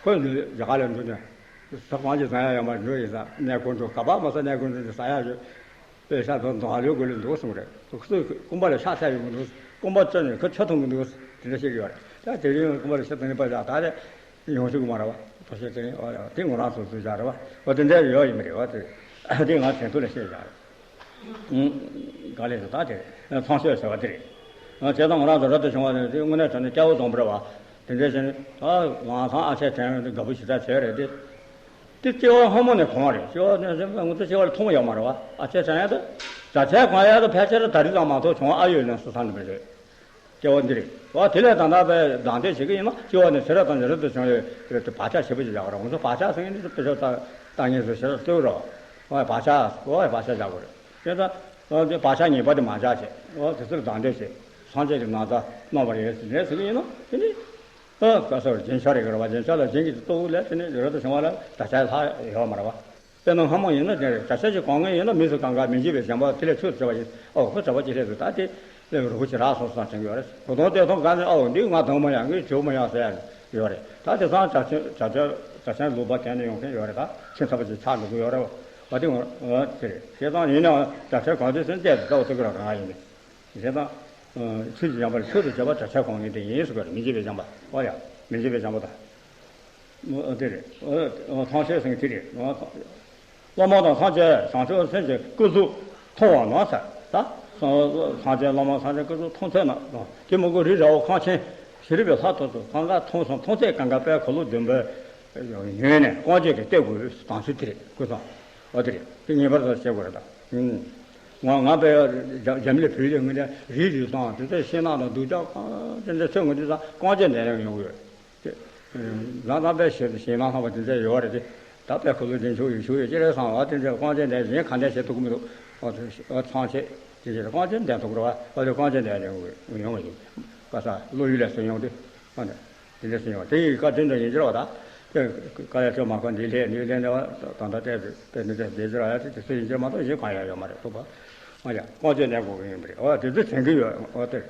ཁོས་འདི་ཞག་ལས་འདུག་ནས་ས་གང་ཅི་ཟང་ཡ་ཡོད་མ་འགྲོ་ཡིན་ས་གནས་ཁོ་འགྲོ་ག་པ་མ་ས་གནས་ཁོ་འགྲོ་ཟ་ཡ་ཡོད། དཔེ་ཤ་དང་དང་ལོས་དགོས་ལོས་འདུག་གསུངས་རེད། ཁོ་ཚོས་རྐུན་པ་ལ་ཤ་ཚ་ཡོང་གི་འདུག་རྐུན་པ་བཙལ་ནས་ཁོ་ཆུ་འཐུང་གི་འདུག་དེ་འདྲ་བཤད་ཀྱི་ཡོད་རེད། ད་དེ་རིང་རྐུན་པ་ལ་ཤ་འཐུང་ནས་པ་བཞག་ད་རེད། ཡོང་ཤུགས་མ་རེད་བ། ཐོ་ཤེས་དེ་ཨོ་ཡ་དེ་ངོ་རང་སོ་སོའི་བཞག་རེད་བ། ཨོ་དེ་འདྲ་ཡོད་ཡིན་མི་རེད་བ་དེ། དེ་ང་དྲན་ཐུབ་ལ་བཤད་བཞག་རེད། ག་ལས་སུ་ད་དེ་ཚང་ཤོས་ཟེར་བ་དེ་རེད། བྱས་ཙང་ང་རང་ཚོ་རབ་ཏུ་བྱུང་བ་དེ་དངོས་གནས་དྲང་གནས་སྐྱ་བོ་བཟང་པོ་རེད་བ། དེ་འདྲ་བྱས་ནས་ད་ང་ཚང་ཨ་ཆད་དྲན་དགའ་པོ་ཞེ་དྲག་བྱས་རེད་དེ། དེ་སྐྱེ་བ་སྔ་མོ་ནས་གོང་རེད། སྐྱེ་བ་ནས་ང་ཚོ་སྐྱེ་བ་ལ་མཐོང་ཡོད་མ་རེད་བ། ཨ་ཆད་དྲན་ཡ་དེ། གྲྭ་ཆས་གོན་ཡ་དེ་ཕལ་ཆེར་ད་རེས་ཙམ་མ་གཏོགས་བྱུང་བ་ཨ་ཡོད་ནས་སུ་ས་ནས་མི་རེད། སྐྱེ་བ་འདི་རེད་བ། དེ་ལས་ད་ལྟ་བའི་གདམས་ངག་བྱེད་ཀྱི་ཡིན་ན་སྐྱེ་བ་ནས་ཚེ་རབས་དང་ནས་རབ་ཏུ་བྱུང་བའི་རེད་དེ་བག་ཆགས་ཞེ་པོ་ཅིག་བཞག་རོགས། ང་ཚོ་བག་ཆགས་ཟེར་མཁན་འདི་དཔེ་ཆ་ལྟ་ལྟ་ངན་སོ་ཞེ་དྲག་ལྟོས་རོགས། ཨོ་བག་ཆགས་ཨོ་བག་ཆགས་བཞག་དགོས་རེད། དེ་ལྟ་ཨོ་དེ་བག་ཆགས་ངན་པ་དེ་མ་བཞག་བྱས་ཨོ་དེ་ཚོར་གདམས་ངག་བྱས་སངས་རྒྱས་ཀྱི་ནང་ད་གནང་བ་རེད་ཟེར་ནས་ཟེར་གྱི་ཡིན་ན་དེ་ནི་ཨོ་ག་ས་རྒྱན་ཆ་རེད་ག་རེ་བ། རྒྱན་ཆ་ལ་རྒྱན་གྱི་ལྟོ་བུ་ལས་དེ་ནི་རབ་ཏུ་བྱུང་བ་ལ་ད་ཆ་ལྷག་ཡོད་མ་རེད་བ། དཔེར་ན་སྔ་མོ་ཡིན་ན་དེ་རེད། གྲྭ་ཆས་ཅིག་གོན་མཁན་ཡིན་ན་མི་སུ་གང་ག་མི་འཇིགས་པའི་བྱམས་པ་དེ་ལས་ཆུ་བྲི་བ་ཡིན། ཨོ་ཁོ་གྲྭ་པ་ཅིག་སླེབས་སོང་ད་དེ་སླེབས་རུ་ཅིག་རག་སོང་བསམ་དྲན་གྱི་ཡོད་རེད། གོ་དོན་དེ་མཐོང་ག་ནས་ཨོ་འདི་ང་དང་མ་ཡང་གི་བྱུག་མ་ཡང་ཟེར་ཡ་ཡོད་རེད། ད་དེ་སང་གྲྭ་ཆས་གྲྭ་ཆས་གྲྭ་ཆས་ལུག་པ་གྱོན་ནས་ཡོང་མཁན་ཡོད་རེད། ད་ཁྱིམ་ཚང་པ་ཅིག་ཆགས་འགྲོ་གི་ཡོད་རེད། བ་དེ་ངོ་ཨོ་དེ་རེད། བྱས་ཙང་ཡིན་ནའང་གྲྭ་ཆས་གོན་དུས་སུ་བལྟས་ཏེ་ལྟ་བ་ཐུབ་ཀྱི་རེད་གང་ཡིན་ནི། བྱས་ཙང་ཆོས་ཀྱི་བྱམས་པ་ལ་ཆོས་སུ་བྱེད་པ་གྲྭ་ཆས་གོན་མཁན་དེ་ཡིན་ཟེར་གི་རེད། མི་འཇིགས་པའི་བྱམས་པ། ཨོ་ཡ་མི་འཇིགས་པའི་བྱམས་པ་དང་། ཨོ་དེ་རེད། ཨོ་ཐང་ཤེས་ཟེར་མཁན་དེ་རེད། ཨོ་སློབ་མ་དང་སངས་རྒྱས་བྱང་ཆུབ་སེམས་ཀྱི་སྐུ་གཟུགས་མཐོང་བ་ན་ཟེར་ད། སངས་རྒྱས་སློབ་མ་སངས་རྒྱས་སྐུ་གཟུགས་མཐོང་ཚད་ན་དེ་མི་དགོས། རི་ར་བ་ཁང་ཆེན་ཞིག་རི་བའི་ལྷ་ཐོ་ཚོ་གང་ག་མཐོང་སོང་། མཐོང་ཚད་གང་ག་དཔལ་འཁོར་ལོ་བདུན་པའི་ཡོན་ནས་དཀོན་མཆོག་གིས་བསྟོད་དགོས་དང་ཚུལ་དེ་རེད། ཀུན་བཟང་། ཨོ་དེ་རེད། དེ་ངེས་པར་དུ་བྱེད་དགོས་རེད་ད། ཨུམ། ང་ང་པའི་འཇམ་ལས་བུད་དེ་ངས་རིལ་རིལ་སོང་དེ་ཚོ་ཤིང་ནགས་དང་སྡུག་ཅག་གང་དེ་འདྲ་ཚོས་ངོ་དེ་ཚོ་རྐང་རྗེས་འདེད་ཡང་ཡོང་གི་ཡོད། དེ་ལང་ལང་པའི་ཞེ་ཞེ་ནང་ལྷག་པ་དེ་འདྲ་ཡོད་རེད་དེ། ད་པའི་ཁོ་ལོ་འདི་ཆུ་ཡོད་ཆུ་ཡོད་ཅེ་རེད་བསམ་པ་དེ་འདྲ་རྐང་རྗེས་འདེད་གཞན་ག་འདྲ་བྱེད་ཐུབ་ཀྱི་མི་འདུག་ཨོ་ཚང་ཆེ་དེ་འདྲ་རྐང་རྗེས་འདེད་ཐུབ་ཀྱི་རེད་བ། ཨོ་དེ་རྐང་རྗེས་འདེད་ཡོང་གི་ཡོང་གི་ཡིན། ག་ས་བློ་ཡུལ་ལས་སུ་ཡོང་དུས། ཨ་ནི། དེ་འདྲ་ཟེར་ཡོང་དེ་ཡི་བཀའ་དྲིན་དུ་ཡིན་གྱུར་བ་དང་། དེ་བཀའ་ཡ་ཆོས་མ་ཁོ་འདི་ལས་ནུས་ལས་འདྲ་བ་ད་ལྟ་བལྟས་ཏེ་དཔེ་འདི་འདྲ་བདེ་གྱུར་ཡ་དེ་དེ་ཚོ་ཡིན་གྱུར་མ་གཏོགས་གཞན་གང་ཡང་ཡོད་མ་རེད་ཐུག་པ། ཨ་ཡ་ཀོང་ཇོ་ནས་གོ་གི་ཡིན་པ་རེད། ཨོ་དེ་ཚོ་དྲན་གྱི་ཡོད། ཨོ་དེ།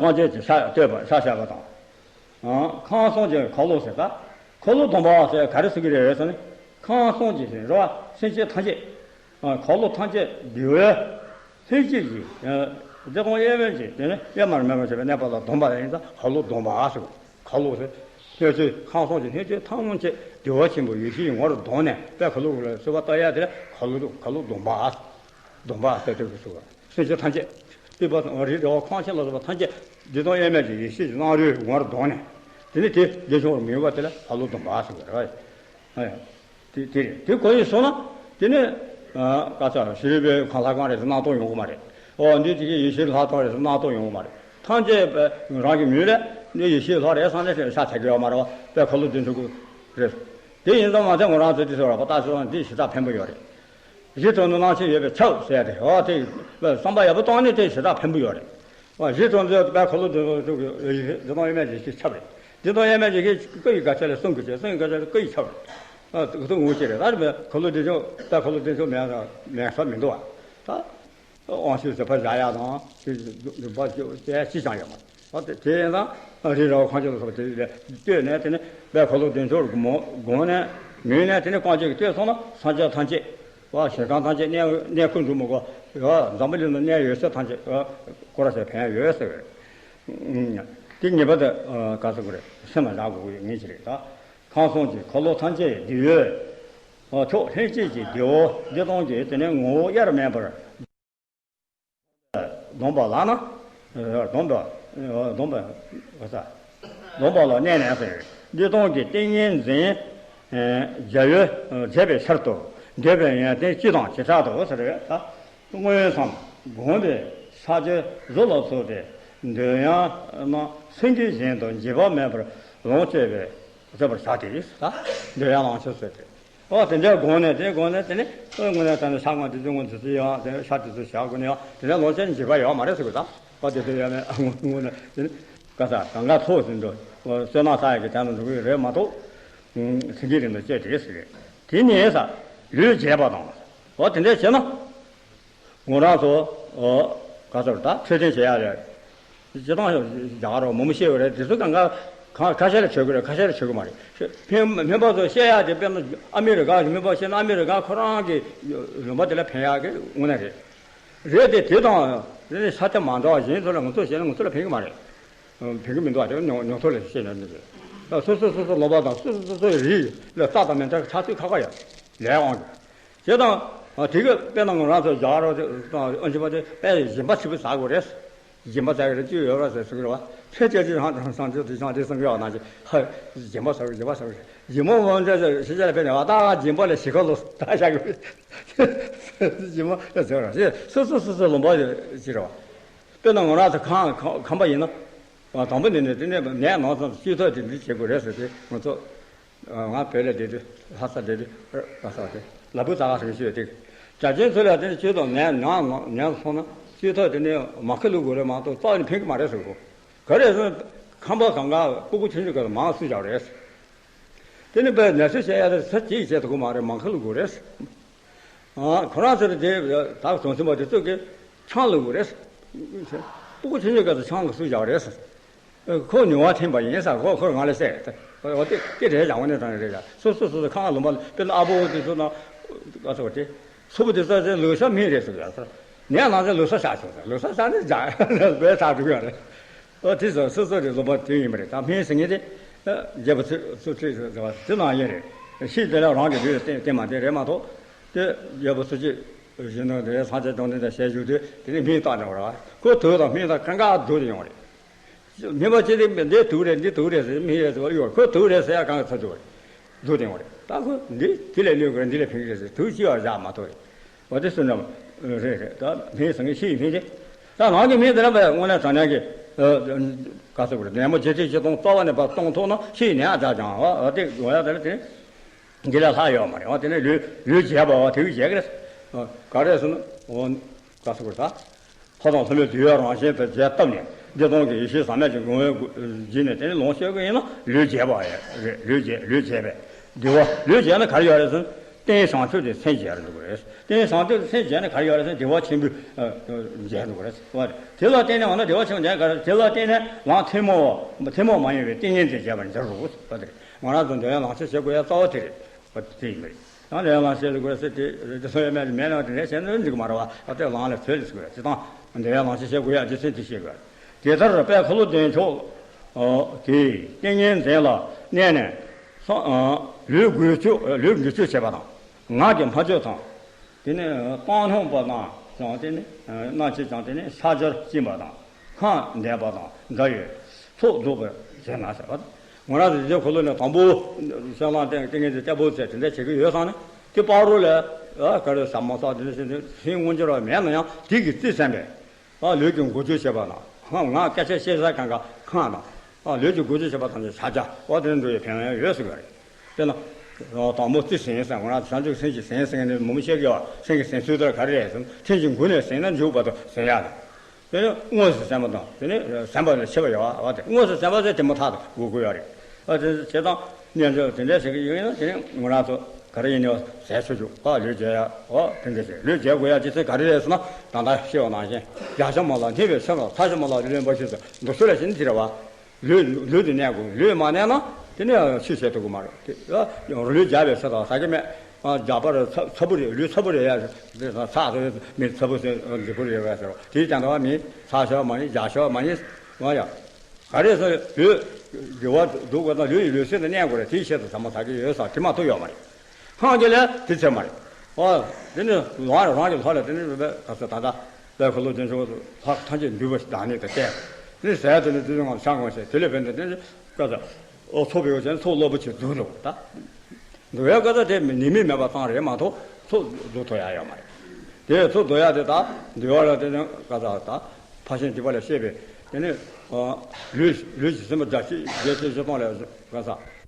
ཀོང་ཇོ་གྱི་ས་བསྟོད་པ་ས་བཤད་པ་དང་། ཁང་གསུམ་གྱི་འཁོར་ལོ་ཟེར་ད། འཁོར་ལོ་སྡོམ་པ་ཟེར་ག་རེ་ཟེར་གྱི་རེད་ཟེར་ན། ཁང་གསུམ་གྱི་ཟེར་རོ་སེམས་ཅན་ཐམས་ཅད། འཁོར་ལོ་ཐམས་ཅད་འདུལ་བའི་ལྷན་སྐྱེས་ཀྱི་བདེ་སྟོང་དབྱེར་མེད་ཀྱི་དེ་ནི་དབྱེར་མེད་མེད་པར་བྱེད་པའི་གནས་པ་ལ་སྡོམ་པ་ཡིན་ཙང་འཁོར་ལོ་སྡོམ་པ་ཟེར། འཁོར་ལོ་ཟེར། ལྷན་སྐྱེས་ཁང་གསུམ་གྱི་ལྷན་སྐྱེས་ཐམས་ཅད་བདེ་བ་ཆེན་པོ་ཡེ་ཤེས་ཀྱི་ངོ་བོར་བསྡོམས་ནས་དཔལ་འཁོར་ལོ་ལ་གསོལ་བ་བཏབ་ཡ་དེ་ལ་འཁོར་ལོ་འཁོར་ལོ་སྡོམ་པ། སྡོམ་པ་ཟེར་དུས་སུ་སེམས་ཅན་ཐམས་ཅད། སྲིད་པ་དང་རི་ར་བ་ཁང་ཆེན་ལ་སོགས་པ་ཐམས་ཅད་བདེ་སྟོང་དབྱེར་མེད་ཀྱི་ཡེ་ཤེས་ཀྱི་སྣང་རུས་ངོ་བོར་བསྡོམས་ནས། དེ་ནི་དེ་བདེ་མཆོག་མི་འོས་པ་དེ་ལ་འཁོར་ལོ་སྡོམ་པ་ཟེར་བ་རེད། དེ་དེ་རེད། དེ་གོ་ཡི་སོང་ན། དེ་ནས་ཨ་ག་ས་ཤེས་རིག་པའི་གང་ལྷག་གང་རེད་ཟེར་སྣང་སྟོང་ཡོང་གི་མ་རེད། ཨོ་འདི་དེ་གའི་ཡེ་ཤེས་ལྷག་མཐོང་རེད་ཟེར་སྣང་སྟོང་ཡོང་གི་མ་རེད། ཐམས་ཅད་པའི་རང་གི་མིང་ལས་འདི་ཡེ་ཤེས་ལྷག་རེད་བསམ་ནས་ཤ་ཚ་གི་ཡོད་མ་རེད་བ། དཔེ་འཁོར་ལོ་བདེ་མཆོག་གི་རེད། དེ་ཡིན་ཙང་མ་ཚད་ང་རང་ཚོ་དེ་ཚོ་ར་པ་ལྟ་ཚོད་ཙང་འདི་ཞེ་དྲག་ཕན་པོ་ཡོད་རེད། གཞི་གྲོང་དུ་སྣང་མཆེད་ཡོད་པའི་ཆབ་ཟེར་ཡ་དེ་ཨོ་དེ་བསམ་པ་ཡག་པོ་བཏང་ནས་དེ་ཞེ་དྲག་ཕན་པོ་ཡོད་རེད། ཨོ་གཞི་གྲོང་དུ་དཔལ་འཁོར་ལོ་བདེ་མཆོག་གི་བདེ་སྟོང་དབྱེར་མེད་ཀྱི་ཆབ་རེད། བདེ་སྟོང་དབྱེར་མེད་ཀྱི་ཀུན་ཡིད་དགའ་ཚལ་ལ་གསུང་གི་ཆོས་གསུང་ཡིད་དགའ་ཚལ་ལ་ཀུན་ཡིད་ཆབ་རེད། ཨ་དེ་ཐུག་ངུ་ཅི་རེད། ད་རེད་པས་འཁོར་ལོ་བདེ་མཆོག་དཔལ་འཁོར་ལོ་བདེ་མཆོག་མེད་མེད་ས་མི་འདུག་ཨ། ད་དབང་ཕྱུག་ཟིལ་པ་བཞག་ཡག་དང་དེ་འདུག་པ་ཅི་ཅི་ཅང་ཡོད་མ་རེད། ཨ་དེ་དེ་ཡིན་ཙང་རི་ར་བ་ཁང་ཆེན་ལ་སོགས་པ་དེ་ལས་བསྟོད་ནས་དེ་ནི་དཔལ་འཁོར་ལོ་བདེ་མཆོག་གི་མོ་དགོངས་ནས་མོས་ནས་དེ་ནི་ཀོང་ཇོ་གིས་བསྟོད་སོང་ན་སངས་རྒྱས་ཐམས་ཅད་བ་ཞིང་ཁམས་ཐམས་ཅད་གནས་གནས་ཁུངས་འགྲོ་མི་དགོས། འཛམ་བུ་གླིང་ལ་གནས་ཡོད་ས་ཐམས་ཅད་སྐོར་ར་ཟེར་ཕན་ཡོད་ཟེར་བས། དེ་ངེས་པར་དུ་ག་ཚོད་དགོས་རེད། སེམས་ལ་བཞག་དགོས་ངེས་ཅི་རེད་ད། ཁང་གསུམ་གྱི་འཁོར་ལོ་ཐམས་ཅད་འདུལ་བའི་མཆོག་ལྷན་སྐྱེས་ཀྱི་བདེ་བ་བདེ་སྟོང་གི་དེ་ནས་ངོ་བོ་དབྱེར་མེད་པར། སྡོམ་པ་ལགས་ན། སྡོམ་པ། སྡོམ་པ། ག་ས། སྡོམ་པ་ལ་གནས་ནས་ཟེར། བདེ་སྟོང་གི་ཏིང་ངེ་འཛིན། རྒྱལ་བས་མཛད་པའི་ཕྱིར་དུ། འདོད་པའི་ཡོན་ཏན་སྤྱི་དང་ཇི་ལྟར་དུ་ཟེར་བས་ད། མངོན་སུམ་བསྒོམས་པའི་ཕྱག་རྒྱའི་གཟུགས་ལ་སོགས་ཏེ། འདོད་ཡོན་རྣམས་སེང་གེ་བཞིན་དུ་འཇིགས་པ་མེད་པར་ལོངས་སྤྱོད་པའི་སྤྱོད་པར་བྱ་སྟེ། ད་འདོད་ཡོན་ལོངས་སྤྱོད་ཟེར་ཏེ། ཨོ་དེ་འདྲའི་སྒོ་ནས་དེ་སྒོ་ནས་དེ་ནི་ཨོ་དངོས་གནས་དྲང་གནས་ཕྱག་དབང་དེ་ཚོའི་སྔོན་དུ་ཚུད་ཡང་དེ་ནི་ཕྱག་དེ་ཚོ་བཞག་དགོས་ནས་ཡང་དེ་འདྲའི་ལོངས་སྤྱོད་འཇིགས་པ་ཡོད་མ་རེད་ཟེར་དགོས་ད། ཨོ་དེ་ཚོ་ཡོད་མེད་དངོས་དངོས་གནས་དེ་ནི་ག་ས་གང་ག་ཚོགས་ཟིན་འགྲོ། བསོད་ནམས་བསགས་ཡག་གི་དོན་དུ་འགྲོ་གི་རེད་མ་གཏོགས། སེང་གེའི་རིང་དུ་སྐྱེས་དེ་ཟེར་རེད། དེ་ནས་ས་ལུས་བརྗེས་པ་དང་། ཨོ་དེ་འདྲའི་བྱས་ན། ང་རང་ཚོ། ཨོ། ག་ཚོད་ད་འཕྲོད་བསྟེན་བྱེད་ཡག་རེད། སྤྱིར་བཏང་རྒྱ་གར་བ་མང་པོ་ཤེས་ཡོད་རེད། དེ་ཚོ་གང་ག་གང་ཁ་ཤས་ལ་བྱེད་དགོས་རེད། ཁ་ཤས་ལ་བྱེད་དགོས་མ་རེད། སྨན་སྨན་པ་ཚོ་བཤད་ཡག་དེ་དཔེར་ན་ཨ་མི་རི་ཀ་གི་སྨན་པ་བཤད་ན་ཨ་མི་རི་ཀ་ཁོ་རང་གི་ལུང་པ་དེ་ལ་ཕན་ཡག་གི་དངོས་གནས་རེད། རེད་དེ་དེ་དང་རེད་ས་ཆ་མ་འདྲ་བ་གཞན་ཚོ་ལ་ང་ཚོ་བཤད་ན་ང་ཚོ་ལ་ཕན་གི་མ་རེད། ཕན་གི་མི་འདུག་བ། དེ་ཉོ་ཉོ་ཐོ་ལ་བཤད་ན་ནི་རེད། སོ་སོ་སོ་སོ་ལུང་པ་དང་སོ་སོ་སོ་སོའི་རིགས་ལ་རྩ་དང་མེ་མཐའ་ཆགས་ཚུལ་ཁག་ཁག་ཡོད་ལས་དབང་གི། བྱས་ཙང་། དེ་གི་དཔེར་ན་ང་རང་ཚོ་རྒྱ་གར་དང་ཨ་ནི་པ་དེ་དཔེ་སྦྱིན་པ་ཆེན་པོ་བྱ་དགོས་རེད། སྦྱིན་པ་བྱ་གི་རེད་ཅི་ཡོད་རེད་ཟེར་གསུང་གི་རེད་བ། ཁྱེད་ཅག་ཅི་རང་དང་སངས་རྒྱས་དེ་ཅང་དེ་གསུང་གི་ཡོད་ན་ཅི་ཧ། སྦྱིན་པ་བྱ་གི་སྦྱིན་པ་བྱ་གི་སྦྱིན་པ་མང་ཚད་ཤེས་བྱ་ལ་ཕན་ནས་བ་ད་སྦྱིན་པ་ལ་ཞིག་ཁ་ལོ་ད་བྱ་གི་སྦྱིན་པ་ལ་ཟེར་ར་ཞེས་སོ་སོ་སོ་སོ་ལུང་པ་ཅི་རེད་བ། དཔེར་ན་ང་རང་ཚོ་ཁང་ཁང་པ་ཡིན་ན། དང་པོ་ནས་ནས་དེ་ནས་ནས་ནང་ཚང་སྤྱི་ཚོགས་དེ་འདི་བྱེད་དགོས་རེད་ཟེར་ཏེ་ང་ཚོ། ང་བོད་ལ་བསྡད་དུས་ལྷ་ས་བསྡད་དུས་ལྷ་ས་དེ་ལ་བུ་ཙ་ག་ཟེར་ཤོད་དེ། རྒྱ་ཆེན་ཚོ་ལ་དེ་ནི་ཆོས་དང་ནས་ནང་ནས་སོང་ན་སྤྱི་ཚོགས་དེ་ནས་མ་ཁ་ལུ་དགོས་རེད་མ་གཏོགས་རྩ་བ་ནས་ཕན་གི་མ་རེད་ཟེར་གོ། ག་རེ་ཟེར་ན་ཁང་པ་གང་ག་སྤུ་གུ་ཆུང་ཆུང་ག་ལ་མང་སུ་བཞག་རེད། དེ་ནི་བས་ནས་སུ་བཤད་ཡ་དེ་ས་ཅིག་བྱེད་ཐུབ་གི་མ་རེད། མ་ཁ་ལུ་དགོས་རེད། ཁོ་རང་ཚོར་དེ་ད་གྲོང་གསུམ་པ་དེ་ཚོ་གི་ཆང་ལུག་རེད། སྤུ་གུ་ཆུང་ཆུང་སྐབས་སུ་ཆང་གི་སུ་བཞག་རེད། ཁོ་ཉོ་བ་འཐེན་པ་ཡིན་ས་ཁོ་ཁོར་ང་ལ་བཤད། འོ་དེ་དེ་རེད་ཡང་འོ་ནས་དང་རེད་ཡ། སོ་སོ་སོ་སོ་ཁང་ལུང་པ་དཔེར་ན་ཨ་ཕོ་དེ་ཚོ་ན། ཨ་ཚོ་དེ། སོ་པོ་དེ་ཚོ་དེ་ལུག་ཤ་མིན་རེད་ཟེར་ཡ་ས། ངས་ནང་ཚན་ལུག་ཤ་བཞག་ཆོག་ས་ལུག་ཤ་བཞག་ནས་བཞག་བས་ཚར་འགྲོ་གི་ཡོད་རེད། ཨོ་དེ་ཚོ་སོ་སོ་རེ་ལུང་པ་དེ་ཡིན་པ་རེད། ད་སྨན་ཟེར་མཁན་དེ། རྒྱལ་པོ་ཚུལ་ཚུལ་ཁྲིམས་ཟེར་བ་དེ་ནང་བཞིན་རེད། ཤི་དེ་ལ་རང་གི་ལུས་བསྟེན་བསྟེན་མ་བསྟེན་རེད་མ་གཏོགས། དེ་རྒྱལ་པོ་ཚུལ་ཁྲིམས་བཞིན་དུ་དེ་སངས་རྒྱས་བཅོམ་ལྡན་འདས་ཞལ་བཞུགས་དུས་དེ་ནས་སྨན་བཏགས་འགྲོ་བ་རེད། ཁོ་དུག་དང་སྨན་དང་གང་ག་དུག་དེ་ཡོང་བ་རེད། སྨན་པ་ཅི་སྟེ་འདི་དུག་རེད་འདི་དུག་རེད་ཟེར་སྨན་ཡས་ཟེར་བ་ཡོད། ཁོ་དུག་རེད་ཟེར་ཡ་གང་ག་ཚ་འགྲོ་བ་རེད། དུག་དེ་ཡོང་བ་རེད། ད་ཁོ་འདི་དེ་ལས་གནོད་གི་རེད། འདི་ལས་ཕན་གི་རེད་ཟེར་དུག་ཅི་ཡང་བཞག་མ་ཐུབ་རེད། འོ་དེ་སུ་འདྲ་མ། རེད་རེད། ད་སྨན་ཟེར་མཁན་ཕྱི་ཡི་སྨན་དེ། ད་རང་གི་སྨན་དེ་ལ་བས་དངོས་གནས་དྲང་གནས་ཀྱི་ག་ཟེར་དགོས་རེད། ནད་མུག་ཇི་ཐིག་ཇི་སྟོང་རྩ་བ་ནས་ཕར་སྟོང་ཐུབ་ན་ཕྱི་ཡི་ནད་ཨ་ཅག་ཀྱང་ཨ་དེ་འགོ་ཡ་དེ་ལ་དེ་འདི་ལ་ལྷག་ཡོད་མ་རེད། འོ་དེ་ནས་ལུས་ལུས་བརྗེས་པ་བ་དེ་བས་བརྗེས་ཀྱི་རེད། ག་རེ་ཟེར་ན་འོ་ག་ཟེར་དགོས་རེད་ད། ལྷ་དང་ལྷ་མོའི་འདུལ་བའི་རང་བཞིན་དུ་རྗེས་བཏབ་ནས་བདེ་སྟོང་གི་ཡེ་ཤེས་ཟག་མེད་ཀྱི་ངོ་བོའི་སྒོ་བརྒྱུད་ནས་དེ་ནས་ལོངས་སྤྱོད་ཀྱི་ཡིན་ན་ལུས་བརྗེས་པ་ཡ་རེད། ལུས་བརྗེས་ལུས་བརྗེས་པས་འདུལ་བ་ལུས་བརྗེས་ན་ག་རེ་ཡོད་རེད་ཟེར་ན། རྟེན་བྱང་ཆུབ་ཀྱི་སེམས་བརྗེ་རུ་འགྲོ་གི་རེད། རྟེན་བྱང་ཆུབ་ཀྱི་སེམས་བརྗེ་ན་ག་རེ་ཡོད་རེད་ཟེར་ན་བདེ་བ་ཆེན་པོའི་ཨ་ཨ་བརྗེ་རུ་འགྲོ་གི་རེད་ཟེར་བ་རེད། དེ་ལ་བརྟེན་ནས་འོ་ན་བདེ་བ་ཆེན་པོ་བརྗེ་ག་རེ། དེ་ལ་བརྟེན་ནས་ལམ་ཐུན་མོང་བ་ཐུན་མོང་མ་ཡིན་པའི་ཏིང་ངེ་འཛིན་བརྗེ་བར་འགྱུར་རོ་ཟེར་བ་དེ་རེད། ང་རང་ཚོ་འདོད་ཡོན་ལག་ཆ་བྱེད་དགོས་ཡ་རྩ་བ་དེ་རེད། བ་དེ་ཡིན་པ་རེད། ཡང་འདོད་ཡོན་ལག་ཆ་བྱེད་དགོས་ཟེར་དེ་དེ་ཚོ་ཡོད་མེད་མེད་ན་དེ་འདྲ་བྱས་ན་འགྲིག་གི་མ་རེད་བ། ཨ་དེ་ལམ་ལ་ཚོད་ལས་ཟེར་དགོས་རེད། སྤྱིར་བཏང་འདོད་ཡོན་ལག་ཆ་བྱེད་དགོས་ཡ་རྒྱུ་མཚན་དེ་ཤེས་དགོས་རེད། དེ་ལྟར་དཔལ་འཁོར་ལོ་བདེ་མཆོག་ཨ་དེས་ཏིང་ངེ་འཛིན་ལ་གནས་ནས་སོ་ཨ་ལུས་འགུལ་སྐྱོད་ལུས་འགུལ་སྐྱོད་བྱེད་པ་དང་ངག་གི་སྨྲ་བརྗོད་དང་། དེ་ནས་བཏང་སྙོམས་པ་དང་ཀྱང་དེ་ནས་སྣ་ལྕེ་ཀྱང་དེ་ནས་ཕྱག་རྒྱར་བཅིངས་པ་དང་ཁ་འདེབས་པ་དང་འདྲ་བའི་ཚོགས་རྫོགས་པར་བྱེད་ན་ཟེར་བ། ང་རང་ཚོ་རྗེ་འཁོར་ལོ་ནས་དང་པོ་སྤྱན་ལམ་སྟེང་ཏིང་ངེ་འཛིན་སྐྱབས་འགྲོ་ཚེ་དེ་འདྲ་བྱེད་ཀྱི་ཡོད་ཙང་ནས་དེ་བར་དུ་ལ་ཨ་ག་རེ་ཟ་མ་ཟ་དེ་འདྲ་བྱེད་དུས་སེམས་མངོན་གྱུར་བ་མེད་ན་ཡང་དེ་གི་རྩིས་ཟིན་པས། ཨ་ལུས་ཀྱི་འགུལ་སྐྱོད་བྱེད་པ་དང་ཧང་ང་སྐད་ཆ་བཤད་ས་གང་ག་ཁང་དང་ཨ་ལུས་ཀྱི་འགུལ་སྐྱོད་བྱེད་པ་དང་བྱ་བྱ་བ་དེ་འགྲོ་བའི་ཕན་ཡོན་ཡོད་ཟེར་གི་རེད། དཔེར་ན། དང་པོ་རྩིས་ཟིན་ཟེར་ང་རང་བྱང་ཆུབ་སེམས་ཀྱི་ཟིན་ཟེར་ནས་མུ་མུ་བཤད་གི་བ་སེམས་ཀྱི་ཟིན་ཚུལ་དེ་ལ་ག་རེ་རེད་ཟེར་ན་ཐེངས་གཅིག་འགུལ་ནས་ཟིན་ན་མཇུག་བར་དུ་ཟིན་ཡག་རེད། དེ་ནི་དངོས་སུ་ཟིན་པ་དང་དེ་ནི་ཟིན་པ་ལས་ཆེ་བ་ཡོད་ཨ་བ་དེ་དངོས་སུ་ཟིན་པ་ཟེར་དེ་མོ་ཐག་ཏུ་དགོས་དགོས་ཡོད་རེད། ཨ་དེ་བྱེད་སྟངས་སྙན་འཇེབས་དེ་འདྲ་ཞིག་ཡིན་ན་དེ་ནི་ང་རང་ཚོ་ག་རེ་ཡིན་ནའི་ཟས་ཆུ་བཅུག་ཨ་ལུས་བརྗེ་ཡ་ཨོ་དེ་འདྲ་ཞིག་ལུས་བརྗེ་དགོས་ཡ་ཅི་ཚེ་ག་རེ་རེད་ཟེར་ན་ད་ལྟ་ཤེས་པ་ནང་བཞིན་རྒྱ་ཤ་མ་ལ་སྙིང་པའི་ཤ་ལ་ཚ་ཤ་མ་ལ་རི་ལོན་པ་ཞིག་ཏུ་འདུག་སུ་ལ་ཞིག་འདི་རེད་བ། ལུས་ལུས་དེ་གནས་དགོས། ལུས་མ་གནས་ན་དེ་ནས་ཆུ་བྱེད་ཐུབ་ཀྱི་མ་རེད་དེ། ལུས་རྒྱགས་པའི་ཚེ་དང་ཟ་གི་མེད། རྒྱགས་པ་རེད་ཚ་ཚ་པོ་རེད་ལུས་ཚ་པོ་རེད་ཡ། དེ་ཚ་ཚ་རེད་མི་ཚ་པོ་ཟེར་འཇིགས་པོ་རེད་བས་ཟེར་རོ་དེའི་ཀྱང་འདྲ་བ་མིན་ཚ་ཤོག་མ་ཡིན་རྒྱགས་ཤོག་མ་ཡིན། ང་ཡ། ག་རེ་ཟེར་ལུས་འགྱུར་བ་འདུག་དགོས་ན་ལུས་ཡི་ལུས་སེམས་དེ་གནས་དགོས་རེད་དེའི་ཆེད་དུ་ཟ་མ་ཟ་གི་ཡོད་ས་དེ་མ་གཏོགས་ཡོད་མ་རེད། སངས་རྒྱས་ལ་དེ་ཚད་མ་རེད། ཨོ། དེ་ནི་རང་རང་གི་ལྷ་ལ་དེ་ནི་རེད་པས་ག་ཚོད་ད་ལྟ་དཔལ་འཁོར་ལོ་བདེ་མཆོག་ལྷ་ཐམས་ཅད་འདུས་པ་ཞིག་བདག་ཉིད་དུ་བསྟན། དེ་ནི་ཟས་དེ་ནི་དུས་ཚོད་ངང་ཤ་ངོ་ཤེས་དེ་ལས་ཕན་ཏེ་དེ་ནི་ག་ཚོད་ཨོ་ཚོགས་པའི་ཡོ་བྱད་ཚོགས་རླབས་པོ་ཆེ་འཛུགས་འགྲོ་ད། འདུལ་བའི་བཀའ་རྩ་དེ་ནད་མེད་མེད་པ་ཙམ་རེད་མ་གཏོགས་ཚོགས་འཛུགས་ཐུབ་ཡ་ཡོད་མ་རེད། དེ་ཚོགས་འཛུགས་ཡ་དེ་ད་འདུལ་བ་ལ་དེ་ནི་ག་ཚོད་ད་ཕར་ཕྱིན་བཅུ་པ་ལ་བཤད་པའི་དེ་ནི་ལུས་ལུས་ཀྱི་སེམས་པ་བརྒྱ་ཆ་བརྒྱད་ཅུ་ཞེ་སྟོང་ལ་ག་ཚོད།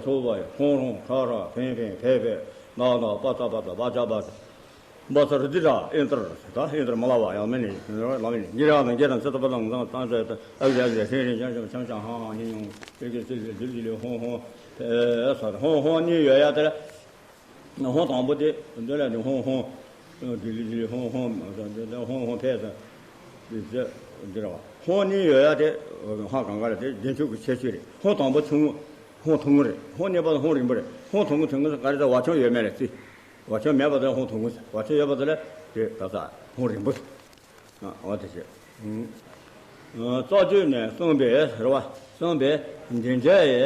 ཚོགས་པ་ཧོང་ཧོང་ཁྲ་ཁྲ་ཕེང་ཕེང་ཕེ་ཕེ་ནག་ནག་པ་ཙ་པ་ཙ་བ་ཅ་བ་ཙ་བ་ཙ་རི་ཏི་ར་ཨེན་ཏར་ད་ཨེན་ཏར་མ་ལ་བ་ཡང་མེ་ནི་ལ་མེ་ནི་ཉི་ར་དང་རྒྱ་དང་ཙི་ཏ་པ་དང་ང་དང་ཙ་ཨ་བི་ཨ་བི་ཧེ་རི་ཅང་ཅང་ཆང་ཆང་ཧང་ཧང་ཧི་ཡོང་ཨེ་ཀེ་ཙི་ལི་ལི་ལི་ལི་ཧོང་ཧོང་ཨེ་ས་ཧོང་ཧོང་གཉིས་ཡོད་ཡ་དེ་ལ། ཧོང་དང་པོ་དེ་འདི་ལ་ནི་ཧོང་ཧོང་། དེ་ལི་དེ་ལི་ཧོང་ཧོང་། ཧོང་ཧོང་ཕེ་ས། དེ་ཟེ་འདི་ར་བ། ཧོང་གཉིས་ཡོད་ཡ་དེ་ཧ་གང་ག་ལ་དེ་བདེ་མཆོག་གི་ཁྱད་ཆོས་རེད། ཧོང་དང་པོ་ཆུང་ངུ། ཧོང་ཐུང་ངུ་རེད། ཧོང་གཉིས་པ་ཧོང་རིང་པོ་རེད། ཧོང་ཐུང་ངུ་ཐུང་ངུ་ས་ག་རེ་ཟེར་བ་ཆུང་ཡོད་མེད་ལ་རྩི། བ་ཆུང་མེད་པ་དེ་ཧོང་ཐུང་ངུ་ཟེར། བ་ཆུང་ཡོད་པ་དེ་ལ་དེ་ག་ས་ཧོང་རིང་པོ་ཟེར། ཨ་འོ་དེ་བྱས། ཨ་རྩ་རྒྱུད་ནས་གསུངས་པའི་རེད་བ། གསུངས་པའི་འདི་འདྲ་ཡི་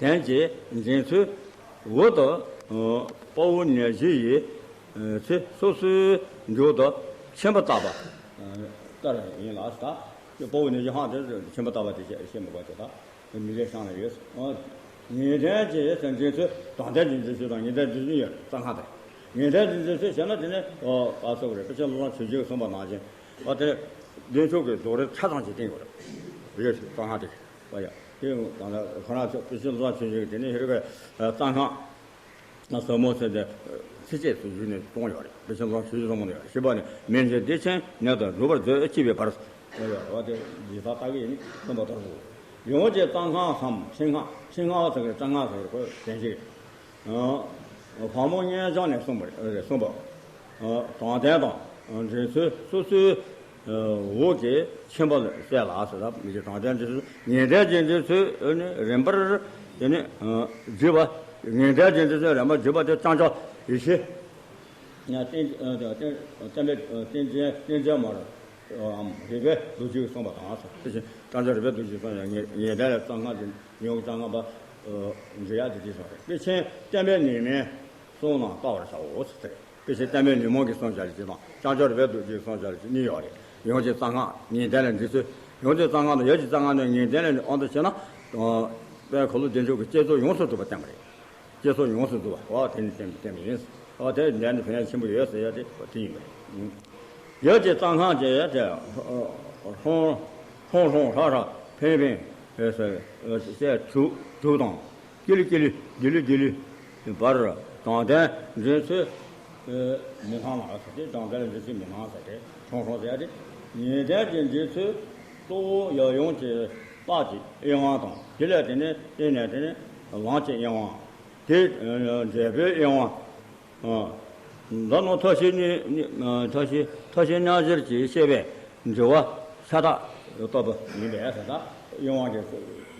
དོན་གྱི་འཛིན་ཚུལ་འོག་ཏུ་ཨ་དཔའ་བོ་ནད་གཞི་ཡི་ཨ་ཚེ་སོ་སོའི་མཇུག་ཏུ་ཆེན་པོ་བཏགས་པ་ཨ་ལྟར་ཡིན་ལ་ཟེར། དཔའ་བོ་ནད་གཞི་ཧང་དེ་ཆེན་པོ་བཏགས་པ་དེ་བཤད་བཤད་མི་དགོས་ཀྱི་ད། མི་ལས་བྱང་ལ་ཡོད། ཨོ། ངེས་དོན་གྱི་སེམས་ཅན་ཚོས་དོན་དམ་གྱི་འཛིན་ཚུལ་དང་ངེས་དོན་འཛིན་ཚུལ་ཡོད་རྩ་སྔགས་དེ། ངེས་དོན་གྱི་འཛིན་ཚུལ་བྱས་ན་དེ་ནི་ཨོ་ཨ་སོགས་རེད། དཔེ་ཆ་བློ་བཟང་ཆོས་རྒྱལ་གྱིས་གསུངས་པ་ནང་བཞིན་ཨོ་དེ་བདེ་མཆོག་གི་རྫོགས་རིམ་ཆ་ཚང་ཅིག་བསྟན་དགོས་རེད། ཡོད་ཞུ་རྩ་སྔགས་དེ། པ་ཡ། དེ་ཡང་ད་ལྟ་ཁོ་རང་ཚོ་དཔེ་ཆ་བློ་བཟང་ཆོས་འབྱོར་གྱིས་དེ་ནས་ཧེ་རུ་ཀའི་གཙང་ཁང་ཟབ་མོ་ཟེར་ཏེ་ཚིགས་བཅད་སུ་བསྡུས་ནས་གསུངས་ཡོད་རེད། དཔེ་ཆ་བློ་བཟང་ཆོས་འབྱོར་གསུངས་ཡོད་རེད། བཞི་པ་ནི་མི་མཇེད་བདེ་ཆེན་ནད་དུ་འགྲོ་བར་མཛོད་ཅེས་པའི་བར་གསུངས་ཡོད་རེད་བ། དེ་ལྗིད་ཚགས་ལྟ་གི་ཡིན་གསུངས་པ་ལྟར་དུ། ཡོངས་ཀྱི་གཙང་ཁང་སམ་ཁྲི་ཁང་། ཁྲི་ཁང་བ་ཟེར་གི་གཙང་ཁང་ཟེར་གི་གོ་དོན་ཅིག་ཨ། ཕག་མོ་གཉན་འཇོམས་ནས་གསུངས་པ་རེད། གསུངས་པ། ཨ། དྲང་བདེན་དང་འགྲན་ཚུལ་སོ་སོའི་འོག་གི་ཆེན་པོ་ལ་གསལ་ལ་ཟེར། ད་མི་གི་དྲང་བདེན་འགྲན་ཚུལ་ངེས་གཏན་གྱི་འགྲན་ཚུལ་ནི་རིམ་པར་དེ་ནི་བརྒྱུད་པ། ངེས་གཏན་གྱི་འགྲན་ཚུལ་རིམ་པར་བརྒྱུད་པ་དེ་བྱང་ཆུབ་ཡེ་ཤེས། བསྟན་བསྟན་པའི་བསྟན་བསྟན་བསྟན་བཅོས་མར་ཨམ་རིག་པའི་རྡོ་རྗེས་གསུངས་པ་དང་། དེ་བཞིན་བསྟན་བཅོས་རིག་པའི་རྡོ་རྗེས་གསུངས་ཡང་ངེས་ངེས་གཏན་ལ་གཙང་ཁང་དེ་ཡོངས་གཙང་ཁང་པ་འབྲི་ཡག་དེ་དེ་སོང་རེད། དཔེ་ཆེན་བསྟན་པའི་ནུས་མིང་གསུངས་རྣམས་བལྟ་བར་བྱའོ་ཟེར་ཏེ། དཔེ་ཆེན་བསྟན་པའི་ཉོན་མོངས་ཀྱི་གསུང་བྱ་ལ་གཅིག་དང་། བསྐྱངས་ཆོག་རིག་པའི་རྡོ་རྗེའི་གསུང་བྱ་ལ་གཅིག་གཉིས་ཡོད་རེད། ཡོངས་ཀྱི་གཙང་ཁང་ངེས་གཏན་ལ་འགྲན་ཚུལ། ཡོངས་ཀྱི་གཙང་ཁང་དང་ཡོངས་ཀྱི་གཙང་ཁང་ནས་ངེས་གཏན་ལ་དབང་དུ་བྱས་ན། དཔལ་འཁོར་ལོ་བདེ་མཆོག་གི་བསྐྱེད་རྫོགས་ཡོངས་སུ་གྲུབ་པ་བསྟན་པ་རེད། བསྐྱེད་རྫོགས་ཡོངས་སུ་གྲུབ་པ་འོ་དེ་ནི་བསྟན་པ་བསྟན་པ་ཡིན། འོ་དེ་འདྲ་ནི་ཕན་ཡོན་ཆེན་པོ་ཡོད་ཟེར་ཡ་དེ་འོ་དེ་ཡིན་པ་རེད། ཡོངས་ཀྱི་གཙང་ཁང་བཅས་ཏེ། ཧྲོང་ཧྲོང་ཧྲ་ཧྲ་ཕེང་ཕེང་ཟེར་ཟེར་དྲུག་དྲུག་དང་། ཀི་ལི་ཀི་ལི་ལི་ལི་ལི་ལི་བར་དྲང་བདེན་འགྲན་ཚུལ་མི་སྣང་ལ་ཟེར་ཏེ། དྲང་བདེན་འགྲན་ཚུལ་མི་སྣང་ཟེར་ཏེ། ཁྲོང་ཁྲོང་ཟེར་ཏེ། ངེས་གཏན་གྱི་འགྲན་ཚུལ་གཙོ་བོ་ཡབ་ཡུམ་གྱི་རྟགས་ཀྱི་དབྱེ་བ་དང་། དེ་ལས་དེ་ནས་དེ་ནས་དེ་ནས་ལམ་གྱི་དབྱེ་བ། དེ་འབྲས་བུའི་དབྱེ་བ། ཨ། མདོར་ན་མཐའ་བཞི་ནི་ནི་ཨ་མཐའ་བཞི་མཐའ་བཞི་མཉམ་གཞིར་གྱིས་བཤད་པའི་འགྲེལ་བ་ཤ་སྟག་ཏུ་བསྟོད་པ་ཡིན་པས་ཟེར། ད་དབྱེ་བ་གི་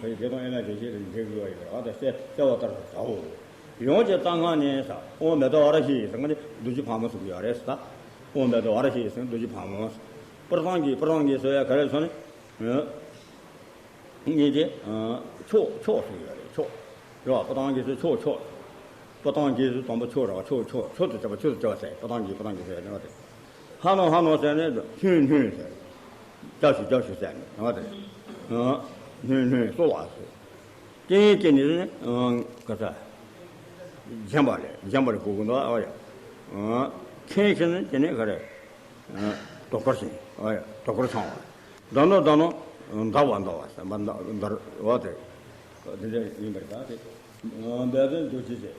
བདེ་སྟོང་དབྱེར་མེད་བརྗོད་བྱེད་དུ་འགྲེལ་དགོས་པ་ཡིན་པས། འོ་ད་གསལ་གསལ་བ་ལྟར་དུ་བྱའོ། ཡོངས་ཀྱི་གཙང་ཁང་ནི་ཟེར། ཨོཾ་མེ་ཏོག་ཝ་ར་ཤི་ཡི་ཟེར་མཁན་དེ་རྡོ་རྗེ་ཕག་མོ་ཟེར་གྱི་ཡོད་རེད་ཟེར། ད་ཨོཾ་མེ་ཏོག་ཝ་ར་ཤི་ཡི་ཟེར་མཁན་རྡོ་རྗེ་ཕག་མོ། སྤུར་ཐང་གི་སྤུར་ཐང་གི་ཟེར་ཡ་ག་རེ་ཟེར་ན། གཉིས་ཏེ། ཨ། ཕྱོགས་ཕྱོགས་སུ་ཡོད་རེད། ཕྱོགས་རེད་བ། སྤུར་ཐང་གི་ཚུལ་ཕྱོགས་ཕྱོགས། སྤུར་ཐང་གི་ཚུལ་དང་པོ་ཕྱོགས་རེད་བ། ཕྱོགས་ཕྱོགས་ཕྱོགས་སུ་བྱ་བ་ཕྱོགས་སུ་བྱ་བ་ཟེར། སྤུར་ཐང་གི་སྤུར་ཐང་གི་ཟེར་ནས་བ་དེ། ཧ་ནོ་ཧ་ནོ་ཟེར་ནས་ལྷུན་ལྷུན་ཟེར། ལྕགས་ཤུ་ལྕགས་ཤུ་ཟེར་ནས་བ་དེ། ཨ། ལྷུན་ལྷུན་སོ་ལ་ཟེར། ཀེན་ཀེན་ནི་ནི་ཨ་ག་ས། བརྒྱན་པ་ལས་བརྒྱན་པ་ལས་གོ་གི་འདུག་ཨ་ཡ། ཨ། ཁེན་ཁེན་ནི་དེ་ནས་ག་རེ། ཨ། དོ་ཁུར་ཞིང་། ཨ་ཡ། དོ་ཁུར་འཆང་བ། མདའ་ནོ་མདའ་ནོ། མདའ་བ་མདའ་བ་ཟེར་མ་མདའ་མདའ་བ་དེ། དེ་འདྲ་ཡིན་པར་ད་དེ། ཨ། འབད་བརྩོན་རྡོ་རྗེ་ཟེར།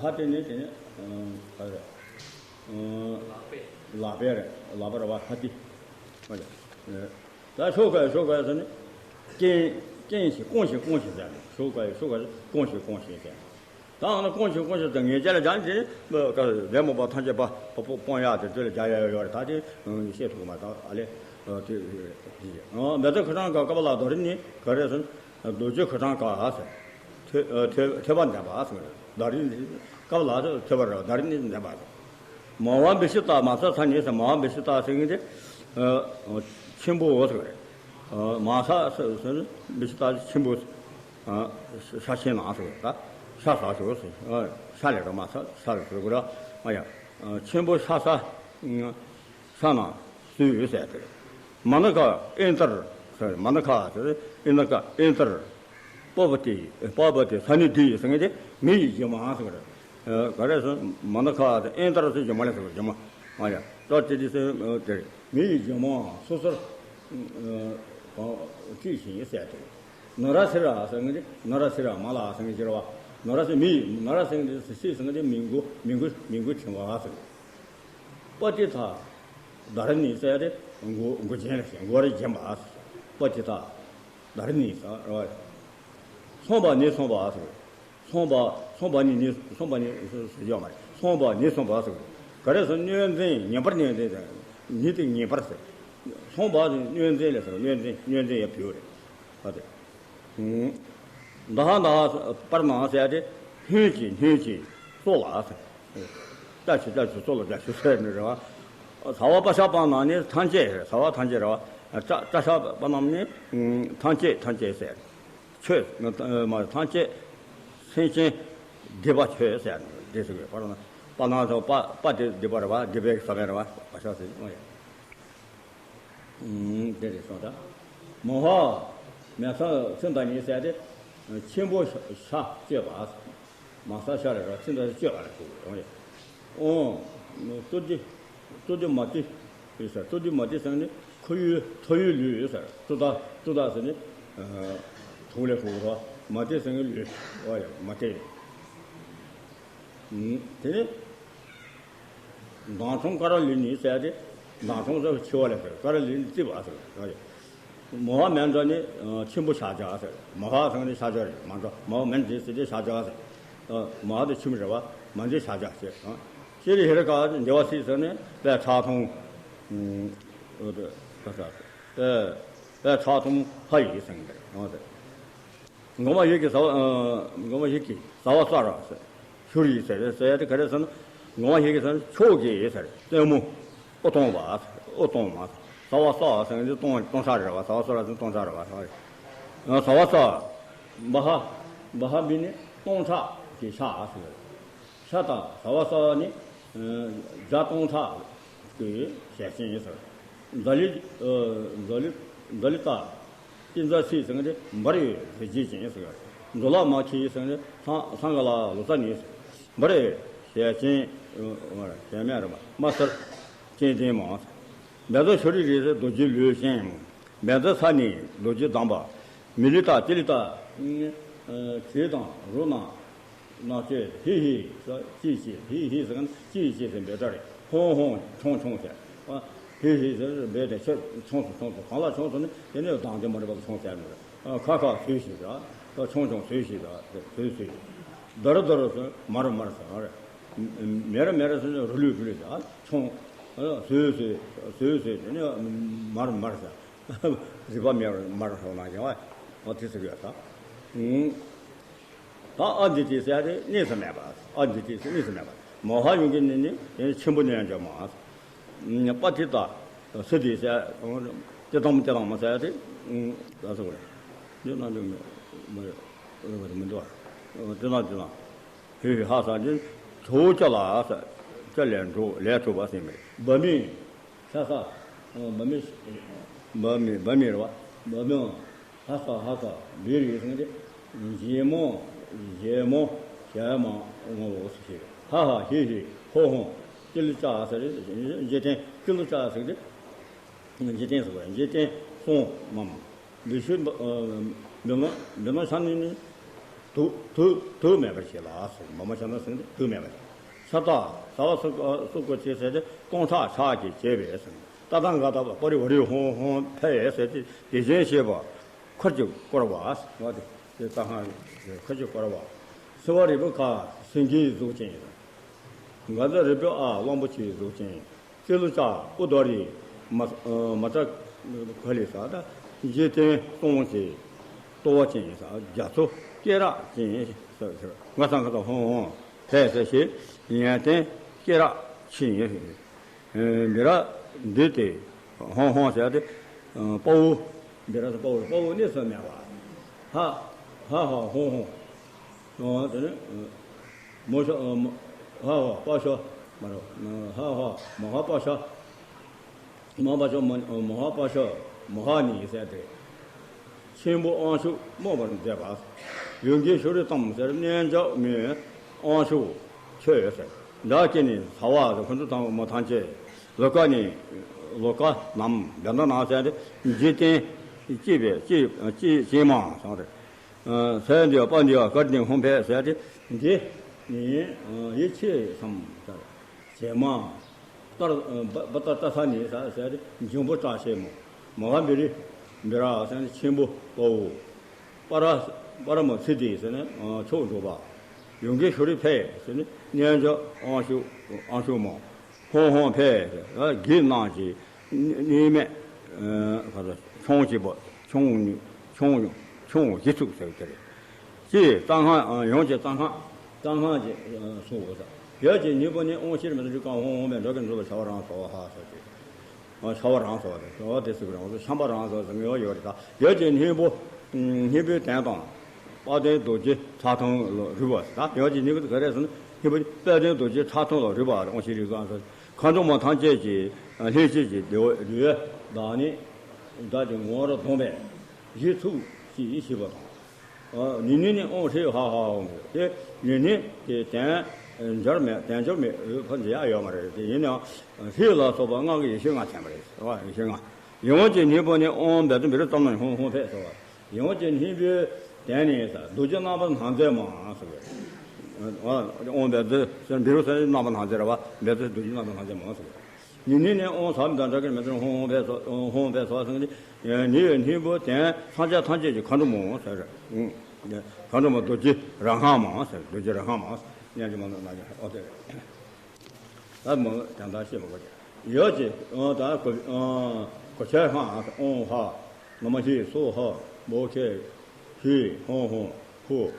ཧ་དེ་ནི་དེ་ནི་ཨ་ག་རེ། ཨ། ལག་པས་རེད། ལག་པ་རེད་བ། ཧ་དེ། ཨ་ཡ། ད་ཤོ་ག་ཡ་ཤོ་ག་ཡ་ཟེར་ནི། ཀེན་ཀེན་ཞིག་ཀོང་ཞིག་ཀོང་ཞིག་ཟེར་ནི། ཤོ་ག་ཡ་ཤོ་ག་ཡ་ཀོང་ཞིག་ཀོང་ཞིག་ཟེར་ནི། ད་ཨ་ན་ཀོང་ཞིག་ཀོང་ཞིག་ཟེར་ངེས་ཅན་ལ་སྦྱར་ནས་དེ་ནི་ལྡན་མོ་པ་ཐམས་ཅད་པ་པོ་སྤོང་ཡག་དེ་ཚོ་ལ་སྦྱར་ཡག་ཡོད་རེད། ད་དེ་བཤད་ཐུབ་ཀྱི་མ་རེད། ད་ཨ་ལས་དེ་དེ་མེ་ཏོག་ཁ་སང་ག་ཀ་པ་ལ་ད་རིང་ནི་ག་རེ་ཟེར་ན། རྡོ་རྗེ་ཁ་སང་ག་ཟེར། ཐོད་ཐོད་ཐོད་པ་ལྡན་པ་ཟེར། ད་རིང་ནི་ཀ་པ་ལ་ཐོད་པ་རེད། ད་རིང་ནི་ལྡན་པ་ཟེར། མ་བ་བི་ཤི་ཏ། མ་ས་ས་ནི་ཟེར། མ་བ་བི་ཤི་ཏ་ཟེར་མཁན་དེ་ཆེན་པོ་ཟེར་རེད། མ་ས་ས་ས་ནི་བི་ཤི་ཏ་ཆེན་པོ། ས་ཆེན་ནང་ཟེར་རེད། ད་ཤ་ཟ་ཆོག་ཟེར། ཤ་ལས་ར་མ་ས་ས་ལ་ཟེར་དགོས་ར། ཨ་ཡ། ཆེན་པོ་ཤ་ས། ས་ན་སུ་ཡོད་ཟེར་དེ། མ་ན་ཁ་ཨིན་ཏར་ཟེར། མ་ན་ཁ་ཟེར་ཨིན་ན་ཀ། ཨིན་ཏར། པ་བ་ཏི། པ་བ་ཏི་ས་ནི་དི་ཟེར་མཁན་དེ་མི་ཡི་རྗེས་མ་ཟེར་གི་རེད། ག་རེ་ཟེར། མ་ན་ཁ་ཨིན་ཏར་ཟེར་རྗེས་མ་ལ་ཟེར་གི་རྗེས་མ། ཨ་ཡ། ཏ་ཏི་ཏི་ཟེར་དེ་མི་ཡི་རྗེས་མ་སོ་སོར་གང་བཀྲིས་ཤིང་ཟེར་དེ། ན་ར་སི་ར་ཟེར་མཁན་དེ་ན་ར་སི་ར་མ་ལ་ཟེར་མཁན་ཅི་རེད་བ། ན་ར་སི་མི་ཡི་ན་ར་ཟེར་མཁན་དེ་སི་ཟེར་མཁན་དེ་མི་མགོ་མི་མགོ་མི་མགོ་ཕྲེང་བ་ཟེར། པ་ཏི་ཐ། དྷ་ར་ནི་ཟེར་ཏེ་མགོ་མགོ་ཅན་ལ་ཟེར། མགོ་རེ་བརྒྱན་པ། པ་ཏི་ཐ། དྷ་ར་ནི་ཟེར་རེད་བ། སོང་བ་ནི་སོང་བ་ཟེར། སོང་བ་སོང་བ་ནི་ནི་སོང་བ་ནི་ཟེར་ཡོད་མ་རེད། སོང་བ་ནི་སོང་བ་ཟེར། ག་རེ་ཟེར། གནོད་འཚེ་ངེས་པར་གནོད་འཚེ་ཟེར། ནི་དེ་ངེས་པར་ཟེར། སོང་བ་ཟེར་གནོད་འཚེ་ལ་ཟེར། གནོད་འཚེ་གནོད་འཚེ་ཡང་བུ་རེད། ཨ་དེ། མདའ་ཧ་མདའ་ཧ་པར་ན་ཟེར་ཏེ་སྣོད་ཀྱི་སྣོད་ཀྱི་སོ་ལ་ཟེར། ཏ་ཆུ་ཏ་ཆུ་སོ་ལ་ཏ་ཆུ་ཟེར་ནི་རེད་བ། ས་བ་པ་ཤ་པ་ན་ནི་ཐམས་ཅད་ཟེར། ས་བ་ཐམས་ཅད་རེད་བ། ཏ་ཏ་ཤ་པ་ན་ནི་ཐམས་ཅད་ཐམས་ཅད་ཟེར། ཆོས་མ་ཐམས་ཅད་སེམས་ཅན་སྡིག་པ་ཆོས་ཟེར་ནི་འདི་ཟེར་བའི་བར་ན་པ་ན་ཚོ་པ་པ་དེ་སྡིག་པ་རེད་བ། སྡིག་པའི་ས་བོན་རེད་བ། པ་ཤ་ཟེར་གྱི་མ་ཡིན། དེ་རེད་སོང་ད། མ་ཧ། མེ་ས་ཚིན་ད་ཉི་ཟེར་ཏེ། ཆེན་པོ་ཤ་ཤ་གཅོད་པ། མ་ས་ཤ་རེ་ར་ཚིན་ད་གཅོད་པ་རེད་ཟེར་གྱི་རེད། ཨོ། ཏུ་ཏི། ཏུ་ཏི་མ་ཏི། ཡོད་ཟེར། ཏུ་ཏི་མ་ཏི་ཟེར་ནི་ཁོར་ཡུག་ཐོ་ཡུག་ལུས་ཡོད་ཟེར། ཏུ་ད་ཏུ་ད་ཟེར་ནི། ལས་ཧྲུག་རོ། མ་ཏི་ཟེར་མཁན་ལུས། ཨོ་ཡ་མ་ཏི། དེ་ནས་མདངས་ཆུང་ཀ་ར་ལི་ནི་ཟེར་ཏེ། མདངས་ཆུང་ཟེར་ཆེ་བ་ལ་ཟེར། ཀ་ར་ལི་ནི་རྩིབ་པ་ཟེར། ཨོ་ཡ། མ་ཧ་མན་ཛ་ནི་ཆེན་པོ་ཤཱཀྱ་ཟེར། མ་ཧ་ཟེར་མཁན་ནི་ཤཱཀྱ་རེད། མ་ཧ་མན་ཛ་ཟེར་ཏེ་ཤཱཀྱ་ཟེར། མ་ཧ་དེ་ཆེན་པོ་རེད་པ། མན་ཛ་ཤཱཀྱ་ཟེར། ཤྲཱི་ཧེ་རུ་ཀ་འདི་བ་སི་ཟེར་ནས་པད་ཁྲག་འཐུང་། ཨོ་དེ་ཁ་ས་པད་པད་ཁྲག་འཐུང་ཧ་ཡི་ཟེར་མཁན་རེད། ཨོ་དེ། སྒོ་མ་བཞི་གི་ཟ་བ། སྒོ་མ་བཞི་གི་ཟ་བ་ས་ར་ཟེར། ཤྲཱི་ཟེར་ཟེར་ཡ་དེ་ག་རེ་ཟེར་ན། སྒོ་མ་བཞི་གི་ཟེར་ན་ཕྱོགས་ཀྱི་ཟེར། སྟོན་མོ། དབུ་སྟོང་བ། དབུ་སྟོང་མ། ཟ་བ་ས་ཟེར་ན་སྟོང་སྟོང་ཕྲག་རེད་པ། ཟ་བ་ས་ར་ཟེར་ན་སྟོང་ཕྲག་རེད་པ། ཟ་བ་ས། བྷ་ཧ། བྷ་ཧ་བི་ནི་སྟོང་ཕྲག་གི་ཤ་ཟེར། ཤ་དང་ཟ་བ་ས་ནི་བརྒྱ་སྟོང་ཕྲག་གི་ཞལ་ཅན་ཟེར། ཛ་ལི། ཛ་ལི། ཛ་ལི་ཏ། ཏི་ཛ་སི་ཟེར་མཁན་དེ་འབར་བའི་གཟི་བརྗིད་ཅན་ཟེར། མཛོ་ལ་མ་ཁི་ཟེར་མཁན་དེ་ཚང་ཚང་ག་ལ་ལོ་ཙཱ་ནི་ཟེར། འབར་བའི་ཞལ་ཅན། ཞལ་མེད་རེད་པ། དམར་སེར་སྤྱན་ལྡན་མ། བཛྲ་ཤྲཱི་རེ་ཟེར་རྡོ་རྗེ་ལུས་ཅན། བཛྲ་ས་ནི་རྡོ་རྗེ་གདངས་པ། མི་ལི་ཏ་ཏི་ལི་ཏ། བྱེད་དང་རོ་ན། ན་ཅེ་ཧི་ཧི་ས་ཅི་ཅི་ཧི་ཧི་ཟེར་མཁན་ཅི་ཅི་ཟེར་འབོད་སྒྲ་རེད། ཧོང་ཧོང་ཆུང་ཆུང་ཟེར། ཨ་ཧི་ཧི་ཟེར་འབོད་དེ་ཆེ་ཆུང་སུ་ཆུང་སུ་གང་ལ་ཆུང་སུ་ནི་དེ་ནས་གདངས་དེ་མ་རིག་པ་ལ་ཆུང་ཟེར་མི་རེད། ཨ་ཁ་ཁ་སུས་ཤིག་ཟེར། ཨ་ཆུང་ཆུང་སུས་ཤིག་ཟེར། སུས་སུས། དར་དར་ཟེར་མར་མར་ཟེར་རེད། མེར་མེར་ཟེར་རུ་ལུས་རུ་ལུས་ཟེར། ཨ་ཆུང་། ཨ་སུས་སུས་སུས་སུས་དེ་ནས་མར་མར་ཟེར། རིག་པ་མེད་པར་མར་ཧྲོ་ན་ཡང་བ་དེ་ཟེར་ཡོད་ས། ད་ཨ་འདི་དེ་ཟེར་ཡ་དེ་གནས་སུ་མེད་པ། ཨ་འདི་དེ་ཟེར་གནས་སུ་མེད་པ། མ་ཧཱ་ཡོ་གི་ནི་ནི་དེ་ཆེན་པོ་རྣལ་འབྱོར་མ། པ་ཏི་ཏ། སི་ཏི་ཟེར། ཏི་ཏམ་ཏི་ཏམ་མ་ཟེར་ཡ་དེ། ད་ཟེར་བ་རེད། འདི་རྣལ་འབྱོར་མ་མ་རེད། མི་འདུག་བ། ཏི་ཏམ་ཏི་ཏམ། ཧི་ཧི་ཧ་ས་འདི་གྲོགས་ཅ་ལ་ས། ཅ་ལས་འགྲོ་ལས་གྲོགས་པ་ཟེར་མི་རེད། བ་མི། ཤ་ས། བ་མི། བ་མི་བ་མི་རེད་བ། བ་མི། ཧ་ས་ཧ་ས་བི་རི་ཟེར་ཏེ། རྗེ་མོ། རྗེ་མོ། ཞལ་མ་ངོ་བོ་སུ་ཞིག་ཧ་ཧ་ཧི་ཧི་ཧོ་ཧོ། ཏི་ལི་ཅ་ཟེར་ཏེ། འཇིག་རྟེན་ཏི་ལི་ཅ་ཟེར་ཏེ། འཇིག་རྟེན་ཟེར་བ་འཇིག་རྟེན་སོང་མམ། འདི་ཤུ་འདི་ལ་འདི་ལ་ཤ་ནི་ནི། དུག་དུག་དུག་མེད་པར་བྱེད་ལ་ཟེར། མ་མ་ཤ་ན་ཟེར་ཏེ་དུག་མེད་པར་བྱེད། ཤ་ཏ་ཟ་བ་སུ་སུ་གོ་ཆེ་ཟེར་ཏེ་སྟོང་ཕྲག་ཕྲག་གིས་བྱས་པས་ཟེར། ཏ་ཏ་ག་ཏ་པ་རི་བ་རི་ཧོང་ཧོང་ཕེ་ཟེར་ཏེ་དེ་བཞིན་གཤེགས་པ་འཁོར་གྱིས་བསྐོར་བ་ཟེར་བ་དེ་དེ་ལྟ་སྔ་འཁོར་གྱིས་བསྐོར་བ། སེ་བ་རི་བུ་ཁ་སེང་གེའི་གཟུགས་ཅན། ག་ཟ་རི་བུ་ཨ་གླང་པོ་ཆེའི་གཟུགས་ཅན། ཙི་ལུ་ཙ་ཨུ་དོ་རི་མ་མ་ཏྲ་ག་ལི་ས་ད་འཇིག་རྟེན་སྟོང་གི་ལྟོ་བ་ཅན་ས་རྒྱ་མཚོ་སྐེ་རགས་ཅན་ས་ང་ས་ང་ས་ཧོང་ཧོང་ཕལ་ས་ཞེས་ཡོན་ཏན་སྐེ་རགས་ཕྱིན་ཡོད། འདི་ར་འདི་སྟེ་ཧོང་ཧོང་ཟེར་ཏེ་དཔའ་བོ། འདི་ར་དཔའ་བོ་དཔའ་བོ་གནས་སུ་མེད་པ། ཧ་ཧ་ཧ་ཧོང་ཧོང་། དེ་ནས། མོ་ཤ། ཧ་ཧ་པ་ཤ། མ་རོ། ཧ་ཧ་མ་ཧ་པ་ཤ། མ་པ་ཤ་མ་མ་ཧ་པ་ཤ། མ་ཧ་ནི་ཟེར་ཏེ། ཆེན་པོ་དབང་ཕྱུག་རྨོངས་པར་མཛད་པ། ཡོན་གྱི་ཤུ་རི་ཏམ་ཟེར་རྣལ་འབྱོར་མའི་དབང་ཕྱུག་ཆོས་ཟེར། བདག་གིས་ནི་ཟ་བ་ཟེར་ཁོ་ཚོ་དང་མ་ཐམས་ཅད། ལོ་ཀ་ནི། ལོ་ཀ་ནམ་བདེན་པ་ན་ཟེར་ཏེ་འཇིག་རྟེན་སྐྱིད་པའི་སྐྱིད་སྐྱིད་སྐྱིད་མ་ཟེར་ཏེ། ས་འདི་པ་འདི་ཀར་ནི་ཧོང་ཕེ་ཟེར་ཏེ་འདི་ནི་ཡེ་ཆེ་སམ་ཟེར། བྱེ་མ་ཏར་བ་ཏ་ཏ་ས་ནི་ས་ཟེར་ཏེ་འབྱུང་པོ་བཀྲ་ཤིས་མོ། མ་ཧ་བི་རི་བི་ར་ཟེར་ཏེ་ཆེན་པོ་དཔའ་བོ། པ་ར་པ་ར་མ་ཚི་དི་ཟེར་ནས་ཕྱོགས་འགྲོ་བ། ཡོན་གྱི་ཤུ་རི་ཕེ་ཟེར་ནས་རྣལ་འབྱོར་དབང་ཕྱུག་དབང་ཕྱུག་མོ། ཧོང་ཧོང་ཕེ་ཟེར་གི་ནང་གི་གནས་མེད་ཁ་ཚ་ཆུང་གཅིག་པོ་ཆུང་ཆུང་ཆུང་བཞི་ཚུགས་ཟེར་གི་རེད། ཅེས་གཙང་ཁང་ཡོངས་ཀྱི་གཙང་ཁང་གཙང་ཁང་གི་སོ་ཟེར། ཡབ་ཀྱི་སྙིང་པོ་ནི་དབང་ཕྱིར་མི་འདུག་གང་ཧོང་ཧོང་མེད་འགྲོ་གི་འཛུལ་བ་བྱ་བ་རང་སོ་ཧ་ཟེར་ཏེ། བྱ་བ་རང་སོ་ཟེར་བྱ་བ་དེ་ཚུགས་རང་སོ་ཤམ་པ་རང་སོ་ཟེར་ངེས་པ་ཡོད་རེད་ད། ཡབ་ཀྱི་སྙིང་པོ། སྙིང་པོའི་དོན་དང་། དཔལ་ལྡན་རྡོ་རྗེ་ཁྲག་འཐུང་ལ་རུས་པ་ཟེར་ད། ཡབ་ཀྱི་སྙིང་པོ་དེ་ག་རེ་ཟེར་ན་སྙིང་པོ་དཔལ་ལྡན་རྡོ་རྗེ་ཁྲག་འཐུང་ལ་རུས་པ་དབང་ཕྱིར་རིག་གང་ཟེར། མཁའ་འགྲོ་མ་ཐམས་ཅད་ཀྱི་ལྷན་ཅིག་གི་བདེ་བ་བདེ་བའི་བདག་ཉིད་བདག་གི་ངོ་བོར་ལྡོག་པའི་གཞི་ཚུགས་ཀྱིས་ཞེས་པ་དང་། ནི་ནི་ནི་ཨོང་ཧྲི་ཧ་ཧ་ཨོང་དེ་ནི་ནི་དེ་དན་འབྱོར་མེད་དན་འབྱོར་མེད་འོད་ཕ་མཇལ་ཡག་ཡོད་མ་རེད། དེ་ཡིན་ནའང་ཧྲི་ལ་སོགས་པ་སྔགས་ཀྱི་ཡེ་ཤེས་ལྔ་མཚན་པ་རེད། ཡེ་ཤེས་ལྔ། ཡིད་འོང་གྱི་སྙིང་པོ་ནི་ཨོང་བདག་ཏུ་འབེབས་ཙམ་ན་ཧོང་ཧོང་ཕེབས་སོ། ཡིད་འོང་གྱི་སྙིང་པོའི་ དེ་ནས་ས་རྡོ་རྗེ་རྣམ་པར་སྣང་མཛད་མ་ཟེར་བས། ཨོང་འབད་རྩོལ་ཟེར་འབད་རུ་ཟེར་རྣམ་པར་སྣང་མཛད་རེད་བ། འབད་རྩོལ་རྡོ་རྗེ་རྣམ་པར་སྣང་མཛད་མ་ཟེར་བས། ཉི་ནི་ནི་ཨོང་ཟམ་དང་འདྲ་གི་མེ་ཏོག་ཧོང་ཧོང་བས་སོ་ཧོང་ཧོང་བས་སོ་ཟེར་ནི། ཉི་ཡི་སྙིང་པོ་དེ་སངས་རྒྱས་ཐམས་ཅད་ཀྱི་མཁའ་འགྲོ་མ་ཟེར། མཁའ་འགྲོ་མ་རྡོ་རྗེ་རང་སྔགས་མ་ཟེར། རྡོ་རྗེ་རང་སྔགས་མ་ཟེར། སྙན་རྗེ་མ་ནོར་ན་ཨོ་དེ། ད་མོ་དང་དང་ཤེས་མ་དགོས་ཀྱི། ཡོད་ཀྱི་ཨོ་ད་གོ་ཨོ་གོ་ཆ་ཧ་ཨོང་ཧ། ན་མ་ཧི་སོ་ཧ། བོ་ཁེ་ཧི་ཧོང་ཧོང་ཧུ།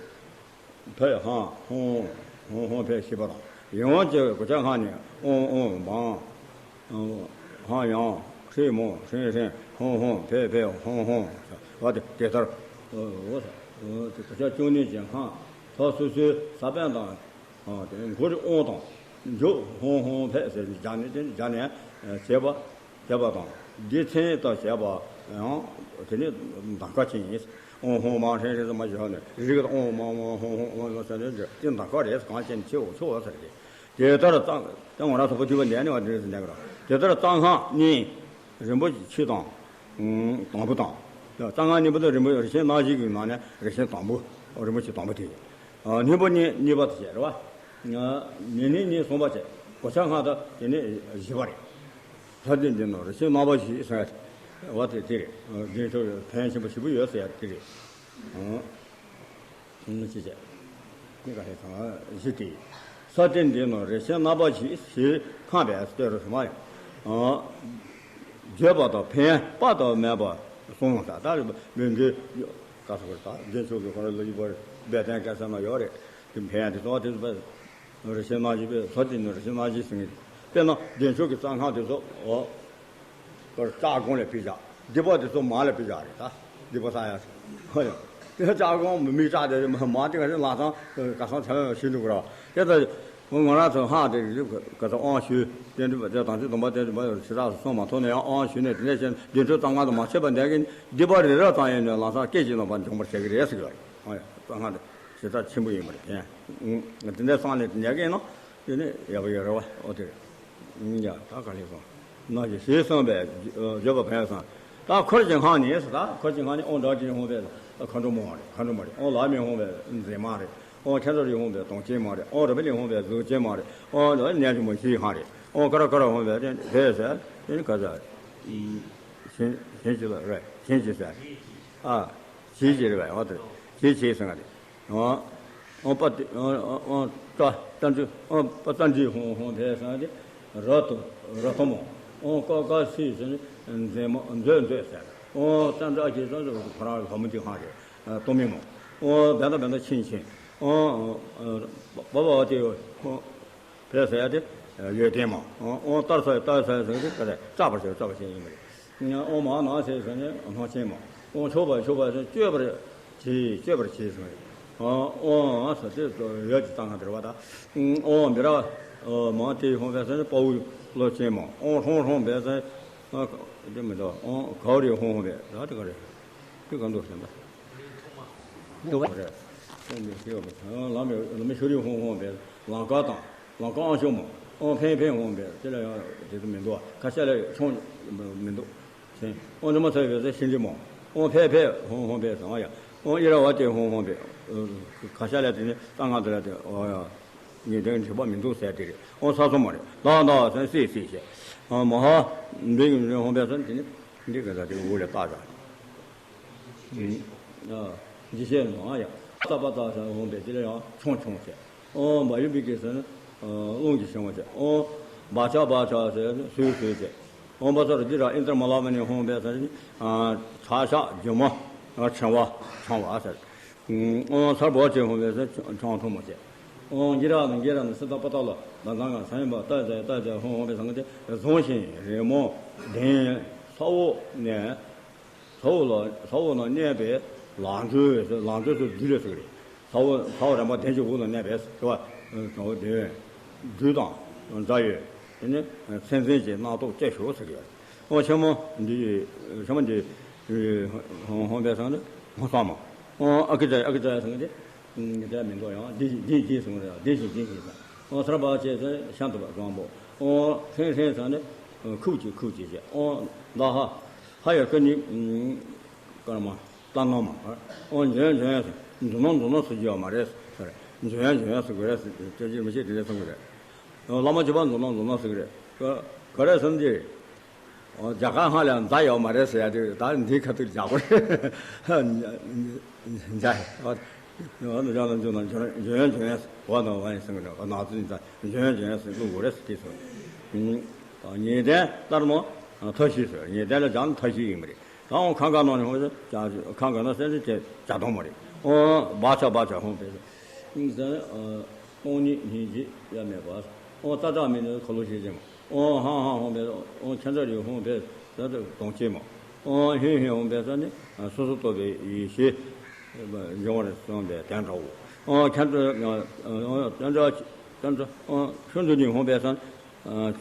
ཕེ་ཧ་ཧོང་ཧོང་ཧོང་ཕེ་ཤི་པ་དང་། ཡོངས་ཀྱི་གོ་ཆ་ཧ་ནི་ཨོང་ཨོང་བང་། ཧ་ཡང་ཧྲི་མོ་ཧྲིན་ཧྲིན་ཧོང་ཧོང་ཕེ་ཕེ་ཧོང་ཧོང་། བ་དེ་དེ་ལྟར། ཨོ་ཨོ་ཨོ་དེ་གོ་ཆ་བཅུ་གཉིས་ཀྱི་ཧ་ཐོག་སོ་སོའི་ས་པན་དང་། ཨ་དེ་མགོ་རི་ཨོང་དང་། མཇུག་ཧོང་ཧོང་ཕེ་ཟེར་ནས་སྦྱར་ནས་དེ་ནས་སྦྱར་ནས་བྱས་པ། བྱས་པ་དང་། འདི་མཚན་དང་བྱས་པ་ཡང་དེ་ནི་གདམ་ཀ་ཅན་ཡིན། ཨོང་ཧོང་མང་ཧྲེང་ཧྲེང་ཟེར་མ་བྱས་ནས་རིགས་ཀྱི་ཨོང་མང་མང་ཧོང་ཧོང་ཨོང་ལ་ཟེར་ནས་འདི་གདམ་ཀ་རེད། གང་ཅན་ཆེ་འོ་ཆོ་བ་ཟེར་གི། དེ་ལྟར་གཙང་དེ་ང་རང་ཚོ་བོད་ཐུབ་པ་འདས་ནས་བ་འདི་རེད་ཟེར་ནས་གི་ར། དེ་ལྟར་གཙང་སྔགས་གཉིས་རིན་པོ་ཆེ་དང་། དང་པོ་དང་། གཙང་སྔགས་གཉིས་པོ་དང་རིན་པོ་རིན་ཆེན་སྣ་བཞི་གི་ནང་ནས་རིན་ཆེན་དང་པོ། རིན་པོ་ཆེ་དང་པོ་དེ། སྙིང་པོ་གཉིས་གཉིས་པ་དེ་བྱས་རེད་བ། ཉི་ནི་གཉིས་གསུམ་པ་བྱས། གོ་ཆ་ལྔ་དང་དེ་ནས་བཞི་པ་རེད། ས་སྟེང་འདི་ན་རིན་ཆེན་རྣམ་པ་བཞི་ཟེར་བ་དེ་དེ་རེད། རྒྱན་ཆོས་ཕན་ཆེན་པོ་ཞེ་པོ་ཡོད་ཟེར་ཡ་དེ་རེད། ཅི་བྱས། ནི་ག་རེ་དང་བཞི་སྟེ། ས་སྟེང་འདི་ན་རིན་ཆེན་རྣམ་པ་བཞི་ཞེས་འཕངས་པས་ལྟོས་རོ་མ་ཡང་། བརྗོད་པ་དང་ཕན་པ་དང་མེད་པ་གསུངས་ལ་ད་ལྟ་མི་འདི་ག་ཚོད་ད་རྒྱན་ཆོས་ཀྱི་ཁོ་ར་ལ་ཡི་བར་སྦས་དོན་སྐད་ཆ་ན་ཡོད་རེད། དེ་ཕན་དེ་གསུང་བ་དེ་ཚོ་རིན་ཆེན་སྣ་བཞི་པས་ས་སྟེང་ན་རིན་ཆེན་སྣ་བཞི་ཟེར་ངེས། དཔེར་ན་རྒྱན་ཆོས་ཀྱི་གཙང་སྔགས་དེ་ཚོ་འོ། པར་ལྕགས་གོང་ལས་ཕུལ་བཞག་སྡིག་པ་དེ་ཚོ་མ་ལས་ཕུལ་བཞག་རེད་ད། སྡིག་པ་བསགས་ཡ་ཟེར། ཧོ་ཡ། དེ་ལྕགས་གོང་མི་མི་ལྕགས་དེ་མ་དེ་ག་རེ་ལག་ཚང་ག་སང་ཆ་ལ་ཞུ་འདུག་ར། དེ་ལྟ་ང་རང་ཚོ་ཧ་དེ་ག་ཚོད་དབང་ཞུས་དེ་འདྲ་དེ་དང་ཚིག་སྡོམ་པ་དེ་འདྲ་ཞེ་དྲག་སོང་མ་ཐོག་ནས་ཡང་དབང་ཞུས་ནས་དེ་འདྲ་བྱས་ན་བདེ་འཕྲོག་གཙང་མ་དང་མ་ཕྱེད་པ་འདས་ཀྱི་སྡིག་པ་རེ་རེ་ཙམ་ཡིན་ནས་ལམ་སང་སྐད་ཅིག་ནང་པར་འབྱུང་བར་བྱེད་ཀྱི་རེད་ཟེར་གི་རེད། ཧོ་ཡ། གཙང་སྔགས་དེ་ཞེ་དྲག་ཆེན་པོ་ཡིན་པ་རེད། དེ་འདྲ་བསམ་ནས་དེ་འདས་ཀྱི་ཡིན་ན་དེ་ནི་ཡག་པོ་ཡོད་རེད་བ། ཨོ་དེ་རེད། ཡ་ད་ག་ལེར་སོང་། ན་གི་ཞེས་གསུངས་པས་བརྗོད་པ་ཕན་སོང་། ད་འཁོར་གྱི་སྔགས་ནི་ད་འཁོར་གྱི་སྔགས་ནི་ཨོ་འདྲ་གི་ཧོང་པས་མཁའ་འགྲོ་མ་རེད། མཁའ་འགྲོ་མ་རེད། ཨོ་ལ་མི་ཧོང་པས་མཛེས་མ་རེད། ཨོ་ཁྱད་མཚར་རི་ཧོང་པས་དོན་ཆེན་མ་རེད། ཨོ་རི་བི་ལི་ཧོང་པས་གཟུགས་ཅན་མ་རེད། ཨོ་ལ་ནས་ཀྱི་མ་ཤི་ཧ་རེད། ཨོ་ཀ་ར་ཀ་ར་ཧོང་པས་དེ་ཟེར་དེ་ནི་ག་ཟེར། ཞེན་ཞེན་ཅི་ལ་རེད། ཞེན་ཅི་ཟེར། ཨ་ཞེན་ཅི་རེད་བས། ཨོ་དེ་ཞེན་ཅི་ཟེར་ང་རེད། ཨོ། ཨོ་པ་ཏི་ཨོ་ཨོ་ཨོ་ཏ་ཏ་འཇུ་ཨོ་པ་ཏ་འཇུ་ཧོང་ཧོང་ཕེ་སང་དེ་ར་ཏོ་ར་ཏོ་མོ། ཨོ་ཀ་ཀ་སི་སི་ནི་མཛེས་མ་མཛོད་མཛོད་ཟེར། ཨོ་ཏ་འདྲ་ཁྱེད་ཚོ་ཁོ་རང་ལྷ་མོ་དེ་ཧང་རེད། ཏོ་མི་མོ། ཨོ་བན་ད་བན་ད་ཆིན་ཆིན། ཨོ་པ་པ་ཨོ་དེ་ཨོ། ཕལ་ཟེར་ཡ་དེ་ཡོན་ཏན་མ། ཨོ་ལྟར་ས་ལྟར་ས་ཟེར་དེ་ག་རེ་སྐྲག་པར་བྱེད་སྐྲག་པར་བྱེད་ཡིན་པ་རེད། ཨོ་མ་ན་ཟེར་ཟེར་ནས་སྣང་ཆེན་མ། ཨོ་ཆོག་པར་ཆོག་པར་ཟེར་གཅོད་པར་བྱེད་གཅོད་པར་བྱེད་ཟེར། ཨོ་ཨོ་ཟེར་དེ་ཡོད་ཀྱི་གཙང་སྔགས་དེ་རེད་བ་ད། ཨོ་མི་ར་མ་དེ་ཧོང་བས་ཟེར་ནས་དཔའ་བོའི་བློ་ཅན་མ། ཨོ་ཧྲོང་ཧྲོང་བས་ཟེར་དེ་མི་འདུག་ཨོ་གའུ་རི་ཧོང་ཧོང་བས་ད་དེ་ག་རེད། དེ་ག་འདུག་ཟེར་ན། འདུག་བ་རེད། ལམ་ལམ་ཤོ་རི་ཧོང་ཧོང་བས་ལང་ཀ་དང་ལང་ཀ་ཨང་ཤོ་མོ། ཨང་ཕན་ཕན་ཧོང་བས་དེ་ལ་ཡང་དེ་ཚོ་མི་འདུག་ཁ་ཤས་ལ་ཆུང་མི་འདུག་ཨང་ཉི་མ་ཚ་བས་ཤིན་ཏུ་མོ། ཨང་ཕན་ཕན་ཧོང་ཧོང་བས་ཟང་ཡ། ཨང་ཨི་ར་བ་དེ་ཧོང་ཧོང་བས་ཁ་ཤས་ལ་དེ་ནི་ལྟ་ང་དེ་ལ་དེ་ཨོ་ཡ། ངེས་དོན་འདྲེས་པ་མི་འདུག་ཟེར་དེ་རེད། ཨང་ས་སོ་མ་རེད། ལ་ལ་ཟེར་སི་སི་ཞེས། མ་ཧ་འདི་ཡིན་ཧོང་བས་ཟེར་དེ་ནི་འདི་ག་ས་དེ་འུ་ལས་བཏགས་ཀྱང་། འཇིགས་བྱེད་ནོ་ཨ་ཡ། ཏ་པ་ཏ་ཟེར་འོང་པས་དེ་ལ་ཡང་ཆུང་ཆུང་བྱས། ཨོ་བ་ཡུ་བི་ཀེ་ཟེར་ན་རླུང་གིས་བྱུང་བ་བྱས། ཨོ་བ་ཆ་བ་ཆ་ཟེར་ན་སུའི་སུའི་བྱས། ཨོ་བ་ས་རུ་འདི་ར་ཨིན་དྲ་མ་ལ་བ་ནས་འོང་པས་ཟེར་ན་ཁྲག་ཤ་རྒྱུ་མ་ཆང་བ་ཆང་བ་ཟེར། ཨོ་སར་བ་ཆེ་འོང་པས་ཟེར་ཆང་ཐུང་མ་བྱས། ཨོ་གི་ར་ན་གི་ར་ན་སི་ཏ་པ་ཏ་ལ་ལ་ཟང་ག་ས་ཡིན་པ་ཏ་ཟེར་ཏ་ཟེར་འོང་པས་ཟང་ག་དེ་བཟུང་ཞིང་རི་མོ་ལྡན་ས་འོག་ནས། ས་འོག་ལ་ས་འོག་ན་གནས་པའི་ལང་ཚོའི་ལང་ཚོའི་ཚུལ་བསྡུས་ལས་ཟེར་གི་རེད། ས་འོག་ས་འོག་རིམ་པ་བདུན་གྱི་འོག་ན་གནས་པའི་ཟེར་བ། ས་འོག་བདུན་བསྡུས་དང་རྫ་ཡོད། དེ་ནི་མཚན་འཛིན་གྱི་རྣམ་རྟོག་སྐྱེ་ཞོར་ཟེར་གི་ཡོད། ཨོ་ཆེན་མོ་འདི་ཆེན་མོ་འདི་ཧོང་ཧོང་པའི་སང་ནི་ཧོང་སང་མ། ཨོ་ཨ་ཀི་ཙ་ཨ་ཀི་ཙ་སང་འདི་འདི་མི་འདུག་ཡང་འདི་འདི་འདི་སོང་རེད། འདི་བཞིན་འདི་བཞིན་སང་ཨོ་སར་པ་ཆེ་སང་ཤམ་ཐུབ་པ་བཟང་པོ། ཨོ་ཧྲེང་ཧྲེང་སང་ནི་ཁུག་ཅིག་ཁུག་ཅིག་བྱས། ཨོ་ད་ཧ། ཧ་ཡ་ཀ་ནི། ཀརྨ། ལྟར་སྣང་མ། ཨོ་འཇོན་ཡ་འཇོན་ཡ་ཟེར། འཛུམ་སྣང་འཛུམ་སྣང་ཟེར་རྒྱུ་ཡོད་མ་རེད་ཟེར། འཇོན་ཡ་འཇོན་ཡ་ཟེར་དགོས་རེད་ཟེར། སྐད་ཆ་མི་བཤད་དེ་འདྲ་གསུང་གི་རེད། བླ་མ་མཆོད་པ་འཛུམ་སྣང་འཛུམ་སྣང་ཟེར་གི་རེད། ག་ག་རེ་ཟེར་ན་འདི། རྒྱ་གར་ཧང་ལ་མཛའ་ཡོད་མ་རེད་ཟེར་ཡ་དེ་ད་འདི་ཁ་ཐུག་རྒྱག་པ་རེད། མཛའ། འཇོན་ཡ་འཇོན་ཡ་འཇོན་ཡ་ཟེར་བ་དང་བ་ཡིན་གསུང་གི་རེད། ང་ཚོ་ཡིན་ཙང་འཇོན་ཡ་འཇོན་ཡ་ཟེར་གསུང་དགོས་རེད་ཟེར་གི་ཟེར། ངེས་དོན་ལྟར་མོ་མཐའ་བཞི་ཟེར། ངེས་དོན་ལ་སྦྱར་ན་མཐའ་བཞི་ཡིན་པ་རེད། ད་འོ་ཁ་འགག་ནང་ནས་འོ་ཁ་འགག་ན་སེམས་ཅན་བྱ་སྟོང་མ་རེད། འོ་བག་ཆགས་བག་ཆགས་ཧོང་པས། ཨིན་ཟེར། སྟོང་ཉིད་སྙིང་རྗེ་ཡ་མེད་པ། འོ་ཙ་ཙ་མི་ནི་ཁ་ལོ་ཞེས་བྱེད་མོ། འོ་ཧང་ཧང་ཧོང་པས། འོ་ཁྱད་མཚར་ཡོད་ཧོང་པས་ཟེར་དོང་ཆེན་མོ། འོ་ཧེ་ཧེ་ཧོང་པས་ཟེར་ནི་སོ་སོ་རྟོགས་པའི་ཡེ་ཤེས་འབྱུང་བར་གསུངས་པའི་དོན་འདྲ་བོ། འོ་ཁྱད་མཚར། དོན་འདྲ། དོན་འདྲ། ཆོས་འདུ་ནི་ཧོང་པས་ཟེར་ནི།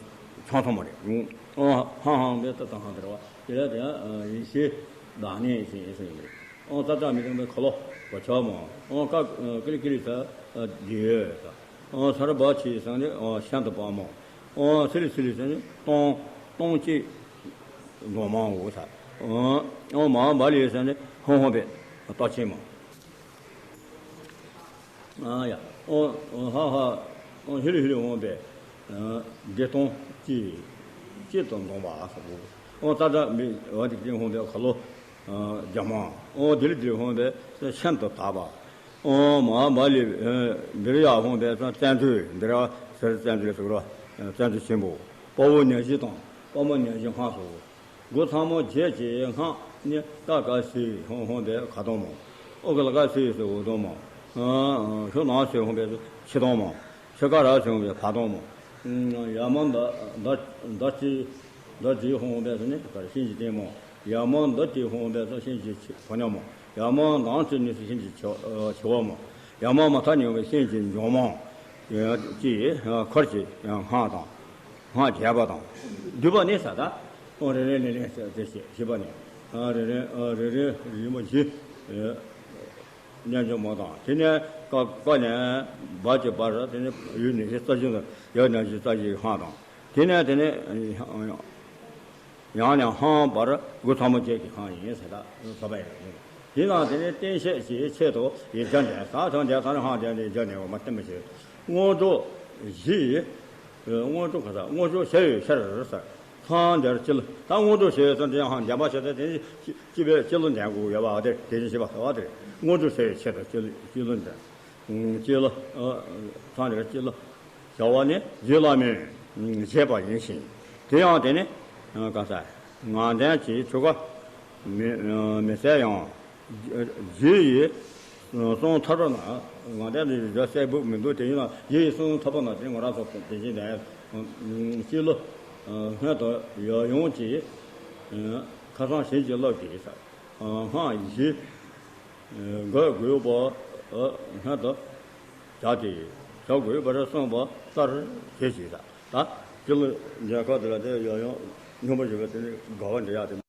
ཆང་ཐོང་མ་རེད། ཨོ་ཧང་ཧང་བས་ཏི་ཏང་ཧང་དེར་བ་དེ་ལ་དེ་ཡང་ཡེ་ཤེས་བདག་ཉིད་ཞེས་ཟེར་ཡིན་པ་རེད། ཨོ་ཙ་ཙ་མི་རྟོག་པའི་ཁ་ལོ་གོ་ཆ་མོ། ཨོ་ཀ་ཀི་ལི་ཀི་ལི་ས་དེ་ཡོད་ས། ཨོ་ས་ར་བ་ཆི་ཟེར་ནི་ཨོ་ཤན་དུ་བ་མོ། ཨོ་སི་ལི་སི་ལི་ཟེར་ནི་སྟོང་སྟོང་གཅིག་སྒོ་མང་འོ་ས། ཨོ་མ་བ་ལི་ཟེར་ནི་ཧོང་ཧོང་པའི་ལྟོ་ཆེན་མོ། ཨ་ཡ། ཨོ་ཧ་ཧ། ཨོ་ཧི་ལི་ཧི་ལི་འོང་པས། བདེ་སྟོང་གཅིག་གཅིག་ཏུ་འདོང་བ་ཟེར་གོ། ཨོ་ཙ་ཙ་མི་བ་དེ་ཀྱི་འོང་པས་ཁ་ལོ་རྒྱ་མང་། ཨོ་དེ་ལི་དེ་འོང་པས་ཤིན་ཏུ་དག་པ། ཨོ་མ་བ་ལི་འབེར་ཡག་འོང་པས་བཙན་འཛུལ་འདིར་ཟེར་བཙན་འཛུལ་ཟེར་གོ། བཙན་འཛུལ་ཆེན་པོ། དཔའ་བོ་ཉ་བཞི་དང་དཔའ་མོ་ཉ་བཞི་འཕངས་སོ། སྒོ་ཚང་མོ་བརྒྱད་ཀྱི་སྔགས་ནི་ཀ་ཀ་སི་ཧོང་ཧོང་པས་ཁ་གདོང་མོ། ཨོ་ཀ་ལ་ཀ་སི་སི་འོ་གདོང་མོ། ཤོ་ནང་སི་ཧོང་པས་ཕྱི་གདོང་མོ། ཤོ་ཀ་ར་སི་ཧོང་པས་ཕ་གདོང་མོ། ཡ་མོ་མདའ་མདའ་མདའ་ཅི་མདའ་ཅི་ཧོང་པས་ནི་ཀ་ར་ཤིན་ཅི་ཏེ་མོ། ཡ་མོ་མདའ་ཅི་ཧོང་པས་ཤིན་ཅི་ཕོ་ཉ་མོ། ཡ་མོ་མདང་ཅི་ནི་ཤིན་ཅི་ཆེ་བ་མོ། ཡ་མོ་མ་ཐ་ཉོ་བས་ཤིན་ཅི་འཇོང་མོ། ཅི་ཁར་ཅི་སྔགས་དང་། སྔགས་རྒྱས་པ་དང་། བསྡུས་པ་ནི་ས་ད། ཨོ་རེ་རེ་ལེ་ལེ་ཟེར་ཏེ་ཞེས་ཞེས་པ་ནི། ཨ་རེ་རེ་ཨ་རེ་རེ་རི་མོ་བཞི། རྣལ་འབྱོར་མ་དང་དེ་ནས་ཀ་ཀ་ནས་བ་གཅིག་བར་དེ་ནས་ཡུལ་ནས་ཞེས་རྩ་བཞི་དང་ཡར་ནས་ཞེས་རྩ་བཞི་ཡི་སྔགས་དང་། དེ་ནས་དེ་ནས་ཡང་ནས་ཧང་བར་དགུ་ཚང་མ་བཅས་ཀྱི་སྔགས་ཡིན་ཟེར་ད་ལོ་ཚོ་པ་ཡིན། དེ་ནང་དེ་ནས་བསྟན་བཤད་ཀྱི་ཆེད་དུ་ཡིག་བརྒྱ་འདས་ས་ཐང་འདས་ས་ནས་ཧང་འདས་ནས་བརྒྱ་འདས་པ་མ་བསྟན་པ་ཞིག་དངོས་གྲུབ་བཞི་ཡི། དངོས་གྲུབ་ག་ས་དངོས་གྲུབ་ཞི་བའི་ཕྱིར་ཟེར། ཐང་འདིར་སྤྱི་ལོ་ད་དངོས་གྲུབ་ཞི་བའི་ཚུལ་འདི་ཧང་འདས་པ་ཞེས་ཏེ་དེ་ནི་སྤྱི་པའི་སྤྱི་ལོ་འདས་དགོས་ཡོད་པ་དེ་དེ་བཞིན་ཞེས་པ་ཟེར་བ་དེ་དངོས་གྲུབ་ཞི་བའི་ཆེད་དུ་སྤྱི་ལོ་སྤྱི་ལོ་འདས། སྤྱི་ལོ། ཐང་འདིར་སྤྱི་ལོ། བྱ་བ་ནི་རྗེ་བླ་མས་བྱས་པ་ཡིན་ཞིང་། དེ་ཡང་དེ་ནི་གང་ཟག་ངག་འདོན་གྱི་ཆོ་ག་མི་མི་གསལ་ཡང་། རྗེ་ཡི་གསུང་ཐོས་པ་ན་ངག་འདོན་གྱི་རྒྱ་གསལ་པོ་མི་འདུག་དེ་ཡིན་ན་རྗེ་ཡི་གསུང་ཐོས་པ་ན་དེ་ང་རང་ཚོ་དེ་བཞིན་དེ་སྤྱི་ལོ་སྔོན་དུ་ཡབ་ཡུམ་གྱི་ཁ་སང་བྱིན་གྱིས་བརླབས་ཀྱི་སྔགས་བཞི། འགོད་དགོས་པ་སྔར་དུ་བྱ་སྟེ། བྱ་དགོས་པར་གསུངས་པ་ལྟར་བྱེད་ཅིག་ད་སྤྱི་ལོ་རྒྱལ་ཁབ་དེ་ལ་དེ་ཡང་ཡང་སྙོམས་པར་ཞུགས་པ་དེ་ནི་དགའ་བ་འདྲ་ཡག་དེ།